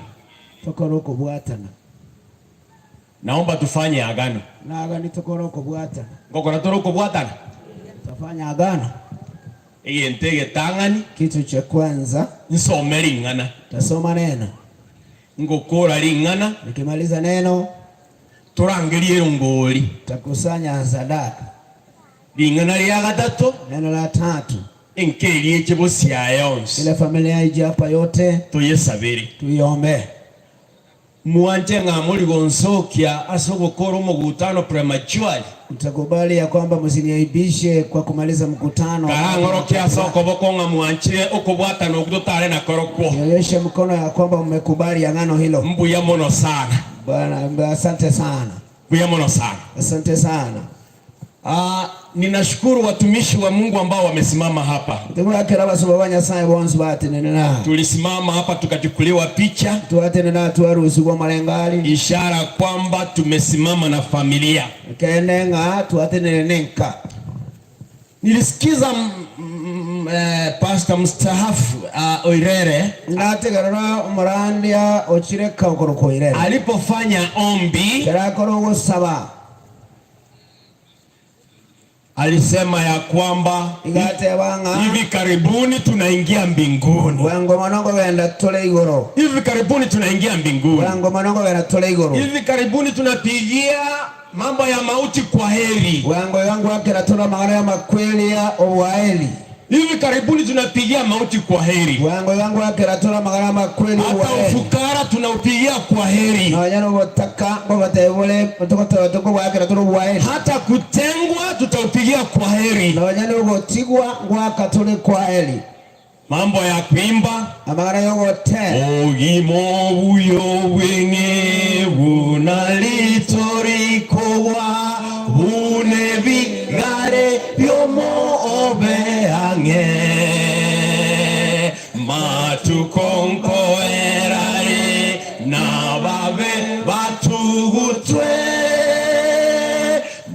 Tokoroko bwatana. Naomba tufanye agano. Na agani tokoroko bwatana. Ngokora toroko bwatana. Tafanya agano. Egentege tangani. Kitu cha kwanza nsome ring'ana. Tasoma neno. Ngokora ring'ana. Nikimaliza neno turangerie rungori. Takusanya sadaka. Ring'ana ria gatatu. Neno la tatu. Enkerie chebosia yonse. Ile familia ije hapa yote. Tuyesabiri. Tuiombe. Muanje ng'amuri gonsokia asogokora omogutano prematurely. Mtakubali ya kwamba msiniaibishe kwa kumaliza mkutano. Karang'orokia soko boko ng'amwanchire okobwatana okutotare na korokwo. Nionyeshe mkono ya kwamba mmekubali agano hilo. Mbuya mono sana. Bwana, asante sana. Mbuya mono sana. Asante sana. Ninashukuru watumishi wa Mungu ambao wamesimama hapa. Tulisimama hapa tukachukuliwa picha, ishara kwamba tumesimama na familia. Nilisikiza pastor mstaafu Oirere alipofanya ombi, alisema ya kwamba hivi karibuni tunaingia mbinguni. Hivi karibuni tunaingia mbinguni. Hivi karibuni tunapigia mambo ya mauti kwa heri. Hivi karibuni tunapigia mauti kwa heri. Hata ufukara tunaupigia kwa heri. Hata kutengwa tutaupigia kwa heri. Mambo ya kuimba ogimo buyo bwenge bunalitorikowa bunebigare byomo obeange matukonkoerare nababe batugutwe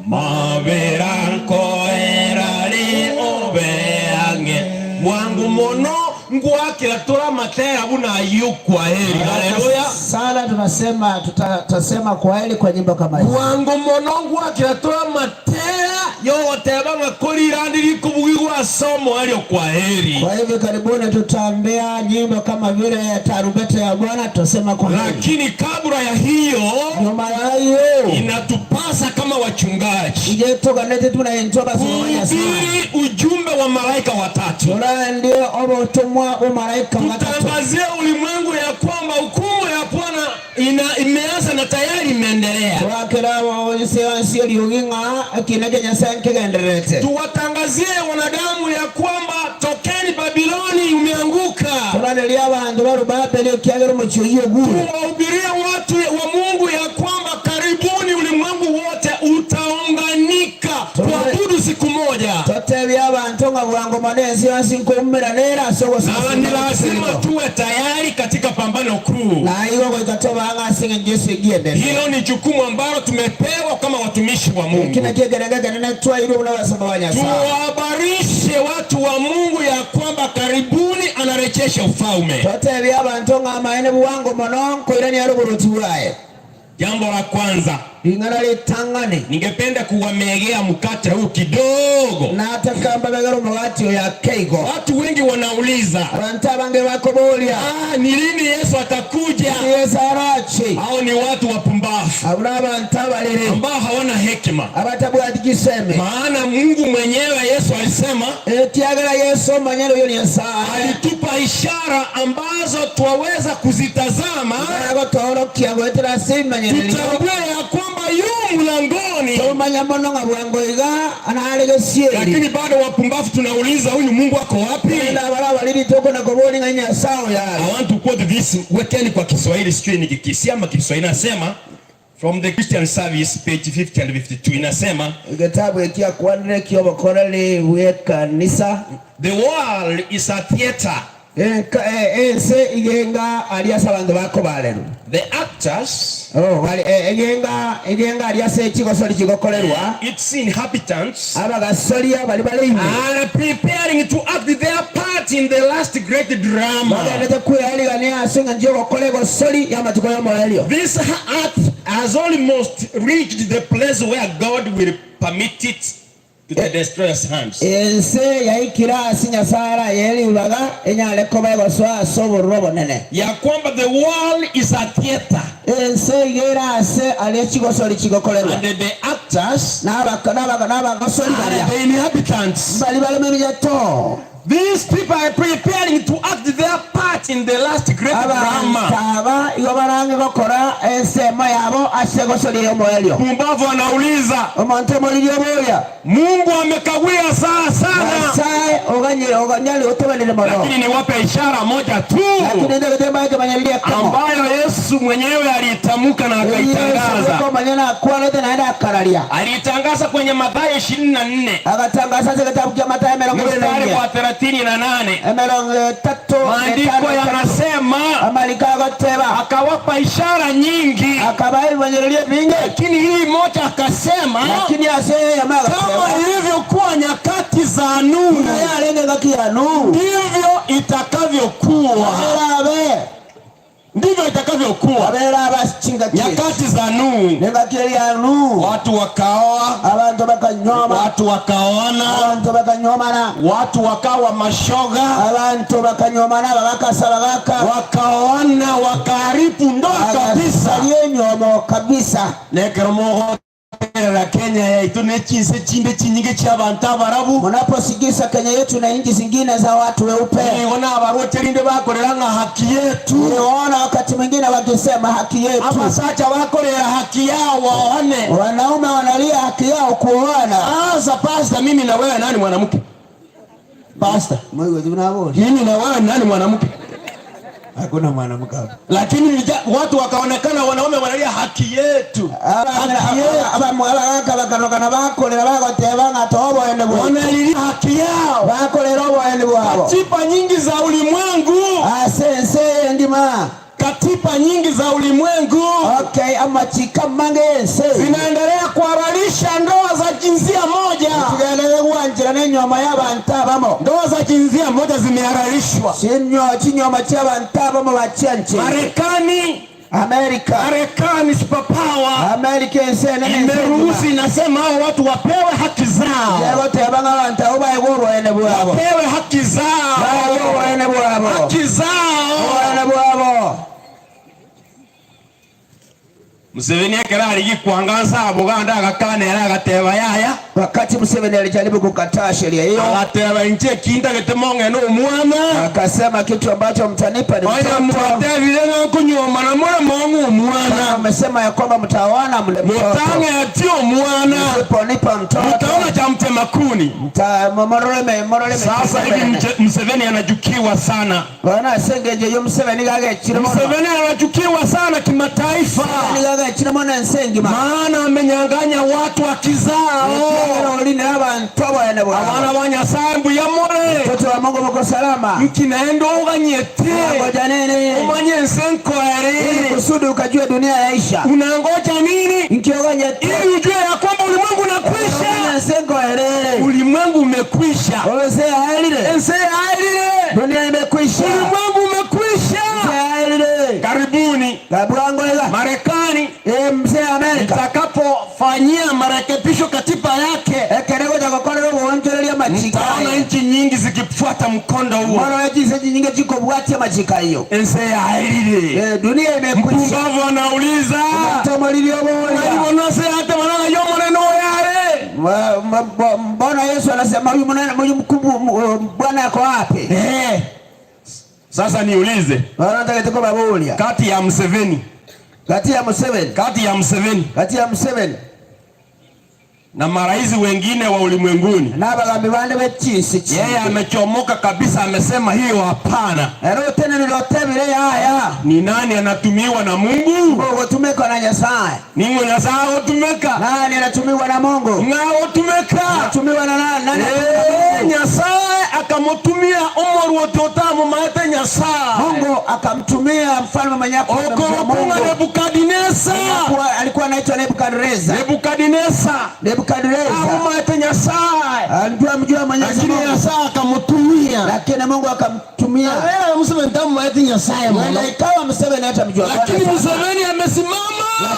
maberankoerare obeange mwangu mono ngwakira tora matera buna yukwa heri. Haleluya. Sana tunasema tutasema kwa heri kwa nyimbo kama hizi. Mwangu mono ngwakira tora matera yote banga kolirandiri kubugigwa Asomo elio kwa heri. Kwa hivyo karibuni tutaambia nyimbo kama vile tarumbeta ya Bwana, tutasema kwa heri. Lakini kabla ya hiyo, nyuma ya hiyo, inatupasa kama wachungaji ije tuganete tunayenjwa basi kuhubiri ujumbe wa malaika watatu, turandie obutumwa bw'umalaika watatu, tutangazie ulimwengu ya kwamba hukumu ya Bwana imeanza na tayari imeendelea. Turakera bonse onsi eriugi ng'a ekina kia Nyasaye nkigendererete. Tuwatangazie wanadamu ya kwamba tokeni Babiloni, umeanguka. Turaneria abandu baru Babeli ekiagera omochie oyio ogure. Tuwahubirie watu wa Mungu ya kwamba karibuni ulimwengu wote utaunganika kuabudu siku moja. Totebia abantu nga bwango mono ensi yonsi nkuumiranera ase Na ni lazima tuwe tayari katika pambano kuu. Na igo goika tobanga ase eng'encho ase egiendete. Hilo ni jukumu ambalo tumepewa kama watumishi wa Mungu. Ekina kiegerenga kenene twairwe buna abasomba ba Nyasaye. Tuwahabarishe watu wa Mungu ya kwamba karibuni anarejesha ufalme. Totebia abantu ng'a amaene bwango mono nkoirania are oboroti bwaye. Jambo la kwanza, Ling'ana litang'ani, ningependa kuwamegea mkate huu kidogo. Nataka mbabegera omogati oyo akeigo. Watu wengi wanauliza, Abantu abange bakoboria, ni lini Yesu atakuja? Yesu arache. Hao ni watu wapumbavu Abo n'abantu abalere ambao hawana hekima, abatabwati giseme. Maana Mungu mwenyewe Yesu alisema, Ekiagera Yesu omanyene oyo ni Nyasaye alitupa ishara ambazo twaweza kuzitazama, agotorokia gwetera ase imenyererio, tutambue ya kwamba yu mlangoni. Tumanya mono ng'a bwango iga anare gesieri. Lakini bado wapumbavu tunauliza, huyu Mungu ako wapi? Enda abara abaliri toko na kobori ng'a Nyasaye oyare. I want to quote this, wekeni kwa Kiswahili, sijui ni Kikisia ama Kiswahili. Nasema from the Christian Service page 50 and 52, inasema Egetabu ekiakwanire kiobokoreri bw'ekanisa. The world is a theater. Ense igenga ari ase abanto bakobarerwa. The actors, Oh, bari egenga egenga ari ase ekigosori kigokorerwa. its inhabitants, Abagasoria bari bari ime are preparing to act their part in the last great drama. bagendete kweyarigania ase ng'a nji ogokora egosori y'amatuko y'omoerio. This earth has almost reached the place where God will permit it to the destroyer's hands. Ense yaikira ase Nyasaye arayeribaga enyare koba egosoa ase obororo obonene. Ya kwamba the world is a theater Ense igera ase ari ekigosori kigokorerwa and the actors n'abagosori are baria the inhabitants. bari barimo. These people are preparing to act their part in the last great drama. Abantu aba igo barange gokora ensemo yabo ase egosori y'omoerio. Pumbavu anauliza, Omonto omoriri oboria, Mungu amekawia saa sana, Nyasaye oganyire oganyari otobanire mono, lakini niwape ishara moja tu lakini ndagete kemanyereria kamo ambayo Yesu mwenyewe aliitamka na akaitangaza. Yesu akwanete naende akararia. Aliitangaza kwenye Mathayo 24 Agatangaza ase ekitabu kia Mathayo emerongo ebere na mstari ine wa 38. 33. Maandiko yanasema Amalika agoteba akawapa ishara nyingi, akabaha ebimanyererio ebinge, lakini hii moja akasema, lakini ase eyemo kama agateba ilivyokuwa nyakati za Nuhu, yarenge ngaki ya Nuhu ndivyo itakavyokuwa, erabe ndivyo itakavyokuwa. Abera abachinga Nyakati za Nuhu, nengaki ya Nuhu, watu wakaoa, abantu bakanyoma, watu wakaoana, abantu bakanyomana, watu wakawa mashoga, abantu bakanyomana babakasa bagaka wakaoana, wakaharibu ndoa kabisa. Bagasaria enyomo kabisa. Nekero mogoterera Kenya yaitu nechinse chinde chinyinge chia abantu abarabu, Munaposigisa Kenya yetu na nchi zingine za watu weupe, nigo nabaroche rinde bakorera ng'a haki yetu, niliwaona wakati mwingine wakisema haki yetu. Abasacha bakorera haki yao waone. Wanaume wanalia haki yao kuoana. Sasa pastor, mimi na wewe nani mwanamke? Pastor, mimi na wewe nani mwanamke? Hakuna mwanamke hapo. Lakini watu wakaonekana wanaume wanalia haki yetu. Haki yetu. Abagaka bakanokana bakorera bagoteba ng'a toboene bwaitu. Wanalilia haki yao. Bakorera oboene bwabo. Katiba nyingi za ulimwengu. Ase ense endima. Katiba nyingi za ulimwengu. Okay, amachika mange ense zinaendelea kuhalalisha ndoa za jinsia moja. Tugendelee kuanjira n'enyoma y'abantu abamo. Ndoa za jinsia moja zimehalalishwa. Chinyoma ky'abantu abamo bachianche. Marekani, Amerika, Marekani superpower Amerika ensi enene, imeruhusu, inasema hao watu wapewe haki zao, yegoteba ng'a abantu abo baegwa obwene bwabo, wapewe haki zao, baegwa obwene bwabo, haki zao. Obwene bwabo. Museveni ekero arigi kwanga Buganda agakanera agateba yaya. Wakati Museveni alijaribu kukataa sheria hiyo, agateba inche kindagete mong'ene omwana, akasema kitu ambacho mtanipa ni onya mtoto. Mwatebire ng'okunyuoma na more mong'u omwana. Amesema ya kwamba mtaoana mle mtoto, mutang'eti omwana, msiponipa mtoto mtaona cha mtema kuni. Mororeme mororeme. Sasa hivi Museveni anachukiwa sana. Bwana asengeje yo Museveni gagechire mono. Museveni anachukiwa sana kimataifa, Museveni gagechire mono ensengima, maana amenyang'anya watu haki zao. Olini abantu obwene bwabo. Abana ba Nyasaye mbuya more. Mtoto wa Mungu, mko salama? Nkinaenda uganyete Ngoja nini? Umanye ensi enkoere Ili kusudi ukajue dunia yaisha. Unangoja nini? Nkioganyete ili ujue ya kwamba ulimwengu unakwisha. Ensenkoere. Ulimwengu umekwisha. Ense yaelire. Ense yaelire. Dunia imekwisha. Ulimwengu umekwisha. Ense yaelire. Karibuni Kabwangoega. Marekani Mzee Amerika itakapofanyia marekebisho katiba yake, ekeregoja gukorera obuonjoreria machika, mtaona nchi nyingi zikifuata mkondo huo. Mwana wejise nyingi chikobwatia machika hiyo. Ense yaelire. Dunia imekwisha. Mpumbavu anauliza Tomolilio boria. Naibonase hata manana yo maneno yale. Mbona Yesu anasema huyu mnene huyu mkubwa Bwana yako wapi? Sasa niulize, Wanataka babulia. kati ya Museveni, Kati ya Museveni, kati ya Museveni kati ya Museveni na marais wengine wa ulimwenguni, n'abagambi bande b'ekisi yeye amechomoka kabisa, amesema hiyo hapana. Ero tene nilotebire yaya. Ni nani anatumiwa na Mungu? Ugotumika na Nyasaye. Ningo Nyasaye otumeka. Nani anatumiwa na Mungu? Ng'ao otumeka. Anatumiwa na nani? Nani? Nyasaye akamutumia omorwoti otamumaete Nyasaye. Mungu akamtumia mfalme mwenye Okorokunga Nebukadinesa. Alikuwa anaitwa Nebukadreza. Nebukadinesa. Nebukadreza. Amumaete Nyasaye. Alijua mjua Mwenyezi Lakini Mungu. Nyasaye akamutumia. Lakini Mungu akamtumia. Wewe Museveni tamumaete Nyasaye Wala mono. ikawa Museveni hatamjua Bwana Lakini sana. Museveni amesimama.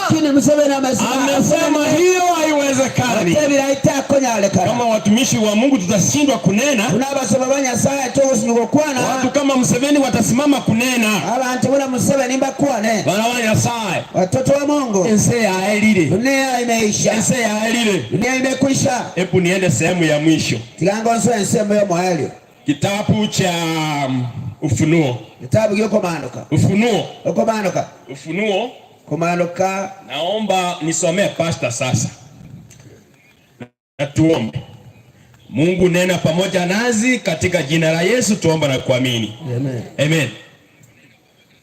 Lakini Museveni amesimama. Amesema hiyo haiwezekani. Tebira itakonyalekana. Kama watumishi wa Mungu tutashindwa kunena, Tunabasaba ba Nyasaye togusinyugokwana. watu kama Museveni watasimama kunena. Abantu buna Museveni mbakwane. Bana wa Nyasaye. Watoto wa Mungu. Ense yaelire. Dunia imeisha. Ense yaelire. Dunia imekwisha. Hebu niende sehemu ya mwisho. Tigango nso ensemo yo muhelio. Kitabu cha Ufunuo. Kitabu gyokomanuka. Ufunuo. Okomanuka. Ufunuo. Komanuka. Naomba nisomee pastor sasa. Na tuombe. Mungu nena pamoja nazi katika jina la Yesu tuomba na kuamini. Amen. Amen.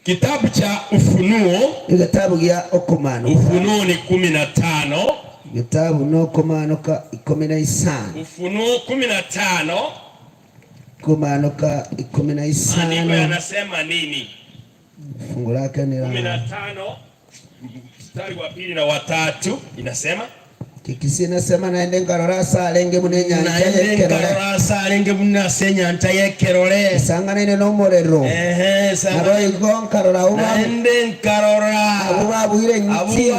Kitabu cha Ufunuo, Kitabu gya okomanuka. Ufunuo ni 15. Kitabu no komanuka 15. Ufunuo 15. Komanuka Maandiko 15. yanasema nini? Fungu lake ni la 15 mstari wa 2 na wa 3 inasema Kikisi nasema naende nkarora salenge mune nyanja naende yekerore. nkarora salenge muna senyanja yekerore Esanganene n'omurero. Ehe, Nabo igo nkarora uba naende nkarora abo babwire ngiti.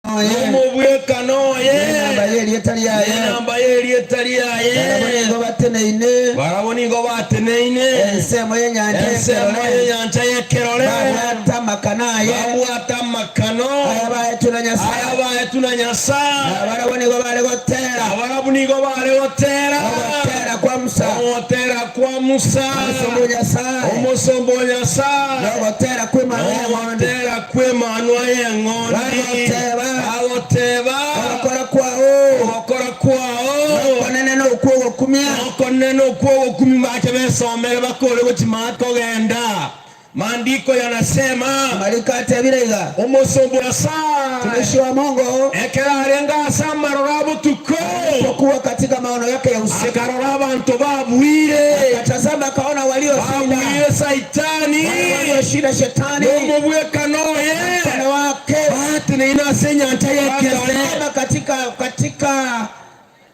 Nomubwekano ye Namba yerieta lyaye. Namba yerieta lyaye. Barabo nigo bateneine. Barabo nigo bateneine. Ensemo y'enyanja Ensemo yekerore. y'enyanja yekerore. Babwata amakana aye. Babwata amakano. Aya baetu na Nyasaye. Aya baetu na Nyasaye. Abarabo nigo bare gotera. Abarabu nigo bare gotera. Ogotera kwa Musa. Ogotera kwa Musa. Omusombo Nyasaye. Omusombo Nyasaye. Nogotera kw'Emanu y'eng'ondi. Nogotera kw'Emanu y'eng'ondi. Bagoteba. Bagoteba. Ogokora kwao. Ogokora kwao. Okonene n'okwogokumia. Okonene okwogokumia bache besomere bakore gochimaka kogenda. Maandiko yanasema Marika atebirega. Omusombo Nyasaye. Mtumishi wa Mungu ekera arenga asamarora butuko alipokuwa katika maono yake ya usiku akarora abantu babwire akatazama akaona walioshinda babwire saitani walioshinda shetani nomubwekano ye mkono wake bateneine ase enyanja yekerore Wakasema katika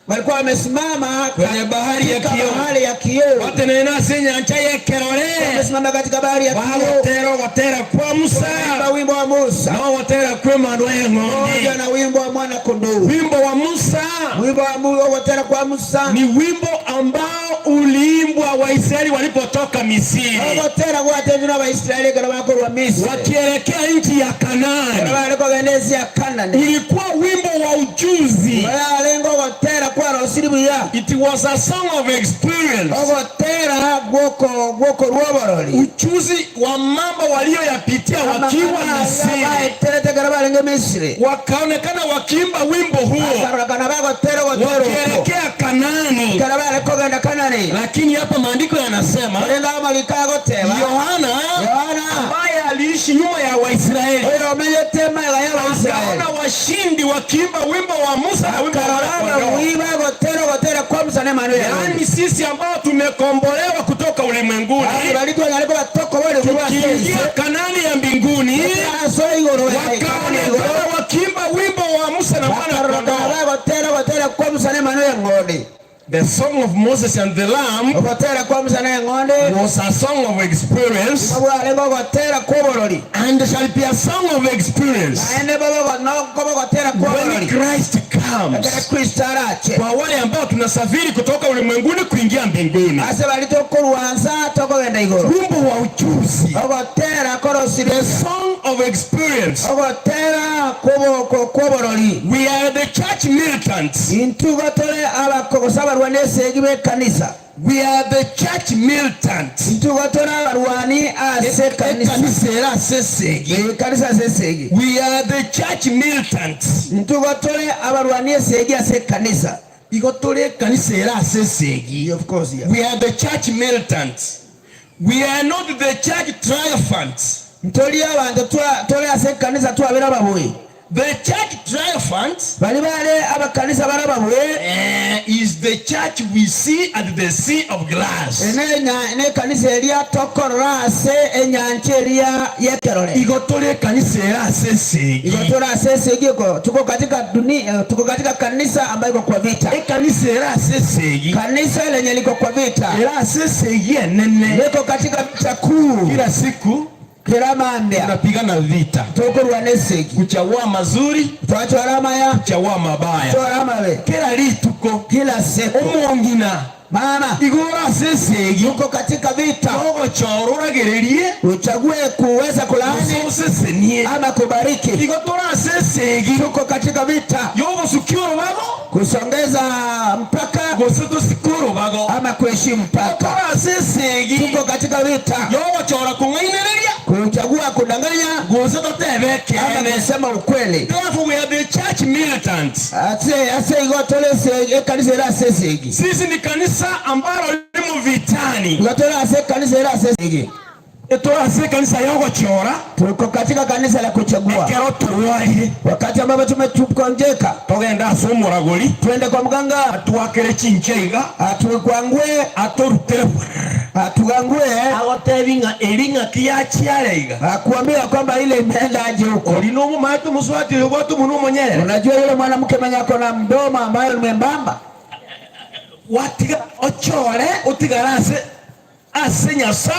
Walikuwa wamesimama kwenye bahari ya katika kioo. bahari ya kioo. Batenene ase enyancha y'ekerore. Wamesimama katika bahari ya kioo. Bagotera ogotera kwa Musa. Wanaimba wimbo wa Musa. Na ogotera kwa Emmanuel ng'ondi. Pamoja na wimbo wa mwana kondoo. Wimbo wa Musa. Wimbo wa ogotera kwa Musa. Ni wimbo ambao uliimbwa Waisraeli walipotoka Misri. Ogotera gwatendwa n'Abaisraeli ekero bakorwa Misri. Wakielekea nchi ya Kanaani. Ekero bare kogenda ensi ya Kanani. Ulikuwa wimbo wa ujuzi. Oyarenga ogotera kwarosiri buya. It was a song of experience. Ogotera gwoko gwoko rwoborori. Ujuzi wa mambo walioyapitia wakiwa Misri. Baeterete ekero barenge Misri. Wakaonekana wakiimba wimbo huo. Bakarorokana bagotera ogotera okwo. Wakielekea Kanaani. Ekero bare kogenda Kanani. Lakini hapa maandiko yanasema Korende amariko agoteba Yohana Yohana ambaye aliishi nyuma ya Waisraeli oyo omenyete maega ya Abaisraeli akaona washindi wakiimba wimbo wa Musa na wimbo wa akarora Mwana-Kondoo. ababuyi bagotera ogotera kwa Musa na Emmanuel. Yaani sisi ambao tumekombolewa kutoka ulimwenguni Bari twanyare ko batokobore tukiingia Kanani ya mbinguni aso igoro wakaonekana wakiimba wimbo wa Musa na bakarorokana Mwana-Kondoo. bagotera ogotera kwa Musa na Emmanuel ng'ondi. The song of Moses and the Lamb Ogotera kwa Musa na eng'ondi was a song of experience bwarenga ogotera kw'oborori and shall be a song of experience naende bobo nokobogotera when kw'oborori Christ ekero comes. Kristo arache Kwa wale ambao tunasafiri kutoka ulimwenguni kuingia mbinguni, ase bari tokorwansa tokogenda igoro wimbo wa ujuzi, ogotera korosire the song of experience. ogotera kw'oborori We are the church militants. intugo tore abakogosa abarwani esegi b'ekanisa We are the church militants. intugo tore abarwani ase ekanisa Ekanisa era ase esegi. ekanisa ase esegi We are the church militants. intugo tore abarwani esegi ase ekanisa Igo tore ekanisa era ase esegi. Of course, yeah. We are the church militants. We are not the church triumphants. Ntori abantu tore ase ekanisa twabera ababuyi. The church triumphant Bari bare abakanisa bara ababuyi. is the church we see at the sea of glass. N'ekanisa eria tokorora ase enyancha eria yekerore. Igo tore ekanisa era ase esegi. Igo tore ase esegi iko tuko katika dunia, tuko katika kanisa ambayo iko kwa vita. Ekanisa era ase esegi. Kanisa lenye liko kwa vita. Era ase esegi enene. Liko katika vita kuu. Kila siku Kila mambia tunapigana vita. Tukorwa nesegi. Kuchagua mazuri, Twachora maya, kuchagua mabaya. Twachora mabe. Kila rituko, Kila siku. Omongina Mama, igora ase esegi. Tuko katika vita. Ogochora oragererie. Uchague kuweza kulaani Usesenie. ama kubariki. Igo tora ase esegi. Tuko katika vita. Yogosukia orobago. Kusongeza mpaka Gose tosike orobago. ama kuheshimu mpaka. Tora ase esegi. Tuko katika vita. Yogochora kung'ainereria. Kuchagua kudanganya Gose totebe ama kene. kusema ukweli. Therefore we are the church militants. Ase ase igo tole se ekanisa era ase esegi. Sisi ni kanisa ambalo limo vitani. Igo tole ase kanisa era ase esegi. Tora ase kanisa yogochora. Tuko katika kanisa la kuchagua. Ekero turwarire. Wakati ambapo tumetukonjeka, Togenda ase omoragori. twende kwa mganga Atwakere chinche iga. atukwangwe, Atorutere. atugangue, Agotebi ng'a eri ng'aki yachiare iga. akuambia kwamba ile imeenda aje huko. Ori nomomaete omuswati oyo gwate omonwa omonyere. Unajua yule mwanamke mwenye ako na mdomo ambayo ni mwembamba, Watiga ochore otigare ase ase Nyasaye.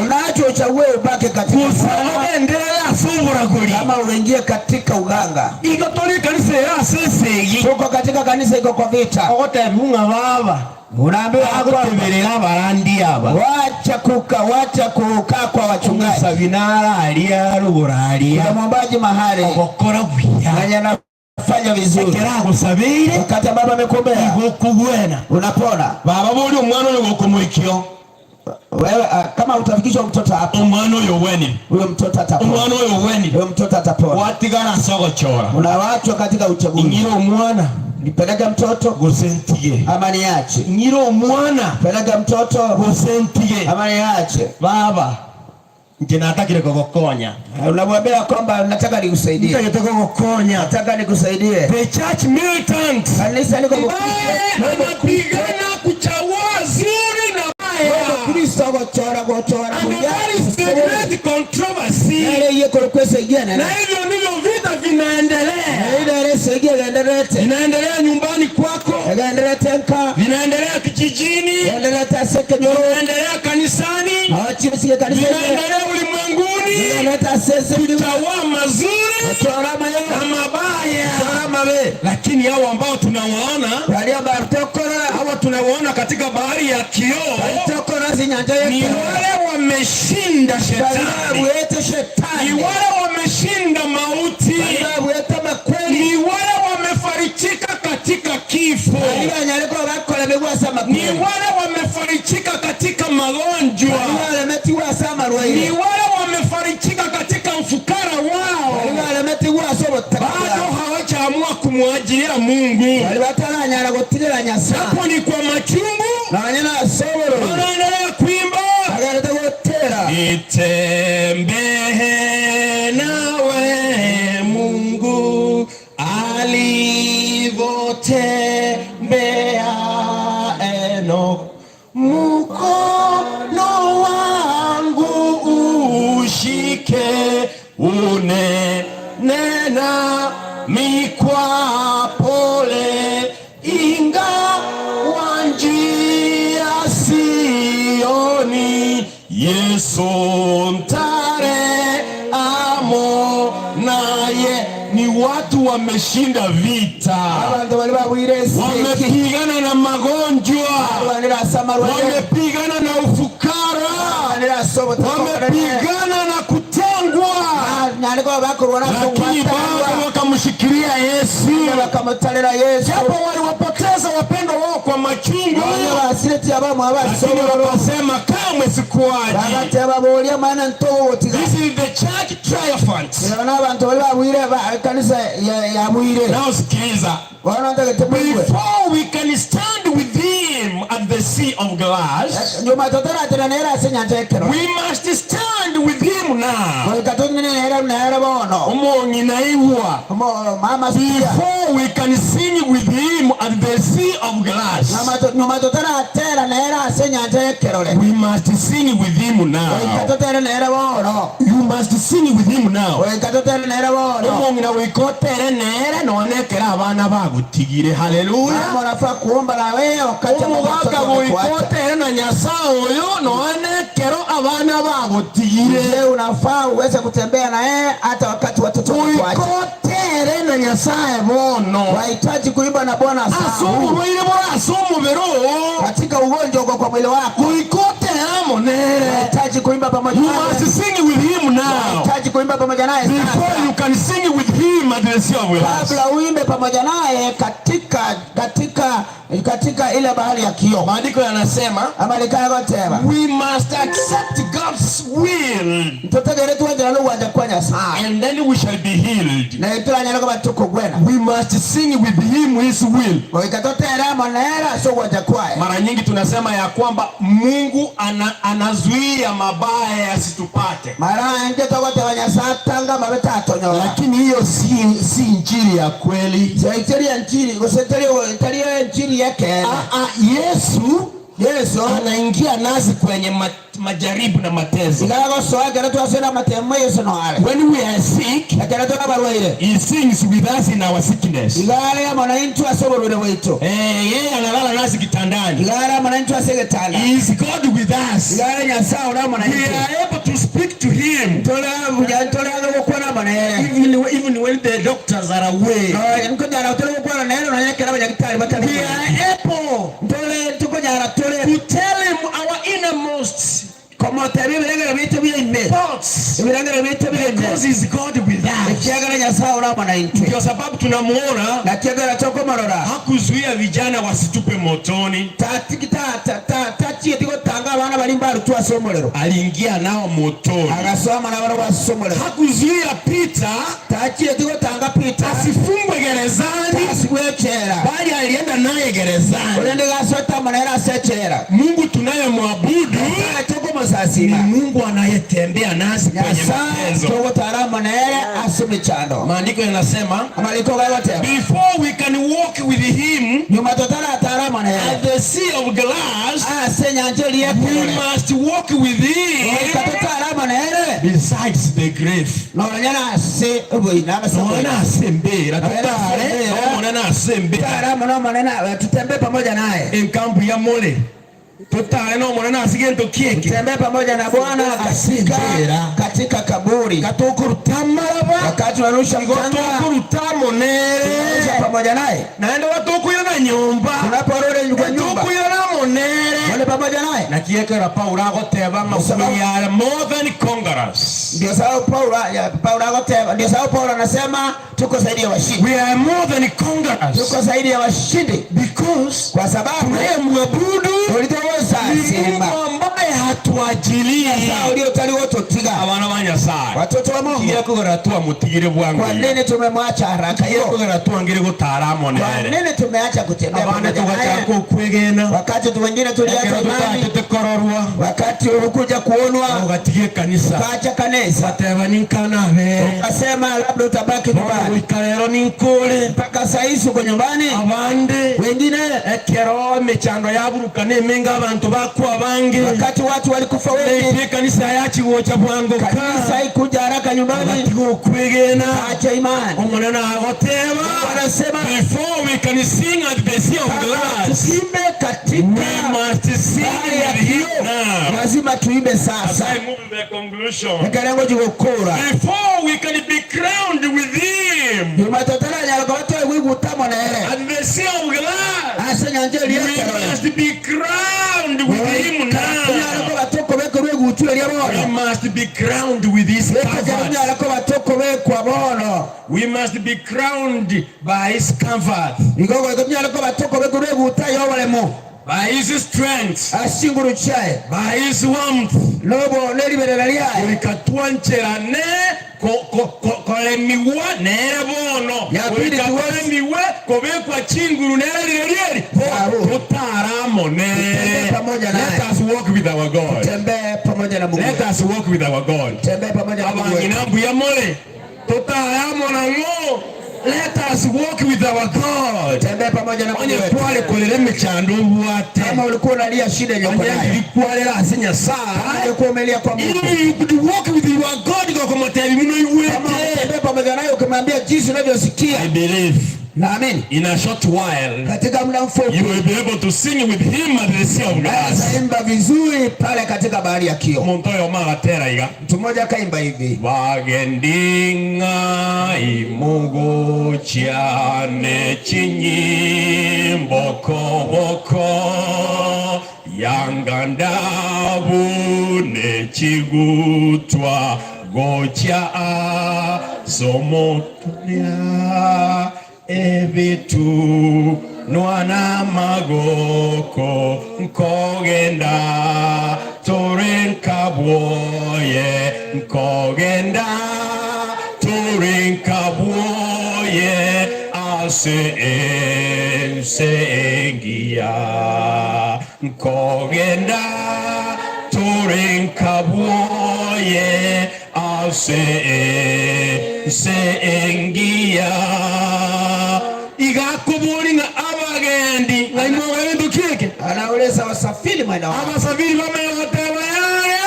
unaacho uchague ubaki katika Gusa Bwana, ogenderere ase oboragori. kama uingie katika uganga. Igo tori ekanisa ere ase esegi. Tuko katika kanisa iko kwa vita. Ogotebi ng'a baba Unaambiwa kwamba agoteberera abarandi aba. wacha kukaa kwa wachungaji. Omusabi nararia rugoro aria. Kuna mwombaji mahali Ogokora buya. mwenye anafanya vizuri, Ekero agosabeire wakati ambapo amekuombea igo okogwena. unapona. Baba bori omwana oyo gokomoikio. Wewe kama utafikishwa mtoto hapo, Omwana oyo ogwenire. huyo mtoto atapona, Omwana oyo ogwenire. huyo mtoto atapona. Watigara ase ogochora. Unawachwa katika uchaguzi. Ing'ira omwana Nipeleke mtoto gose ntige. ama niache? Ing'ira omwana Peleke mtoto gose ntige. ama niache? Baba nche natakire kogokonya. Unamwambia kwamba nataka nikusaidie, Ntagete kogokonya. nataka nikusaidie. The church militant Kanisa liko ambaye anapigana kuchagua zuri na baya. Kristo gochora gochora And that is the great controversy. Yale yeko kwesegena Na hivyo ndivyo vita vinaendelea. ile ile segia genderete Inaendelea nyumbani kwako, genderete. vijijini, vinaendelea kanisani, vinaendelea ulimwenguni, kutawaa mazuri na mabaya. Lakini hao ambao tunawaona, hawa tunawaona katika bahari ya kioo, ni wale wameshinda shetani, ni wale wameshinda mauti, ni wale wamefarikika katika kifo, ni wale wamefarikika katika magonjwa, ni wale wamefarikika katika ufukara wao, bado hawajaamua kumwajilia Mungu. Hapo ni kwa machungu, wanaendelea kuimba, nitembee nawe Mungu alivotembea Enoch, mkono wangu ushike unene nami kwa pole, ingawa njia sioni, Yesu mtare amo naye. Ni watu wameshinda vita, wamepigana na magonjwa, wamepigana na ufukara, wamepigana na kutengwa, lakini bado wakamshikilia Yesu. Japo waliwapoteza wapendwa wao kwa machungu, lakini wakasema kamwe sikuachi. This is the church triumphant. Now sikiliza, before we can stand with him at the sea of glass, we must stand with him now. Omong'inaiwa. Before we can sing with him at the sea of glass, we must sing with him now. You must sing with him now. Omong'ina wikotere nere nonekera abana bagutigire. Haleluya. Omogaka goikotere na Nyasaye oyo nonekero abana bagutigire. Unafaa uweze kutembea na yeye hata wakati watoto wakuacha. Oikotere na Nyasaye bono. Wahitaji kuimba na Bwana ase oborwaire bore ase omobere oo, katika ugonjwa uko kwa mwili wako. Oikotere amo nere. Wahitaji kuimba pamoja You naye. must sing with him now. Wahitaji kuimba pamoja naye Before sasa. you can sing with him at the sea of glass. Kabla uimbe pamoja naye katika ile bahari ya kioo. Maandiko yanasema Amalikaya goteba we must accept God's will ntotegere tuwanjira n'uwanja kwa Nyasaye and then we shall be healed. na ituranyana ko batukugwena. We must sing with him his will. Goika totera monera so uwanja kwaye. Mara nyingi tunasema ya kwamba Mungu anazuia mabaya yasitupate, Mara ingi togoteba Nyasaye tanga mabe tatonyora, lakini hiyo si injili ya kweli. Seiteria njiri goseteria itaria njiri yake. Yesu Yesu anaingia nasi kwenye majaribu na mateso. Igagosoa twasena matemo Yesu no are. When we are sick, ekero twabarwaire, he sings with us in our sickness. Igare mwananchi asoborwire bwitu. Yeye analala nasi kitandani. Igare mwananchi ase gitanda. He is God with us. Igare Nyasaye ura mwananchi. We are able to speak to him. Tole tole gukwana mwanere. Even when the doctors are away. No nkonyara tole gukwana nere nonyekera abanyagitari batari. We are able Tole tukonyara tole to tell him our innermost komotebi ebirengero bitu byaime thoughts ebirengero bitu byaime because he's God with us. Ekiagera Nyasaye ura mwananchi. Ndio sababu tunamuona Na kiagera chokomorora hakuzuia vijana wasitupe motoni, tachieti gotanga abana bari mbarutu ase omorero, aliingia nao motoni. Agasoma nabaro ase omorero. Hakuzuia Peter Tachieti gotanga Peter asifungwe gerezani, asigwe echera, bali alienda naye gerezani. Orende gasota manera ase echera. Mungu tunayemwabudu ni Chokomosasima Mungu anayetembea nasi kwenye Nyasaye mateso. togotara manere ase emichando. Maandiko yanasema Amaliko gagoteba before we can walk with him nyuma totaratara manere at the sea of glass, ase nyanja we eriyekerore must walk with him goika totara manere Besides the grave. Nonya ase oboina Nonya abasaboina. ase embera tutare nomonene ase embera. Tutare amo nomonene tutembee pamoja naye. Enkambu ya mole tutare nomonene ase gento kieke. Tutembee pamoja na Bwana katika, katika kaburi. Katokoruta Wakati tunarusha mchanga tukuruta monere tunarusha pamoja naye. Naende watukwirana nyumba Tunaporudi kwa nyumba tukwirana monere mwende pamoja naye. Nakiekera Paulo agoteba ng'a we are more than conquerors. Ndio sababu Paulo Paulo agoteba, ndio sababu Paulo anasema tuko zaidi ya washindi. We are more than conquerors. Tuko zaidi ya washindi because kwa sababu tunayemwabudu tulitoweza ni simba Mungu ambaye hatuajilii. Sasa ulio Abana ba Nyasaye, watoto wa Mungu, kiye kugora twamutigire bwangu, kwa nini tumemwacha haraka kiye hiyo? kugora twangire gutara Kwa monere nini tumeacha kutembea abande pamoja naye? tugachaka okwegena Wakati tu wengine tuliacha ekero imani, tutachete kororwa wakati ulikuja kuonwa ugatiga ekanisa ukaacha kanisa, bateba ninkana abere ukasema labda utabaki nyumbani. goika rero ninkore Mpaka saa hizi uko nyumbani, abande wengine ekero emechando yaburukana emenga abantu bakwa bange wakati watu walikufa wengi, naite ekanisa yachigocha bwangoka kanisa haikuja haraka nyumbani, batiga okwegena acha imani. omonene agoteba Wanasema before we can sing at the sea of glass tuimbe katika we must sing bahari ya with him kioo, now. lazima tuimbe As sasa. I move to the conclusion, Ekerengo jigukura before we can be crowned with him at the sea of glass, ase nyanja we eriakerore must be crowned with him now. batokobekerwa egutu eria We bono must be crowned with his comfort. nyara ko batokobekwa bono We must be crowned by his comfort, igogo nyara ko batokobekerwa eguta yoboremo by his strength, asinguru chiaye by his warmth. nobo neriberera riaye Goika twancherane koremiwa nere bono Ya pili goika tuwezi- toremiwe kobekwa chinguru nere rire rieri Sawa. tutaramone. Tutembee pamoja naye. Let us walk with our God. Tembee pamoja na Mungu. Let us walk with our God. Tembee pamoja na Mungu wetu. Abang'ina mbuya more tutaramona ng'o. Let us walk with our God. Tembee pamoja na Mungu Onye wetu. twalekorera emechando obwate Kama ulikuwa unalia shida yenye uko onye nayo, ndikwarera ase kama Nyasaye ulikuwa umelia kwa Mungu, If you could walk with your God gokomotebia bino kama iwete. unatembea pamoja naye ukimwambia jinsi unavyosikia, I believe naamini in a short while katika muda mfupi you will be able to sing with him at the sea of glass. naweza imba vizuri pale katika bahari ya kioo. Omonto oyomo agatera iga Mtu mmoja akaimba hivi, bagending'a imugu chiane chinyimbokoboko yanga ndabu nechigutwa gocha somotoria ebitu nwana magoko nkogenda turenkabwoye nkogenda turenkabwoye ase ense engiya nkogenda turenkabwoye ase ense engiya igakobori ng'a abagendi ng'aimoga bintu kieke anauliza wasafiri mwenda wao, abasafiri bamegoteba yaya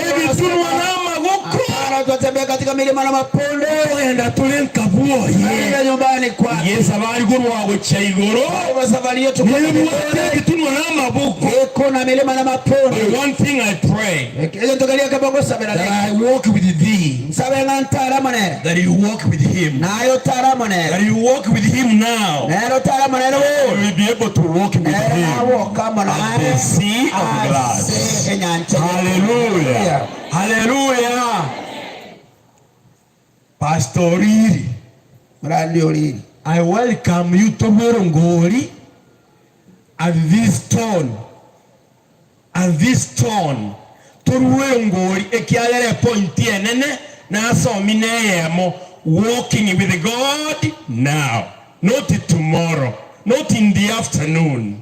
ebitunwa n'amagoko Hapana, twatembea katika milima na maponde, ogenda tuli nkabwoye tuende nyumbani kwake. yesu abari gorwa gocha igoro Kwa safari yetu kwenda nebwate mbinguni, ebitunwa n'amaboko iko na milima na maponde. But one thing I pray Ekyo tukalia kabongo sabera that I walk with thee, nsabe nga ntara monere that you walk with him, nayo tara monere that you walk with him now, nero tara monere you wo will be able to walk with nero him nawoka at the monere sea of glass. ase enyanja. Hallelujah. Hallelujah. Pastor Riri, Murandi oliri I welcome you to Morongori at this stone. At this stone. Torwengori ekiagere point enene nasomi neyemo walking with God now, not tomorrow, not in the afternoon,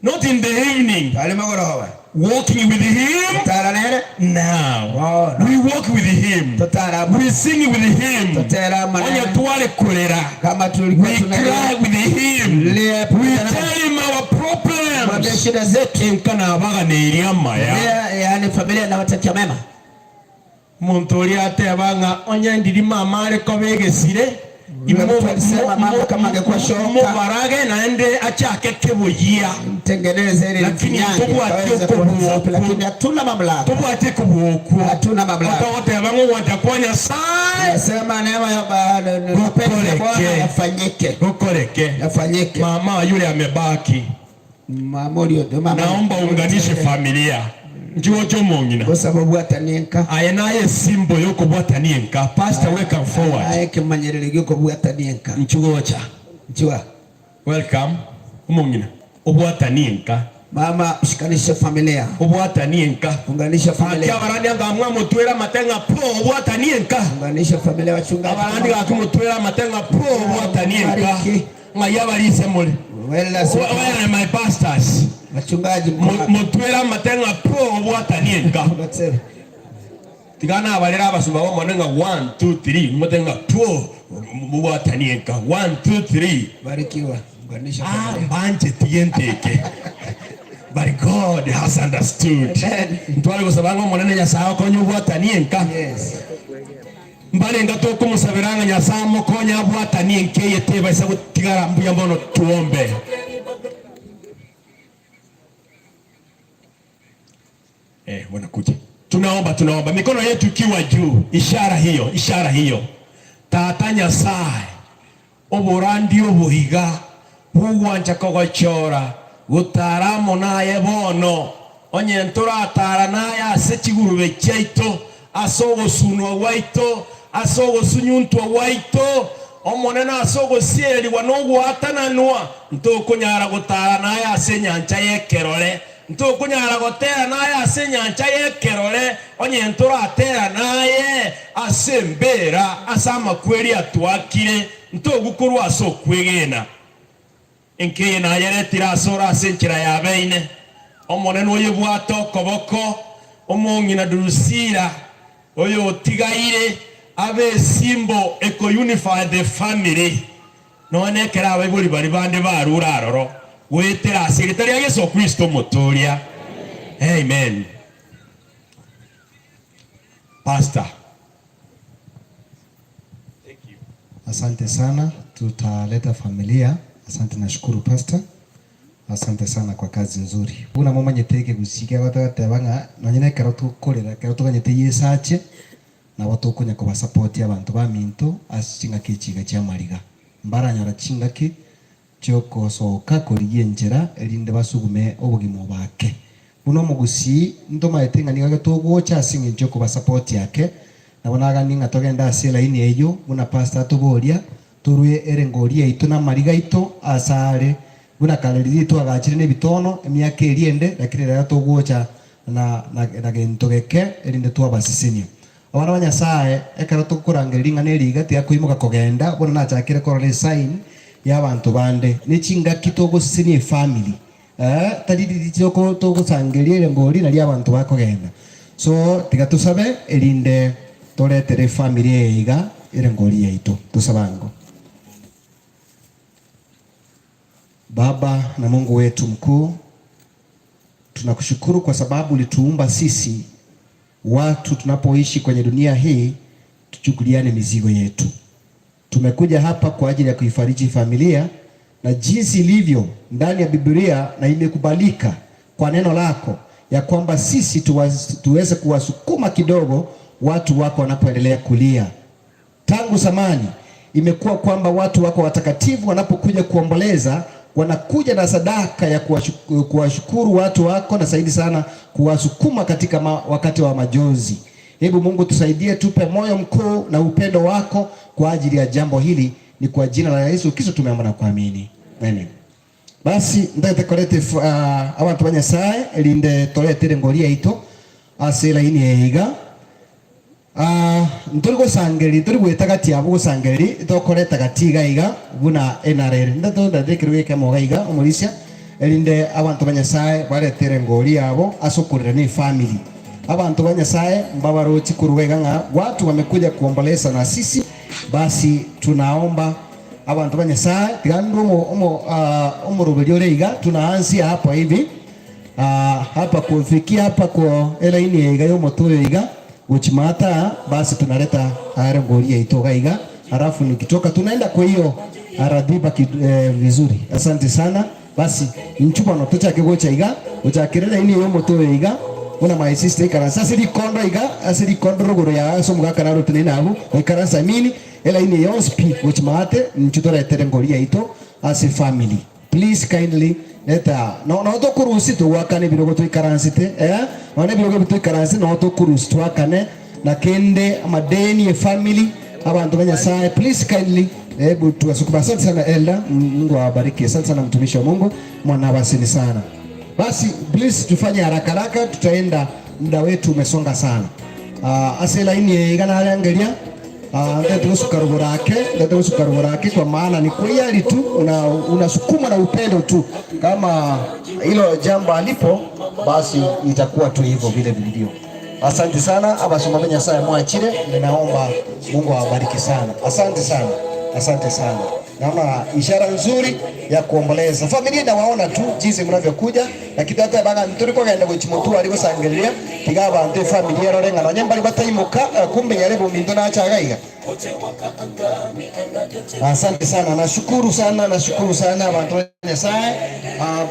not in the evening. ali magoroba Walking with him tara nere now. Oh, no. We walk with him. tutara We sing with him. tutera Onye monere twale kurera. kama tulikuwa We tunalia cry with him. lia We pamoja naye. tell him our Mwambie problems. shida zetu Enkana abaganeiria amaya. Lia, yani familia nawatakia mema. Omonto oria ateba ng'a onye ndiri mama are koba egesire Yule mtu alisema mama kama angekuwa shoka mubarage naende achake keboyia mtengeneze ili lakini mfinyange tobwati aweze kuwa safi, lakini hatuna mamlaka, tobwati kubuokwo hatuna mamlaka. otogoteba ng'o gwanja kwa Nyasaye Nasema neema ya mapenzi ya Bwana yafanyike, gukoreke yafanyike. Mama yule amebaki, Mama ulio mama, naomba unganishe familia njiwocho mong'ina kwa sababu ataninka aye naye simbo yokobwatanienka. Pastor, welcome forward. Aye kimanyerere gyokobwatanienka nchugocha nchua welcome omong'ina obwatanienka. Mama, shikanisha familia, obwatanienka, unganisha familia. Ati abarandi anga mwamutwera matenga po obwatanienka, unganisha familia wachungaji. Abarandi gakumutwera matenga po obwatanienka ng'aya barise mule. Wela Where are my pastors? Wachungaji mutwera matenga po obwatanienka tigana abalera abasumba bomone nga 1 2 3 mutenga po mubwatanienka 1 2 3. Barikiwa, unganisha familia. Mbanje tiyenteke. But God has understood. Ntwale gusaba ngo monene Nyasaye okonye obwatanienka. Yes. Mbalenga tokumusabiranga Nyasaye mokonya abwatanienka eyeteba isa gutigara mbuya mbono tuombe. Wanakuja. Tunaomba, tunaomba mikono yetu ikiwa juu, ishara hiyo, ishara hiyo. Tata Nyasaye oborandi obuhiga bugwancha kogochora gutaramo naye bono onye ntoratara naye ase chigurube chiaito ase ogosunwa gwaito ase ogosunyuntwa gwaito omonene ase ogosiereriwa na ogwatananwa ntokonyara gotara naye ase enyancha y'ekerore ntokonyara gotera naye ase enyancha y'ekerore onye ntoratera naye ase embera ase amakweri atwakire ntogukorwa ase okwegena enkeye nayeretire ase ore ase enchera ya beine omonene oyebwate okoboko omong'ina Drusilla oyo otigaire abe esimbo eko unify the family none ekero abaibori bari bande barura aroro gwetera ase eritari ya Yesu Kristo omotoria. Amen. Pastor. Asante sana, tutaleta familia. Asante, nashukuru pastor. Asante sana kwa kazi nzuri. Buna mumanyete gusika batateba ng'a nonye ekero tukorera ekero tuganyete yesache nabo tukonya kubasupport abantu ba minto ase ching'aki echiga chia mariga mbaranyora ching'aki chiokosoka korigia enchera erinde basugume obogima bake. Buna omogusi ntomaete ng'a nigo togocha ase eng'encho okobasupport yake nabo nagani ng'a togenda ase elaini eywo buna pastor atoboria torwe erengori yaito na mariga aito asare buna kareri twagachire n'ebitono emiaka eriende lakini rero togocha na gento geke erinde twabasisinia abana ba Nyasaye ekero tokorangeria ng'a neriga tigakoimoka kogenda bono nachakire korora esign y'abantu bande nechingaki togosisinia efamily tariri togosangeria erengori nari abantu bakogenda so tiga tusabe erinde toretere efamily eiga erengori yaito tusabango. Baba na Mungu wetu mkuu, tunakushukuru kwa sababu ulituumba sisi watu tunapoishi kwenye dunia hii tuchukuliane mizigo yetu. Tumekuja hapa kwa ajili ya kuifariji familia na jinsi ilivyo ndani ya Biblia na imekubalika kwa neno lako ya kwamba sisi tuweze kuwasukuma kidogo watu wako wanapoendelea kulia. Tangu zamani imekuwa kwamba watu wako watakatifu wanapokuja kuomboleza wanakuja na sadaka ya kuwashukuru watu wako na zaidi sana kuwasukuma katika wakati wa majonzi. Hebu Mungu tusaidie, tupe moyo mkuu na upendo wako kwa ajili ya jambo hili. Ni kwa jina la Yesu Kristo tumeomba na kuamini. Amen. Basi ndete korete abantu ba Nyasaye linde toretere ngoria ito ase laini eiga. Ntori gosangeri ntori gweta gati abo gosangeri tokoreta gati iga buna NRL ndato ndadekirwe kemo iga omulisia erinde abantu ba Nyasaye baretere ngori yabo asokurira ni family. Abantu ba Nyasaye mbabarochi kuruwega nga watu wamekuja kuomboleza na sisi, basi tunaomba abantu ba Nyasaye tigando omo omo tunaanzia hapa hivi hapa kufikia hapa kwa elaini iga yo motoyo iga Uchimata basi tunaleta ngori itoka iga, halafu nikitoka tunaenda kwa hiyo aradiba vizuri. Asante sana. Basi nchupa no tocha kegocha iga uchakirira ini yo moto iga una my sister ikaransa asiri kondo iga asiri kondo ruguru ya so mugaka na rutine nabu ikaransa mini ela ini yospi uchimate nchutoretere ngori ito as a family. Please kindly leta no no tokurusi tuwakane birogo tuikaransite wane birogo tuikaransi no tokurusi tuwakane na kende amadeni ya family abantu banyasaye. Please kindly hebu tuwasukuma. Asante sana Elda, Mungu awabariki. Asante sana mtumishi wa Mungu, mwana wasini sana. Basi please tufanye haraka haraka, tutaenda, muda wetu umesonga sana. Asela ini igana arangeria ndete kwa maana ni kweli tu unasukuma na upendo tu. Kama hilo jambo alipo basi itakuwa tu hivyo vile vilivyo. Asante sana abasoma Nyasaye mwachire, ninaomba Mungu awabariki sana. Asante sana. Asante sana. Naona ishara nzuri ya kuomboleza. Familia nawaona tu jinsi mnavyokuja, lakini hata baga nturi kwa genda guchimotu ari gusangiria tigaba nte familia rorenga na nyambali bataimuka kumbe yarebo mindo na achagaiga. Asante sana, nashukuru sana, nashukuru sana abantu Nyasaye.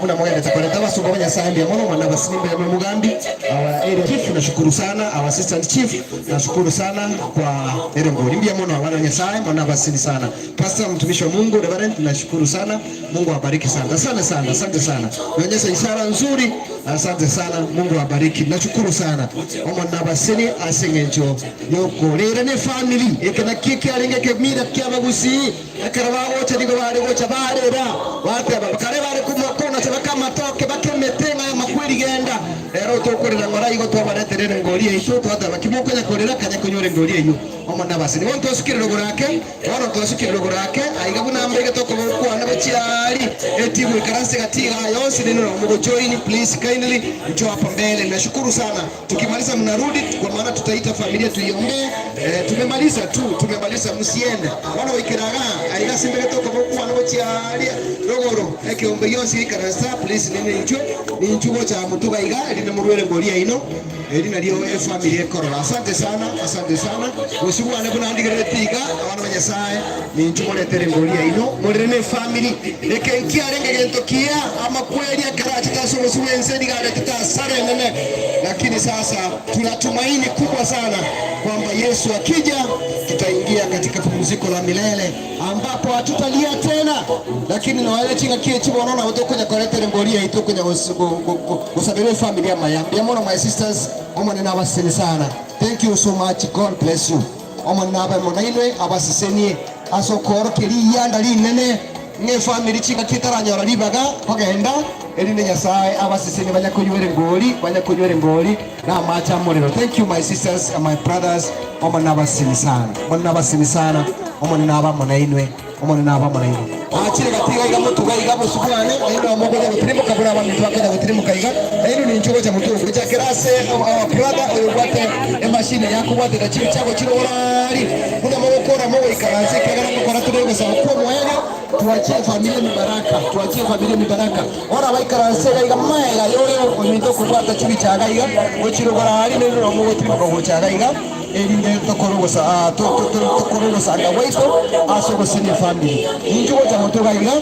Kuna mwende takoleta basuba Nyasaye ndiye mono mwana basimbe ya Mugambi. Our area chief nashukuru sana, our assistant chief nashukuru sana kwa erengo ndiye mono wana Nyasaye mwana basini sana. Pastor mtumishi wa Mungu Reverend nashukuru sana. Mungu awabariki sana. Asante sana, asante sana. Nionyesha ishara nzuri. Asante sana, Mungu awabariki. Nashukuru sana. Omo nabasini asengenjo yokorere ne family ekena kiki arenge kemira kyabagusi akarabago chadigo bare gocha barera wate bakare bare kumokona chabaka matoke bakemetenga ya makweli genda rero tokorera ngora igo twabareterere ngori eyo twata bakimokonya korera kanya kunyore ngori eyo omo nabasini wonto osukiriro gorake wono tosukiriro gorake aiga bunambege tokobokwana bochiari etimu ikarase gatiga yonse neno mugo join please kindly njoo hapa mbele. Nashukuru sana. Tukimaliza mnarudi kwa maana tutaita familia tuiombee. Tumemaliza tu, tumemaliza msiende. Wana wikiraga aiga simbege tokobokwana bochiari rogoro ekiombe yonse ikarasa please nene njoo ni njugo cha mutuga iga line murwere ngoria ino elina lio family ekorora. Asante sana, asante sana. Usigwane kuna tiga abana banyasaye ni njumoletere ngoria ino murene family ekenkia renge gentokia amakweli akarachi tasomo suwenze digale tutasare nene, lakini sasa tunatumaini kubwa sana kwamba Yesu akija tutaingia katika pumziko la milele ambapo hatutalia tena. Lakini na wale chinga kiechi wanaona watokonya koletere ngoria itokonya gusabire familia mayambi ya my sisters omo nina abasini sana. Thank you so much. God bless you. Omo naba monainwe abasisenie asokoro kiri yanda linene nge family chinga kitaranyora libaga kogenda erinde Nyasaye abasiseni banyakunywere ngori banyakunywere ngori na macha muliro. Thank you my sisters and my brothers. Omo nabasini sana, omo nabasini sana, omo naba monainwe, omo naba monainwe. Achire gatiga iga mutuga iga busukane ino mogoja gutirimuka bura abantu bakenda gutirimuka iga ino ni nchugo cha mutugo cha kerase our brother oyobwate emashine yakubwate da chibi chako chirorari kuna mogokora mogo ikaranse kagara mukora turego sa ko moega tuachie familia mibaraka, tuachie familia mibaraka. Ora baikaranse iga maega yore ominto kubwata chibi chaga iga ochirorari nero mogo tirimuka gochaga iga erinde tokorogosa tokorogosa ngawaito asogosini family injugo cha mutuga iga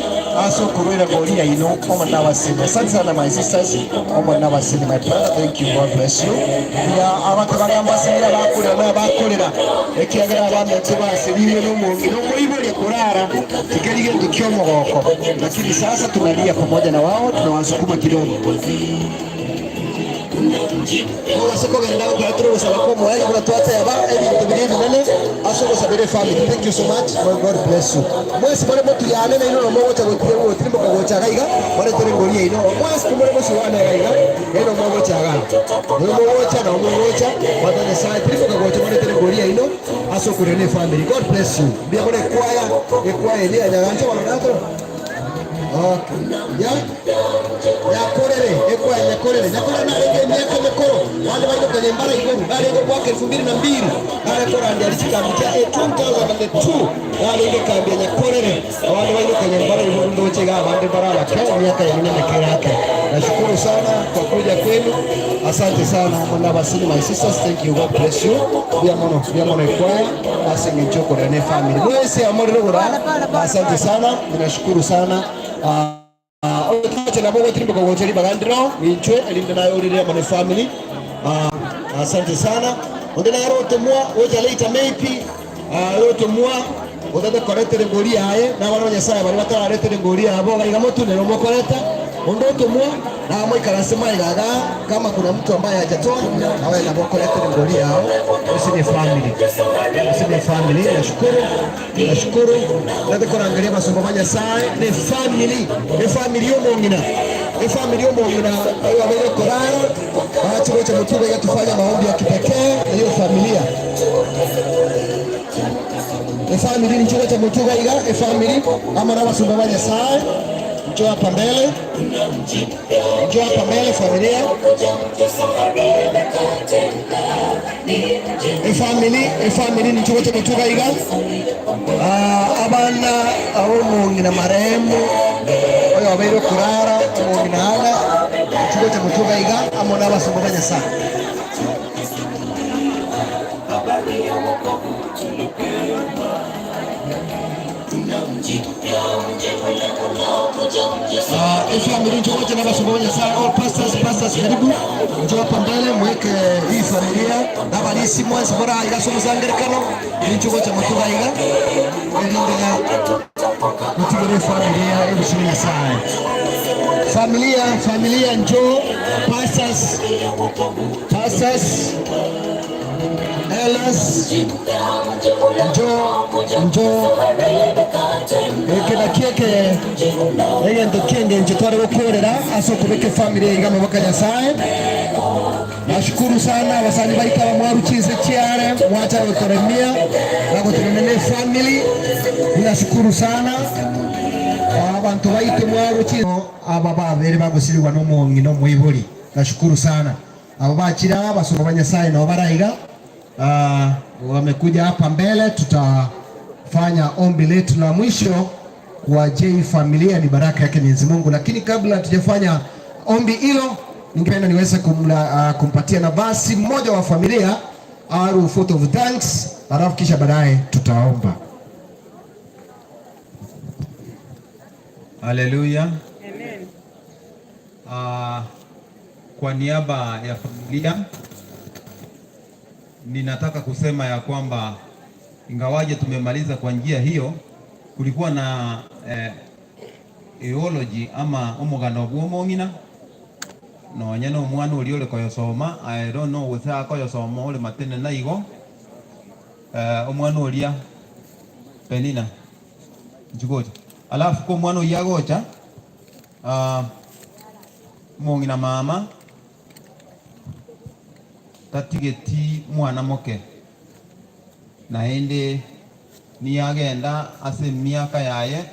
asokurwira goria ino omo nabasini. Asante sana my sisters, omo nabasini my brother. Thank you, God bless you. Ya abantu bagamba sinira bakurira na bakorera ekiagera abametse basiriwe no mu no muibole kurara tikerige tukiomogoko, lakini sasa tunalia pamoja na wao, tunawasukuma kidogo. Thank you so much. God bless you. Mwesi mwana motu ya anene ino no mogo chago tirimbo kagocha gaiga wale terengoria ino mwesi mwana mosu wana gaiga ino mogo chaga no mogo cha no mogo cha watane sai tirimbo kagocha wale terengoria ino aso kurene family. God bless you. Bia kore kwaya ekwaya ile nyagancho wanato. Okay. Ya nyakorere ekwaya nyakorere nyakorere na rege myaka mekoro wale baino kwenye mbara igoro bale ngo mwaka 2002 bale kora ndi alichikambi cha 2002 bale ngo kambi nyakorere wale baino kwenye mbara igoro ndo chega abande barala kwa miaka ya minne kerake. Nashukuru sana kwa kuja kwenu. Asante sana mwana my sisters, thank you, God bless you. Bia mono, bia mono ikwaya, asinge nchoko ne family. Mwese amore rogora. Asante sana, ninashukuru sana. Otache na bogo trimbo kwa bagandiro, inchwe elinde nayo urire mwana family. Asante sana. Ondena roto mwa oja later maybe roto mwa otate koretere ngori aye na bana Nyasaye bari batararetere ngori abo gaiga motune no mokoreta ondoto mwa na moikarase maigaga kama kuna mtu ambaye hajatoa na wewe na mokoretere ngori yao. Usini family, usini family, nashukuru, nashukuru nate korangeria basomba ba Nyasaye ne family, ne family yomongina, ne family yomongina ayo abere korara acha mutuga yatufanya maombi ya kipekee na hiyo familia. E family ni chuo cha mutuga iga e family ama na basumba ba Nyasaye. Njoo hapa mbele, njoo hapa mbele familia. E family, e family ni chuo cha mutuga iga. Abana abo ngina marehemu oyo abeiro kurara ngina ana chuo cha mutuga iga ama na basumba ba Nyasaye. Family njoo wote na basumba Nyasaye, all pastors, pastors karibu. Njoo hapa mbele mweke hii familia na balisi mwanzo bora iga somo zangerekano njoo wote mutuga iga elindela mutugere familia ebushimi Nyasaye. Familia, familia njoo, pastors, pastors, elders, njoo, njoo ekena kieke egento kienge njotware gukorera aso kubeke familia iga mabaka Nyasaye. Nashukuru sana wasani baika wa mwaru chize chiare mwacha gotoremia na gotoremene family. Ninashukuru sana abantu baite mwaru chize aba babere bagusirwa no mwongi no mwiburi. Nashukuru sana aba bachira basoma ba Nyasaye na baraiga wamekuja hapa mbele. Tutafanya ombi letu la mwisho kwa J familia, ni baraka yake Mwenyezi Mungu. Lakini kabla tujafanya ombi hilo, ningependa niweze kumpatia nafasi mmoja wa familia aru vote of thanks, alafu kisha baadaye tutaomba. Haleluya. Amen. Kwa niaba ya familia ninataka kusema ya kwamba ingawaje tumemaliza kwa njia hiyo, kulikuwa na eulogy ama omugano bw'omong'ina nonya no mwana uri uri koyosoma. I don't know whether koyosoma uri matene na igo omwana uria Penina njugocha, alafu ko mwana uria gocha mong'ina mama tatigeti mwana moke naende niyagenda ase miaka yaye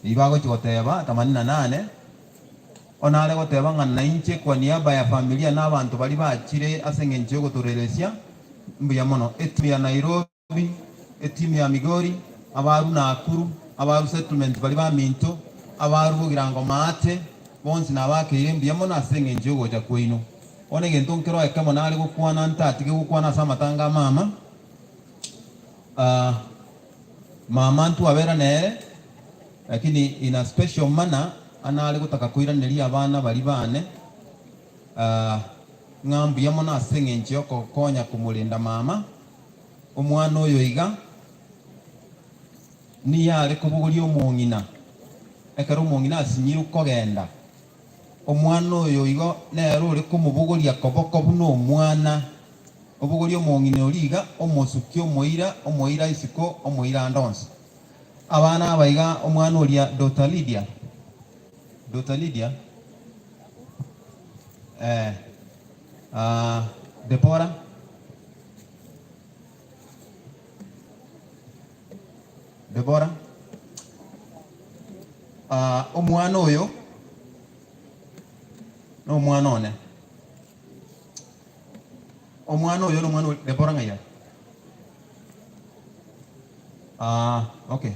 ibago chigoteba 88 onare goteba ng'a nainche kwa niaba ya familia na abantu bari bachire ase eng'encho yogotoreresia mbuya mono. Etimu ya Nairobi, etimu ya Migori, abaru Nakuru, abaru settlement bari ba Minto, abaru bogirango maate bonsi nabakeire mbuya mono ase eng'encho yogocha kwaino. One egento nkero ekemo nare gokwana ntatige gokwana ase amatanga mama. Mama ntuabera nere, lakini ina special manner anare gutaka kuiraneria abana bari bane ng'ambuya mono ase eng'encho yogokonya kumurinda mama. Omwana oyo iga niyare kobogoria omong'ina ekero omong'ina asinyire okogenda omwana oyo igo nere ore komobogoria koboko buna omwana obogoria omong'ina origa omosuki omoira omoira isiko omoira ndonsi abana abaiga omwana oria Dr. Lydia, Dr. Lydia Deborah Deborah omwana oyo no mwana one omwana oyo no mwana Deborah ngaya okay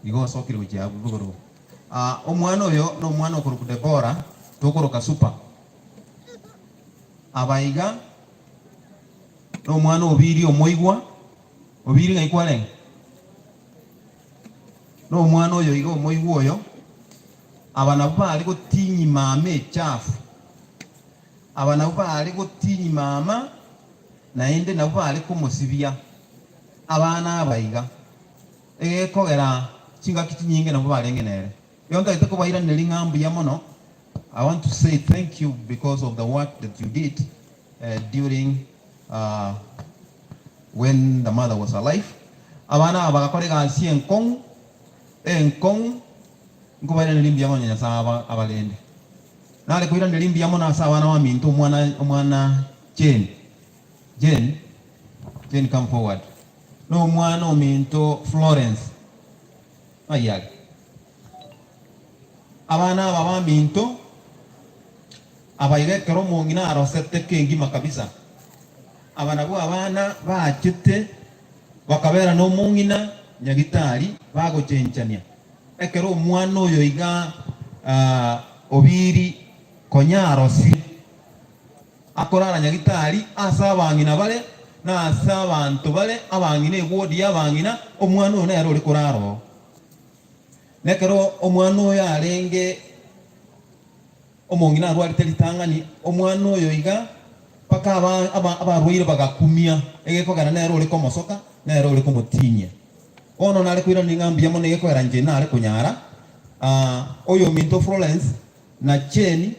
igo sokiri ujabu bugoro omwana oyo no mwana okuru Deborah Tokoroka super. Aba iga na omwana Obiri omoigwa, Obiri ng'ai kwarenge? Na omwana oyo iga omoigwa oyo, aba nabo bare gotinyi mama echafu, aba nabo bare gotinyi mama, naende nabo bare komosibia abana aba iga egekogera chingaki chinyinge nabo barenge nere. Igo ntagete kobairaneria ng'a mbuya mono. I want to say thank you because of the work that you did during when the mother was alive. Abana aba bagakora egasi enkong'u enkong'u, nkobairaneria mbuya mono Nyasaye abarende. Nare koiraneria mbuya mono ase abana baminto omwana omwana Jane, Jane, Jane come forward. Na omwana ominto Florence, ng'ai are? Abana aba baminto aba iga ekero omong'ina arosete kengima kabisa, aba nabwo abana baachete bakabera nomong'ina nyagitari bagochenchania. Ekero omwana oyo iga Obiri konya arosire akorara nyagitari ase abang'ina bare na ase abanto bare abang'ina eward ya abang'ina, omwana oyo nere ore korara oo. Nekero omwana oyo arenge omong'ina arwarete ritang'ani, omwana oyo iga mpaka abarwaire bagakumia, egekogera nere ore komosoka, nere ore komotinyia. Bono nare koirania ng'a mbuya mono egekogera inche nare konyara oyominto Florence na Jane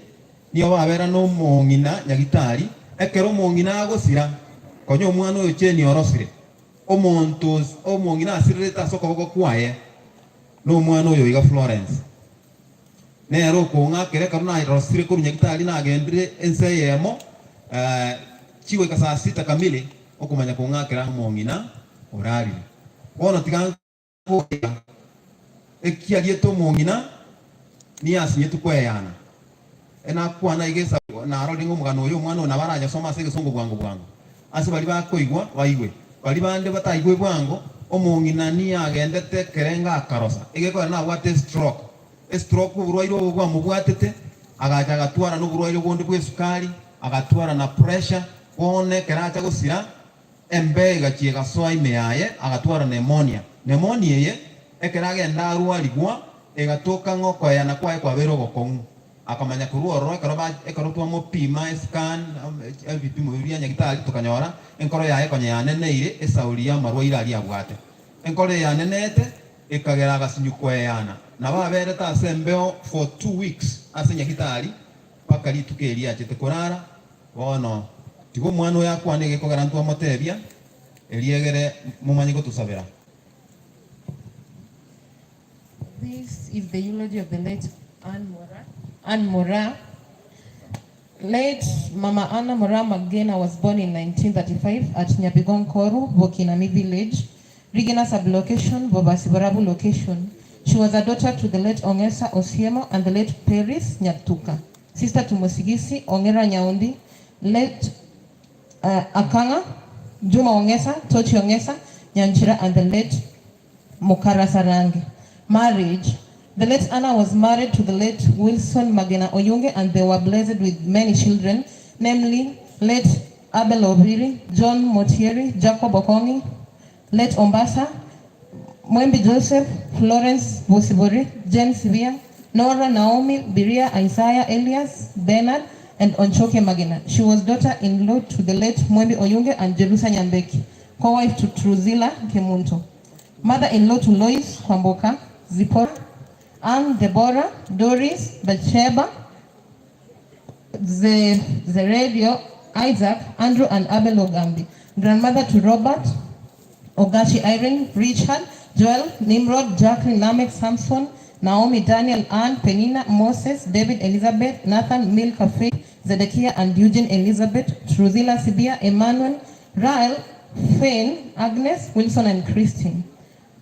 nigo babera nomong'ina nyagitari, ekero omong'ina agosira, konya omwana oyo Jane orosire, omonto omong'ina asirerete ase okoboko kwaye, nomwana oyo iga Florence. Nere okong'akera ekero narosire korwa nyagitari nagendire ense eyemo, chigoika saa sita kamili, okomanya kong'akera omong'ina orarire. Bono tiga nkoira ekiariete omong'ina niye asinyetwe kweyana. Enakwana iga esabu narorire ng'a omogano oyo omwana oyo nabo aranyosome ase egesongo bwango bwango. Ase baria bakoigwa baigwe, baria bande bataigwe bwango, omong'ina niye agendete ekerengo akarosa, egekogera nabwate estroke. Estroke oborwaire obo bwamobwatete, agacha agatwara noborwaire bonde bw'esukari, agatwara na pressure, bono ekero acha gosira, embeo egachia egasoa ime yaye, agatwara pneumonia. Pneumonia eye, ekero agenda arwarigwa, egatoka ng'a okoeyana kwaye kwabeire ogokong'u. Akamanya korwa ororo ekero ba ekero twamopima escan, ebipimo biria bia nyagitari, tokanyora enkoro yaye konya yaneneire esauri y'amarwaire aria abwate. Enkoro eye yanenete ekagera agasinywa koeyana. Nabo aberete ase embeo for 2 weeks ase nyagitari mpaka rituko erio achete korara. Bono tiga omwana oyo akwane egekogera ntwamotebia, eriegere momanye gotosabera. This is the eulogy of the late Anne Mora. Anne Mora. Late Mama Anna Mora Magena was born in 1935 at Nyabigong Koru, Bokinami village, Rigina sublocation, Bobasi Borabu location. She was a daughter to the late Ongesa Osiemo and the late Peris Nyatuka, sister to Mosigisi Ongera Nyaundi, late Akanga, Juma Ongesa, Tochi Ongesa, Nyanchira, and the late Mukara Sarange. Marriage. The late Anna was married to the late Wilson Magena Oyunge, and they were blessed with many children, namely late Abel Obiri, John Motieri, Jacob Okongi, late Ombasa, Mwembi Joseph, Florence Bosibori, James Via, Nora, Naomi, Biria, Isaiah, Elias, Bernard, and Onchoke Magena. She was daughter-in-law to the late Mwembi Oyunge and Jerusa Nyambeki, co-wife to Truzila Kemunto, mother-in-law to Lois Kwamboka, Zipporah, Ann, Deborah, Doris, Bathsheba, Zeredio, Isaac, Andrew, and Abel Ogambi. Grandmother to Robert, Ogachi Irene, Richard, Joel, Nimrod, Jacqueline, Lamek, Samson, Naomi, Daniel, Ann, Penina, Moses, David, Elizabeth, Nathan, Milka, Faith, Zedekiah, and Eugene, Elizabeth, Truzilla, Sibia, Emmanuel, Rael, Fane, Agnes, Wilson, and Christine.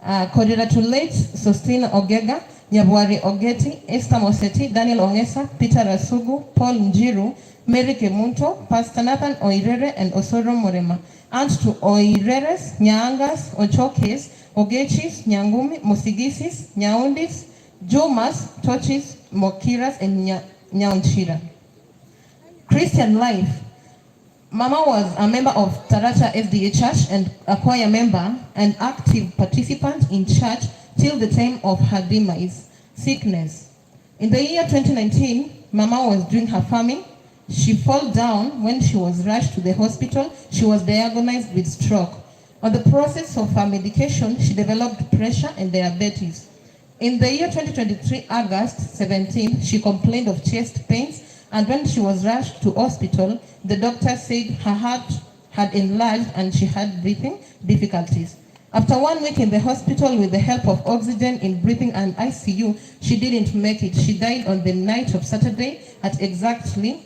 Kodira to late Sostina Ogega, Nyabwari Ogeti, Esther Moseti, Daniel Ongesa, Peter Rasugu, Paul Njiru, Mary Kemunto, Pastor Nathan Oirere, and Osoro Morema. Aunt to Oireres, Nyangas, Ochokes, Ogechis, Nyangumi, Musigisis, Nyaundis, Jumas, Tochis, Mokiras, and Nyanchira. Christian life. Mama was a member of Taracha SDA Church and a choir member and active participant in church till the time of her demise, sickness. In the year 2019, Mama was doing her farming. She fell down when she was rushed to the hospital. She was diagnosed with stroke. On the process of her medication, she developed pressure and diabetes. In the year 2023, August 17th, she complained of chest pains, and when she was rushed to hospital, the doctor said her heart had enlarged and she had breathing difficulties. After 1 week in the hospital with the help of oxygen in breathing and ICU, she didn't make it. She died on the night of Saturday at exactly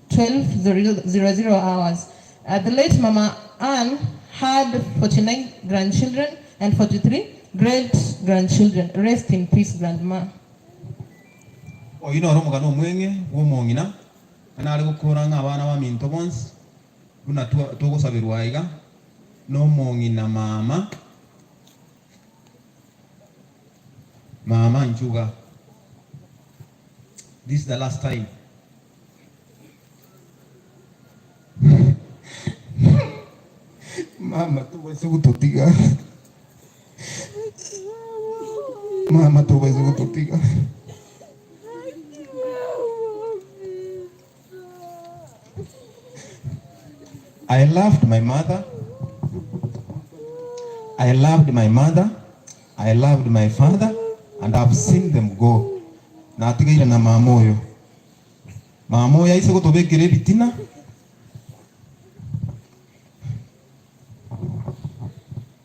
12:00 hours. The late Mama Ann had 49 grandchildren and 43 great-grandchildren. Rest in peace, Grandma. Oyu noro omogano omweng'e bwa omong'ina, nare gokora ng'a abana baminto bonsi buna togosabirwa iga na omong'ina mama mama Nchuga. This is the last time. Mama, tuweze kutotiga. Mama, tuweze kutotiga. I loved my mother. I loved my mother. I loved my father, and I've seen them go. Natigaire na mama oyo. Mama oyo aise gotobekera ebitina.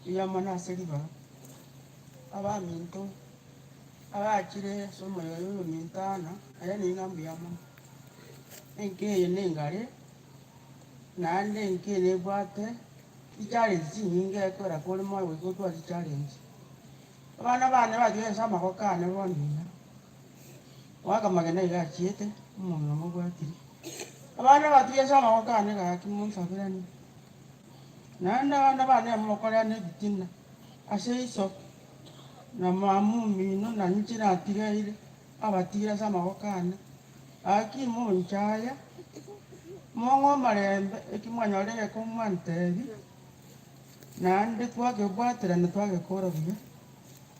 Yamana aseliba abaminto abachire somo yoyo mintana aya ningambu yamo enkeye nengare nande enkeye nebwate ichallenge chinyinge ekora kore moyo gotwa challenge abana bane bagiye amako kane bonina wakamagena igachiete omonto mobwatire abana batuye amako kane gaki monsabirani nanda abana bane mokorera nebitina ase iso na mamu mino na nchi natigaire abatira ase amako kane aki monchaya mong'o marembe ekimwanyorere komwantebi nande twakebwaterana twagekora buya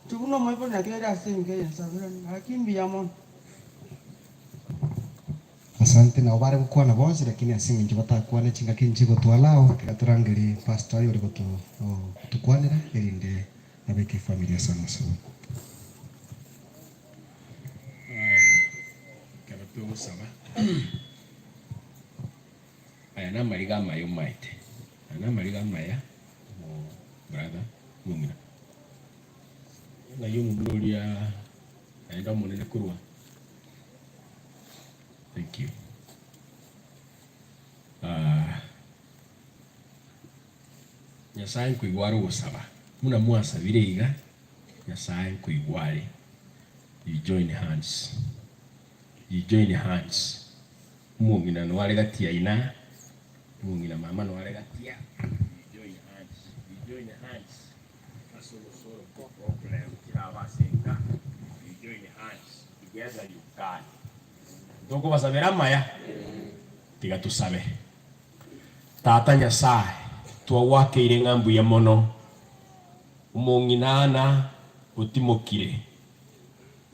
tuguno moibo natigaire ase engeye nsabirani aki mbuya mono. Asante na obare gukwana bonsi lakini asingi batakwana chingaki nchigo twalao tigaturangeri pastor yori gotu tukwanira erinde abeke familia sana sana. Kero aya namariga amaya omaete aya namariga amaya brother mumina nayo omuburoria naenda omonene korwa. Thank you. Nyasaye nkuigware ogosaba muna mwasabire iga Nyasaye nkuigware. You join hands. You join hands. Mungina nware gatia ina mungina mama nware gatia. You join hands. You join hands. Asolo solo problem kirabasenga. You join hands. Together you can. Toko basabera maya tiga tusabe tata Nyasaye twagwakeire ng'ambu ya mono omong'inana otimokire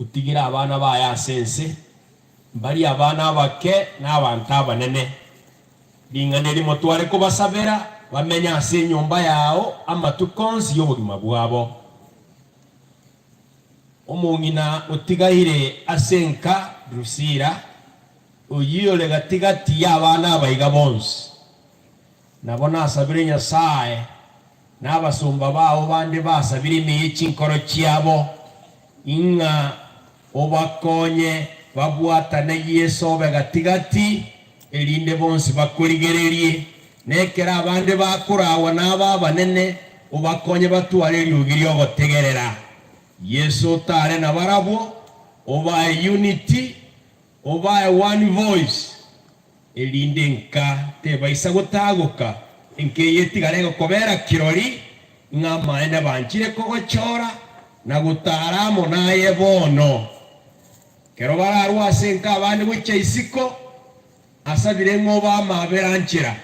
otigire abana baya ase ense mbari abana abake na abanto abanene ring'ana erimo tware kobasabera bamenya ase enyomba yao amatuko onsi y'obogima bwabo omong'ina otigaire ase enka Rusira oyio gatigati y'abana abaiga bonsi nabo nasabire Nyasaye n'abasumba bao bande basabire emiyi chinkoro chiabo ing'a obakonye babwatane Yesu obe gatigati erinde bonsi bakorigererie nekera abande bakurawa n'aba abanene obakonye batware eriogi riogotegerera Yesu otare na barabwo obae unity obae one voice erinde nka tebaisa gotagoka nke yetigare gokobera kirori ng'amaene banchire kogochora na gotaramo naye bono Kero bararwa ase nka abandi gocha isiko asabire ng'oba amabera nchera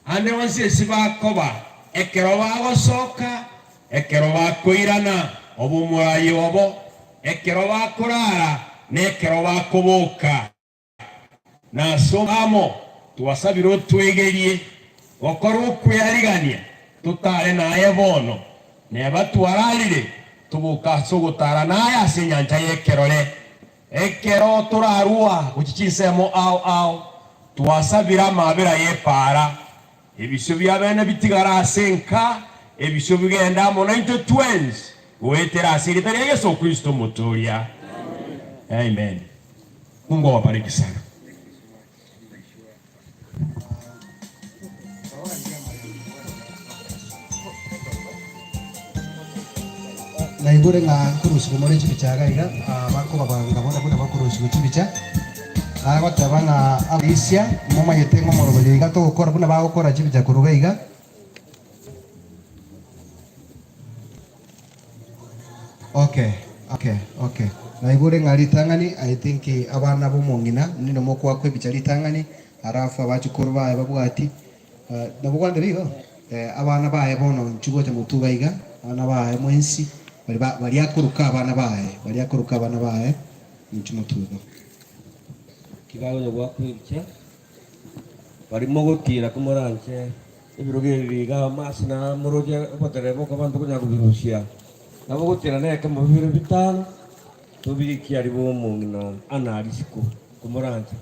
ande onsi esi bakoba ekero bagosoka ekero bakoirana obumurayi obo ekero bakorara nekero bakoboka nasomamo twasabire otwegerie gokora okwearigania tutare naye bono neba twararire tubuka ase ogotara naye ase enyancha ya ekerore ekero torarua gochichinsemo ao ao twasabire amabera yepara ebisio bia bene bitigara ase nka ebisio bigenda amo naintwe twensi goetera ase erita ria Yesu Kristo muturia. Amen. Mungu awabariki sana. Naibure nga kurusiku more chibicha gaiga bakoba banga bona bakurusiku chibicha agoteba nga abisia mumayete ng'omorobori iga togokora buna bagokora chibicha kuruga iga. Okay, okay, okay. Naibure nga ritang'ani I think abana bomong'ina nino mokwakwa ebicha ritang'ani arafu abachukuru baye babwati nabo kwandire igo abana baye bono nchigocha motuga iga abana baye mwensi bariakuruka abana baye bariakuruka abana baye nchimutuga kibago gwakwicha barimo gutira kumoranje ebiroge biga masina muroje oboterebo kabantu kunya kubirusia nabo gutira neke mu biro bitano tubirikia aribo mungina anarisiko kumoranje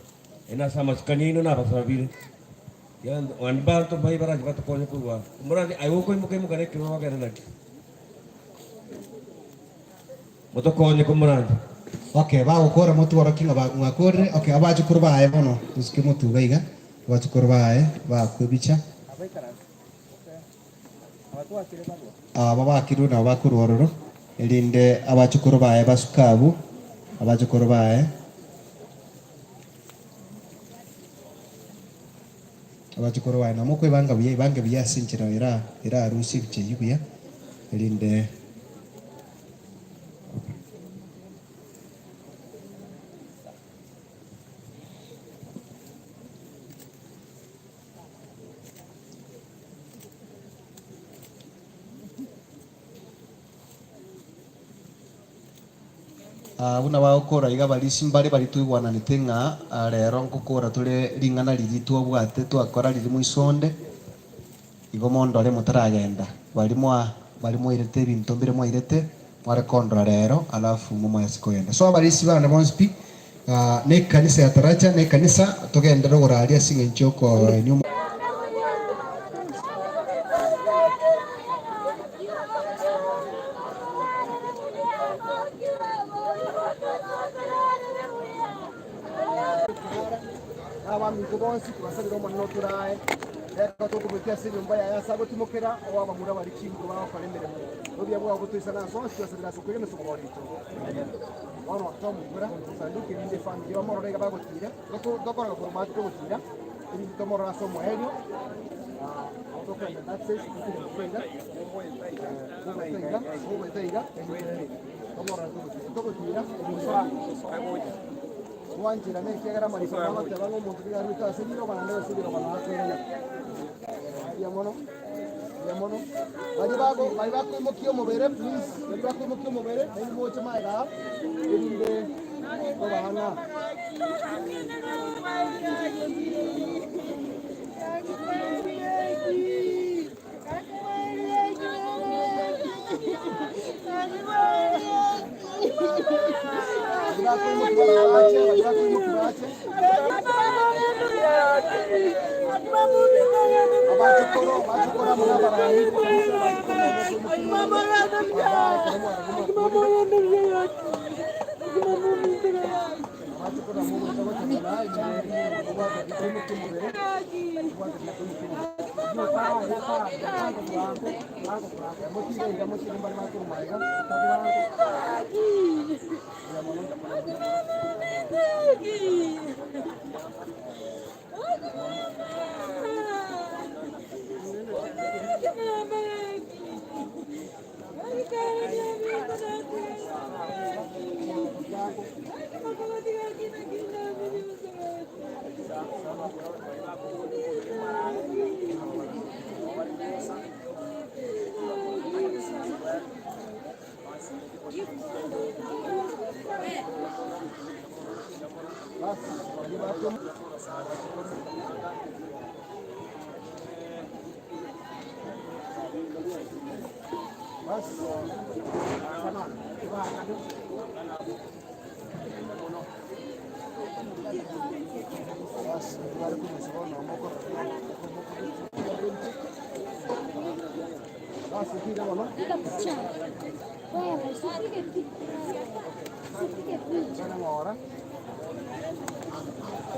ena samasikanino nabasabire yando anbanto bai baraje batokonya kurwa kumoranje ayoko imuke mukare kirwa bagana naki motokonye kumoranje. Okay, bagokora motwara kinga mwakore. Okay, abachukuru baye bono tusike motuga iga abachukuru baye bakwebicha aba bakiru na bakurororo erinde abachukuru baye basukabu abachukuru baye abachukuru baye namo kwebanga buya ibange buya sinchira era era rusi biche buya erinde buna bagokora iga barisi mbare bari tuigwananete ng'a rero nkokora tore ring'ana riri twabwate twakora riri moisonde igo mondore motaragenda bari mwairete ebinto mbire mwairete mwarekondora rero alafu momoyasi kogenda so abarisi bane bonsi pi ne ekanisa ya Taracha ne ekanisa togendere ogoraria ase eng'encho okoenia.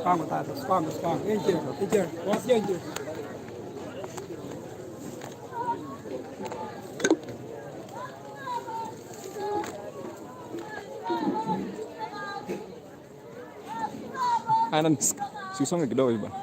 Kwangu tata, kwangu, kwangu. Inje, inje, wapi inje? Ana siusonge kidogo hivi bwana.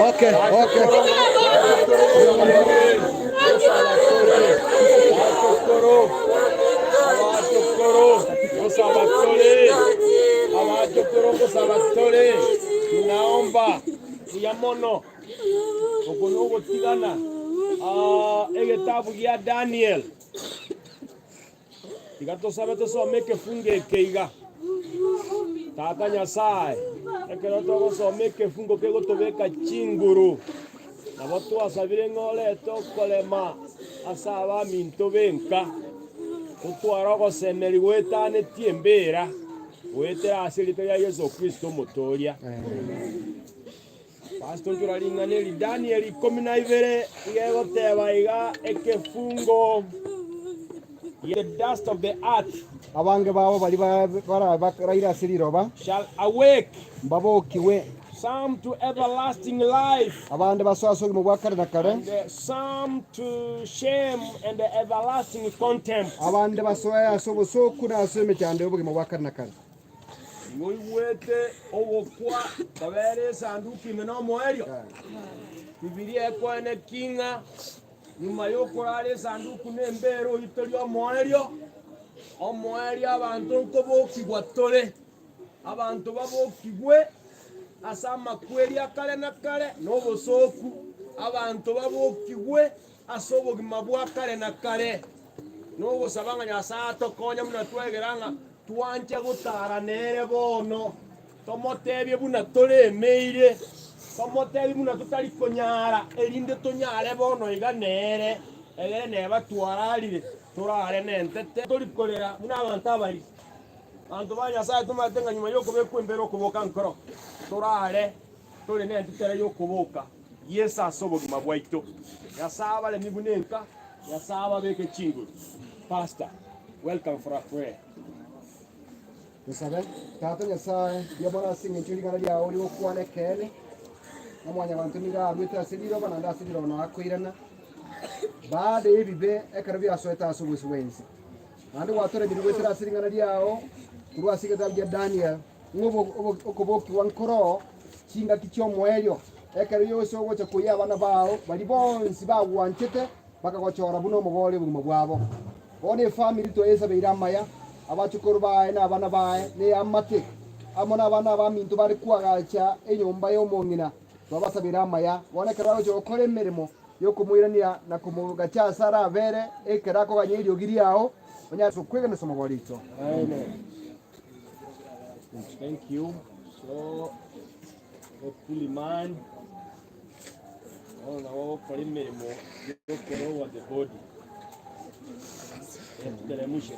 Okay, okay. Tunaomba yamono okonogotigana egetabu gia Daniel tiga tosabe tosome ekefungo eke iga Tata Nyasaye ekero togosoma ekefungo kegotobeka chinguru nabo twasabire ng'orete okorema ase abaminto benka otwara ogosemeri gwetanetie embera gwetera ase rito rya Yesu Kristo omotoria. Pastor Njuraring'aneri Daniel 12 igegoteba iga ekefungo the dust of the earth abange babo bali baraira ase riroba shall awake mbabokiwe some to everlasting life abande basoa obogima bwa kare na kare and some to shame and everlasting contempt abande basoa ase obosoku na ase emechando y'obogima bwa kare na kare. Igoigwete ogokwa kabere esanduku ime na omoerio Bibilia ekoene king'a nyuma yokorara esanduku na embera oyo tori omoerio omoerio abanto nkobokigwa tore abanto babokigwe ase amakweri akare na kare na obosoku abanto babokigwe ase obogima bwa kare na kare nogosaba ng'a Nyasaye atokonya buna twegera ng'a twanche gotara nere bono tomotebie buna toremeire tomotebie buna totari konyara erinde tonyare bono iga nere egere neba twararire torare nentete torikorera buna abanto abari banto ba Nyasaye tomate ng'a nyuma yokobekwa embere okoboka nkoro torare tore nentetere yokoboka Yesu ase obogima bwaito Nyasaye abaremi buna enka Nyasaye ababeke chinguru. Pastor, welcome for a prayer. Nsabe tata Nyasaye yabona ase eng'encho rigana riao rigokwana ekeene na mwanyabanto nigo arwete ase riroba naende ase riroba nakoirana baada y'ebibe ekero biasoete ase obwesi bwensi naende gwatoremire gwetera ase ring'ana riao korwa ase egetabu gia Daniel ng'o okobokiwa nkoro chingaki chia omoerio ekero yose ogocha koyia abana bao bari bonsi bagwanchete bakagochora buna omobori obogima bwabo bono efamiri toesabeire amaya abachukuru bae na abana bae ne amate amo na abana abaminto bari kwagacha enyomba y'omong'ina twabasabire amaya bonekero bagocha gokora emeremo Yokumwirania na kumugacha asara abere ekera akoganya eriogi riao onyaso kwegena somogorito. Amen. Thank you. So, Puliman, ona wao kora emirimo yokorowa the body. Tuteremushe.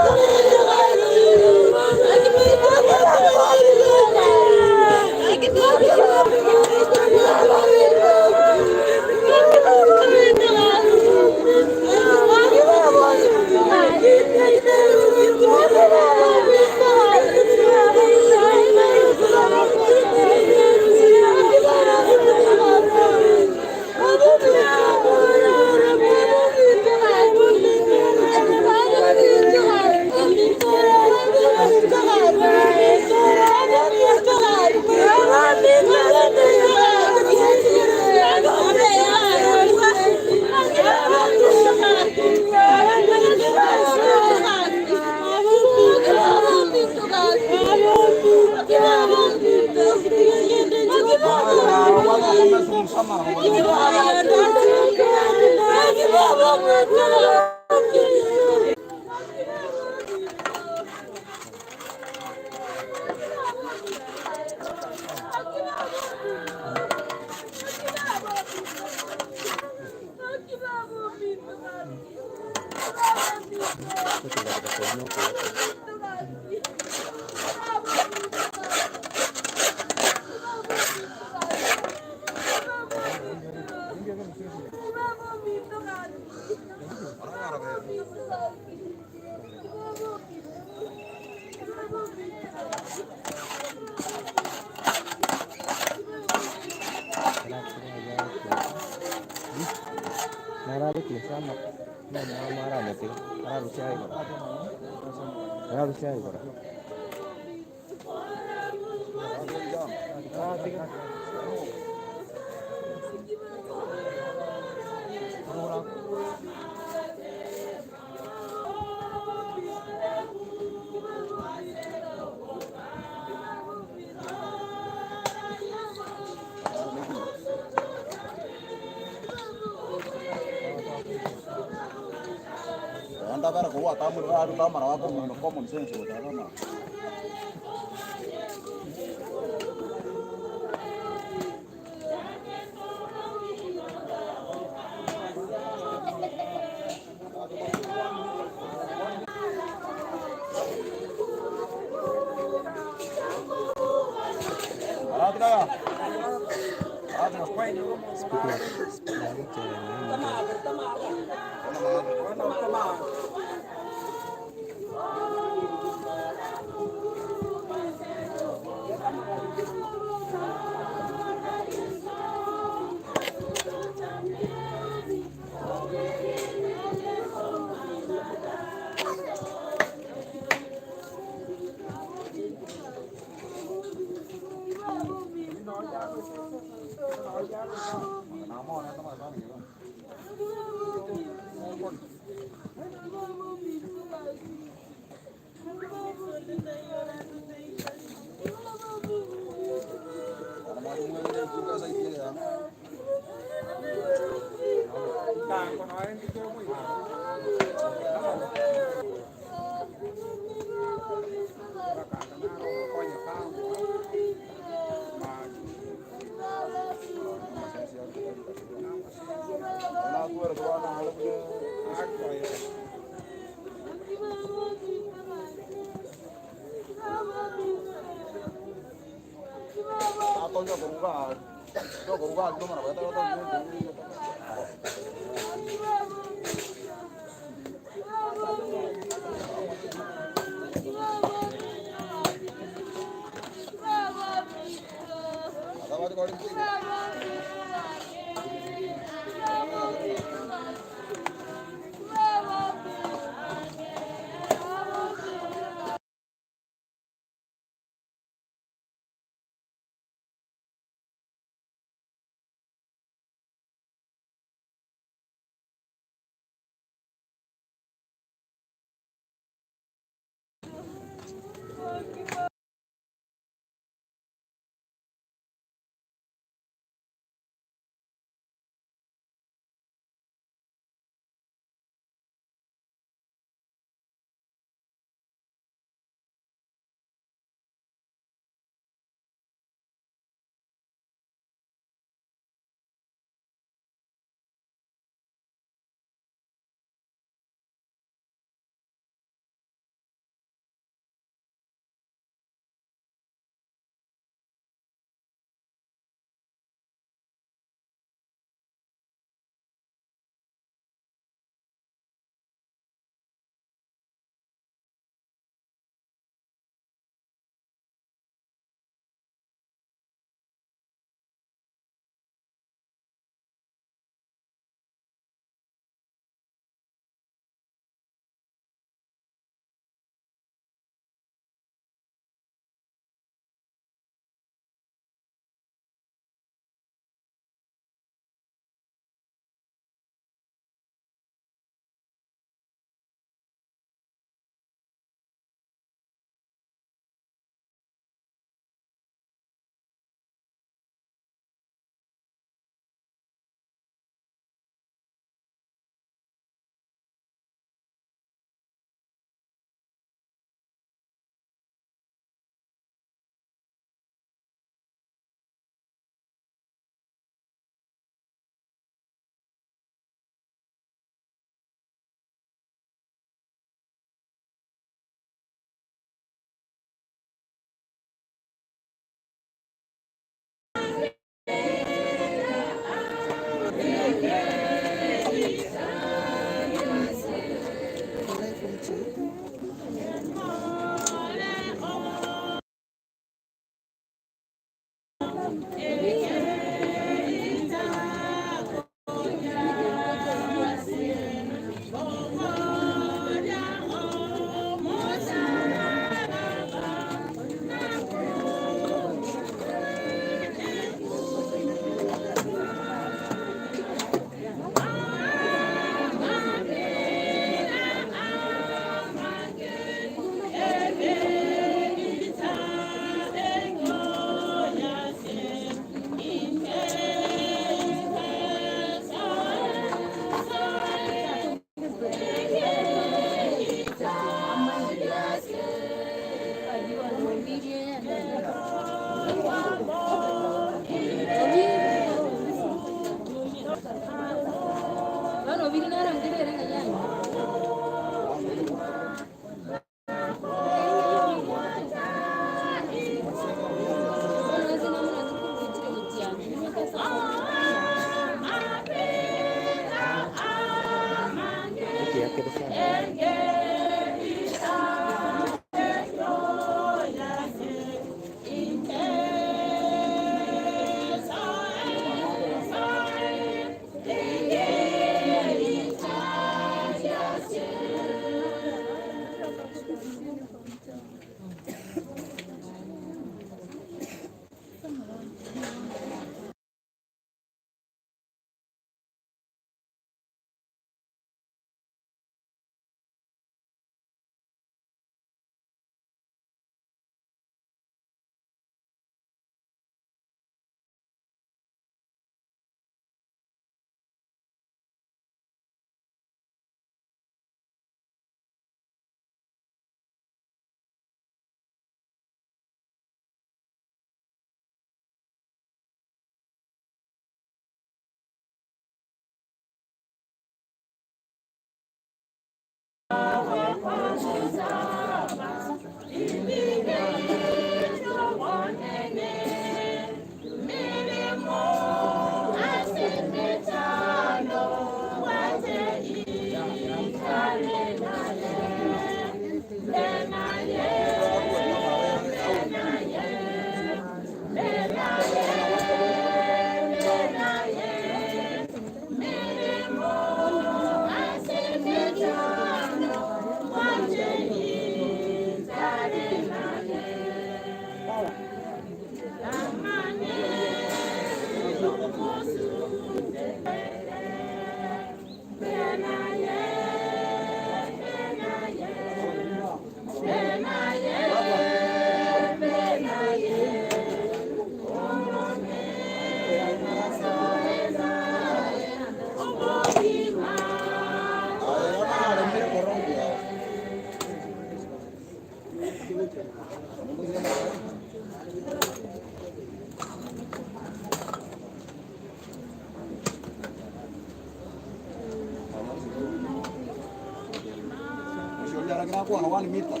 Kwa 1 meter.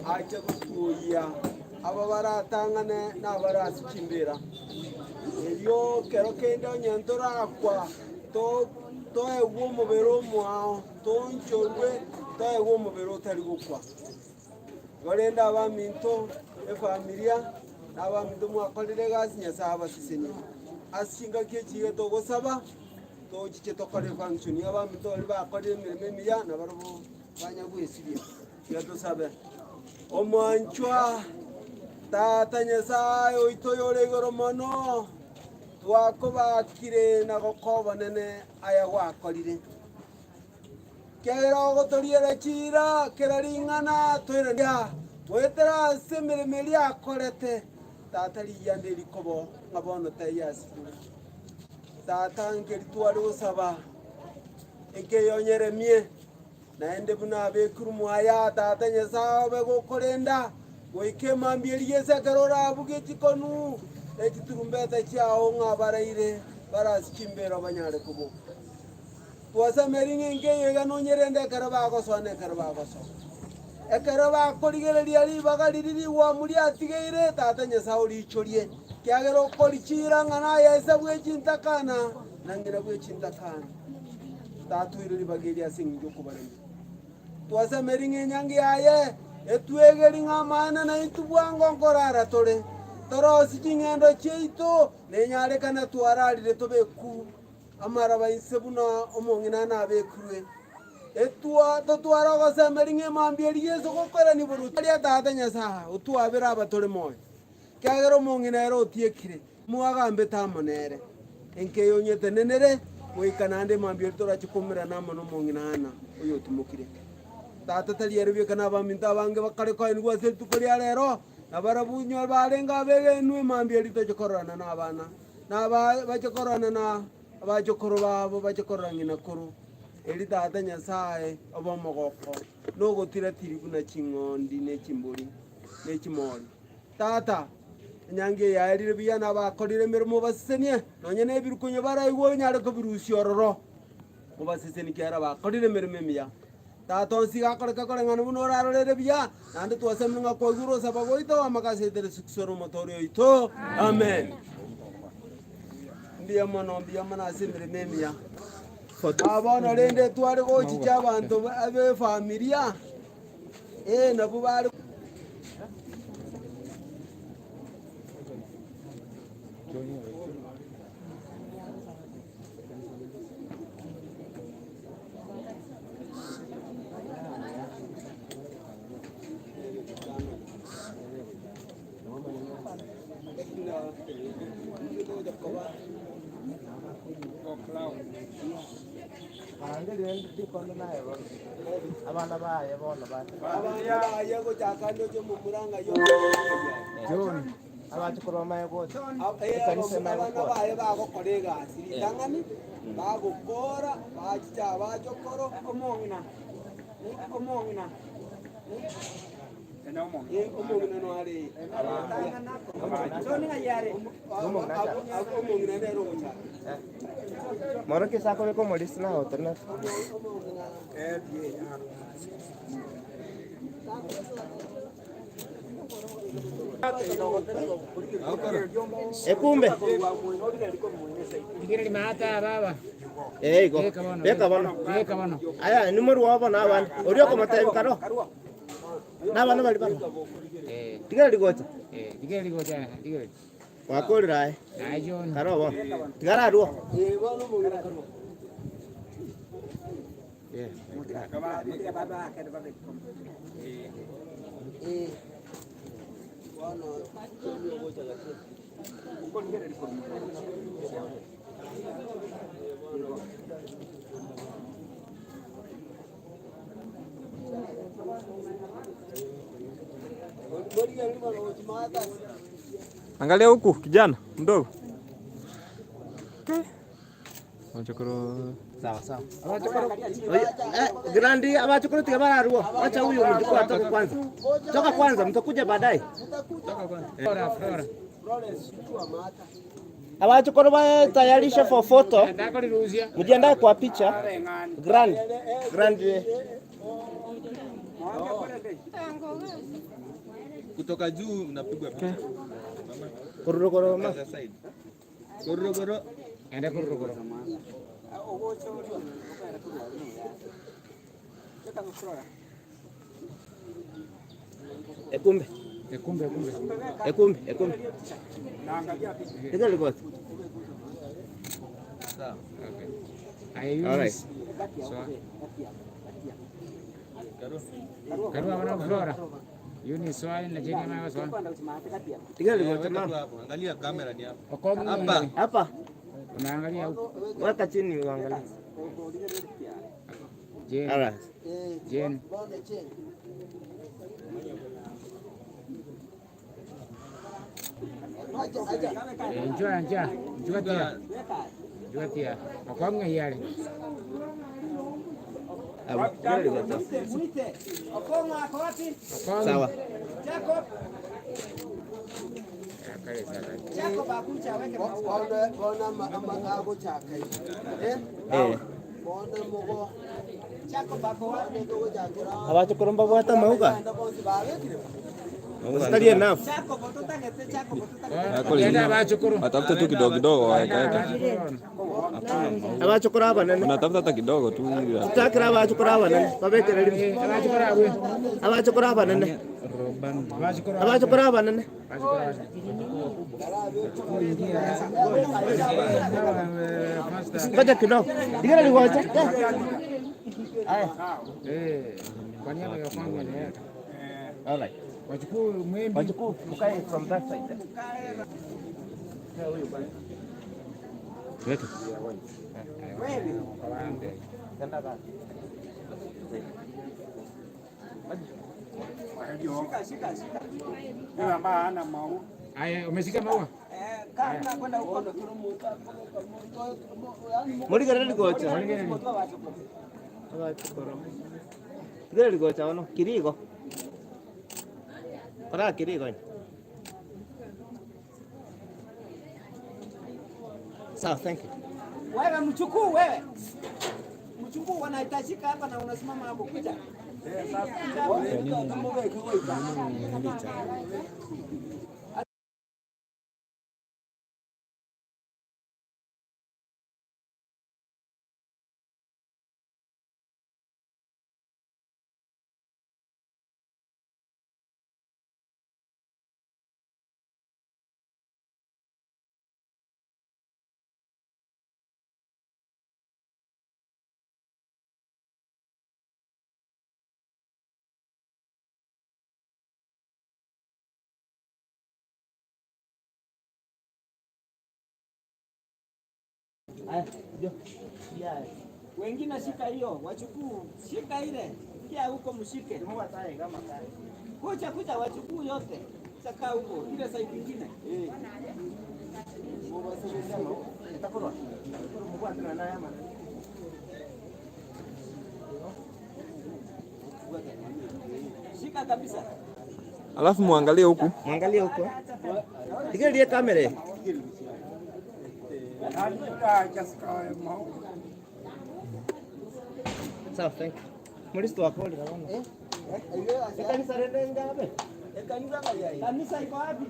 Acha kuya aba baratangane n'abarasikimbera eryo kero kenda nyantorakwa to toegwa omubere omwao tonchorwe toegwa omubere otari gukwa gorenda abaminto efamilia n'abaminto mwakorire egasi Nyasaye abasesenie ase chingaki echiga togosaba tochiche tokore function abaminto bari bakorire emirimo emiya nabarabo banyagwesiria tiga tosabe omwanchwa tata Nyasaye oitoyore igoro mono twakobakire na gokobonene aya gwakorire kera ogotoriere chira kera ring'ana twereria gwetera ase emirimo eria akorete tata riyande rikobo ng'a bono taiyasikire tata nkeri tware gosaba ekeyonyeremie naende buna abekuru mwaya tata Nyasaye obe gokorenda goika emambia eria ase ekero orabuge chikonu ekiturumbeta chiao ng'a baraire barasikimbera banyare koboka twasameri ng'enke iga nonyerende ekero bagosoa na ekero bagosoa ekero bakorigereria ribaga riri rigwamu riatigeire tata Nyasaye orichorie kiagera okorichira ng'a naye bwe chintakana na ng'ina bwe chintakana tatuire ribaga eria ase eng'encho okobaremia twasameri ng'enyangi yaye etwegeri ng'amana naitu bwango nkorara tore torosi ching'endo chiaito nenyarekana twararire tobeku amaraba inse buna omong'ina nabekurwe etwa totwara ogosemeri ng'emambia eria ase gokorani boruti aria tata Nyasaye otwabere aba tore moyo kiagera omong'ina ere otiekire mwagambete amo nere enkeyonyete nenere goika naende emambia eria torachikumera amo na omong'ina ana oyo otimokire tata tari ere bieka na abaminto abange bakare koenigwa ase rituko ria rero nabarabunywa barenga abegenwe emambia eria tochikororana na abana na bachikororana na abachokoro babo bachikorora ng'ina koro eri tata Nyasaye obe omogoko nogotira tiri buna ching'ondi ne chimbori ne chimori tata Enyangi eye yaerire buya na abakorire emeremo obasesenie, nonya na ebirukonyo baraigwe onyare kobirusia ororo. Obasesenie kiagera bakorire emeremo emiya. Tata onsi iga akoreka koreng'ana buna orarorere buya, naende twasemire ng'a kwaigure osaba gwaito amaka ase Yesu Kristo ore Omotoori oito. Amen. Mbuya mono, mbuya mono ase emeremo emiya. Ah, bono rende tware gochicha abanto b'efamilia, eh, nabwo bare. Abana baye bono Abana baye gochaka ndoche momura ng'ai John abachukuru bamaye gocha ekanisa emaye abana gokora baye bagokora egasi ritang'ani bagokora bachicha abachokoro omong'ina omong'ina omong'ina noare omong'ina nere ogochaka moro kisakobeka omorisi naye otorina ekumbe eigo beka bono aya nimorwa bono abande oria okomotebi karo na abana bari baro tigera rigocha wakorire aye karo bono tigara arwo Angalia huku kijana mdogo. Okay. Wachokoro. Sawa sawa. Grandi abachukuru tiga bararwo. Wacha huyu mjukuu atoke kwanza. Toka kwanza mtakuja baadaye. Abachukuru tayarisha for photo. Mjiandae kwa picha. Grand. Grand. Kutoka juu unapigwa picha. Kororo mama. Kororo. Ende kororo. Ekumbe. Ekumbe ekumbe. Ekumbe ekumbe. Tiga ligot. Sawa. Okay. Ayo. All right. Sawa. Karibu wana Flora. Yuni swali na jeni mayo swali. Tiga ligot mama. Angalia kamera ni hapa. Hapa. Hapa. Unaangalia huko. Weka chini uangalie. Jeni. All right. Jeni. Njua njua. Njua tia. Njua tia. Okonge yale. Abo, tiga ligot. Sawa. Bono agochaka Eh. bono mogo Abachukuru mbabwate amauga. Tari enough. Watafuta tu kidogo kidogo waweka. Abachukuru abanene. Unatafuta hata kidogo tu. Tutakira abachukuru abanene. Babekere rimwe. Abachukuru abanene. Abachukuru abanene. Ngoja kidogo. Digera ligocha. Aya. Kwa niaba ya kwangu ni All right. Wachukuu mwembe. Wachukuu mkae from that side. Weka. Aya, umeshika maua? Muligere ligocha. Abachukuru. Digera ligocha ono kirigo. Kora kirigo. Sawa, thank you. Wewe mchukuu, wewe mchukuu, wanahitajika hapa na unasimama hapo, kuja. Haya, ndio. Wengine shika hiyo, wachukuu, shika ile. Ingia huko mshike. Kuja kuja wachukuu yote. Saka huko ile side nyingine. Eh. Shika kabisa. Alafu muangalie huku. Mwangalie huko. Tigerie kamera. Sawa, thank you. Mulisto wako lira bana. Kanisa rende ngabe? Kanisa iko wapi?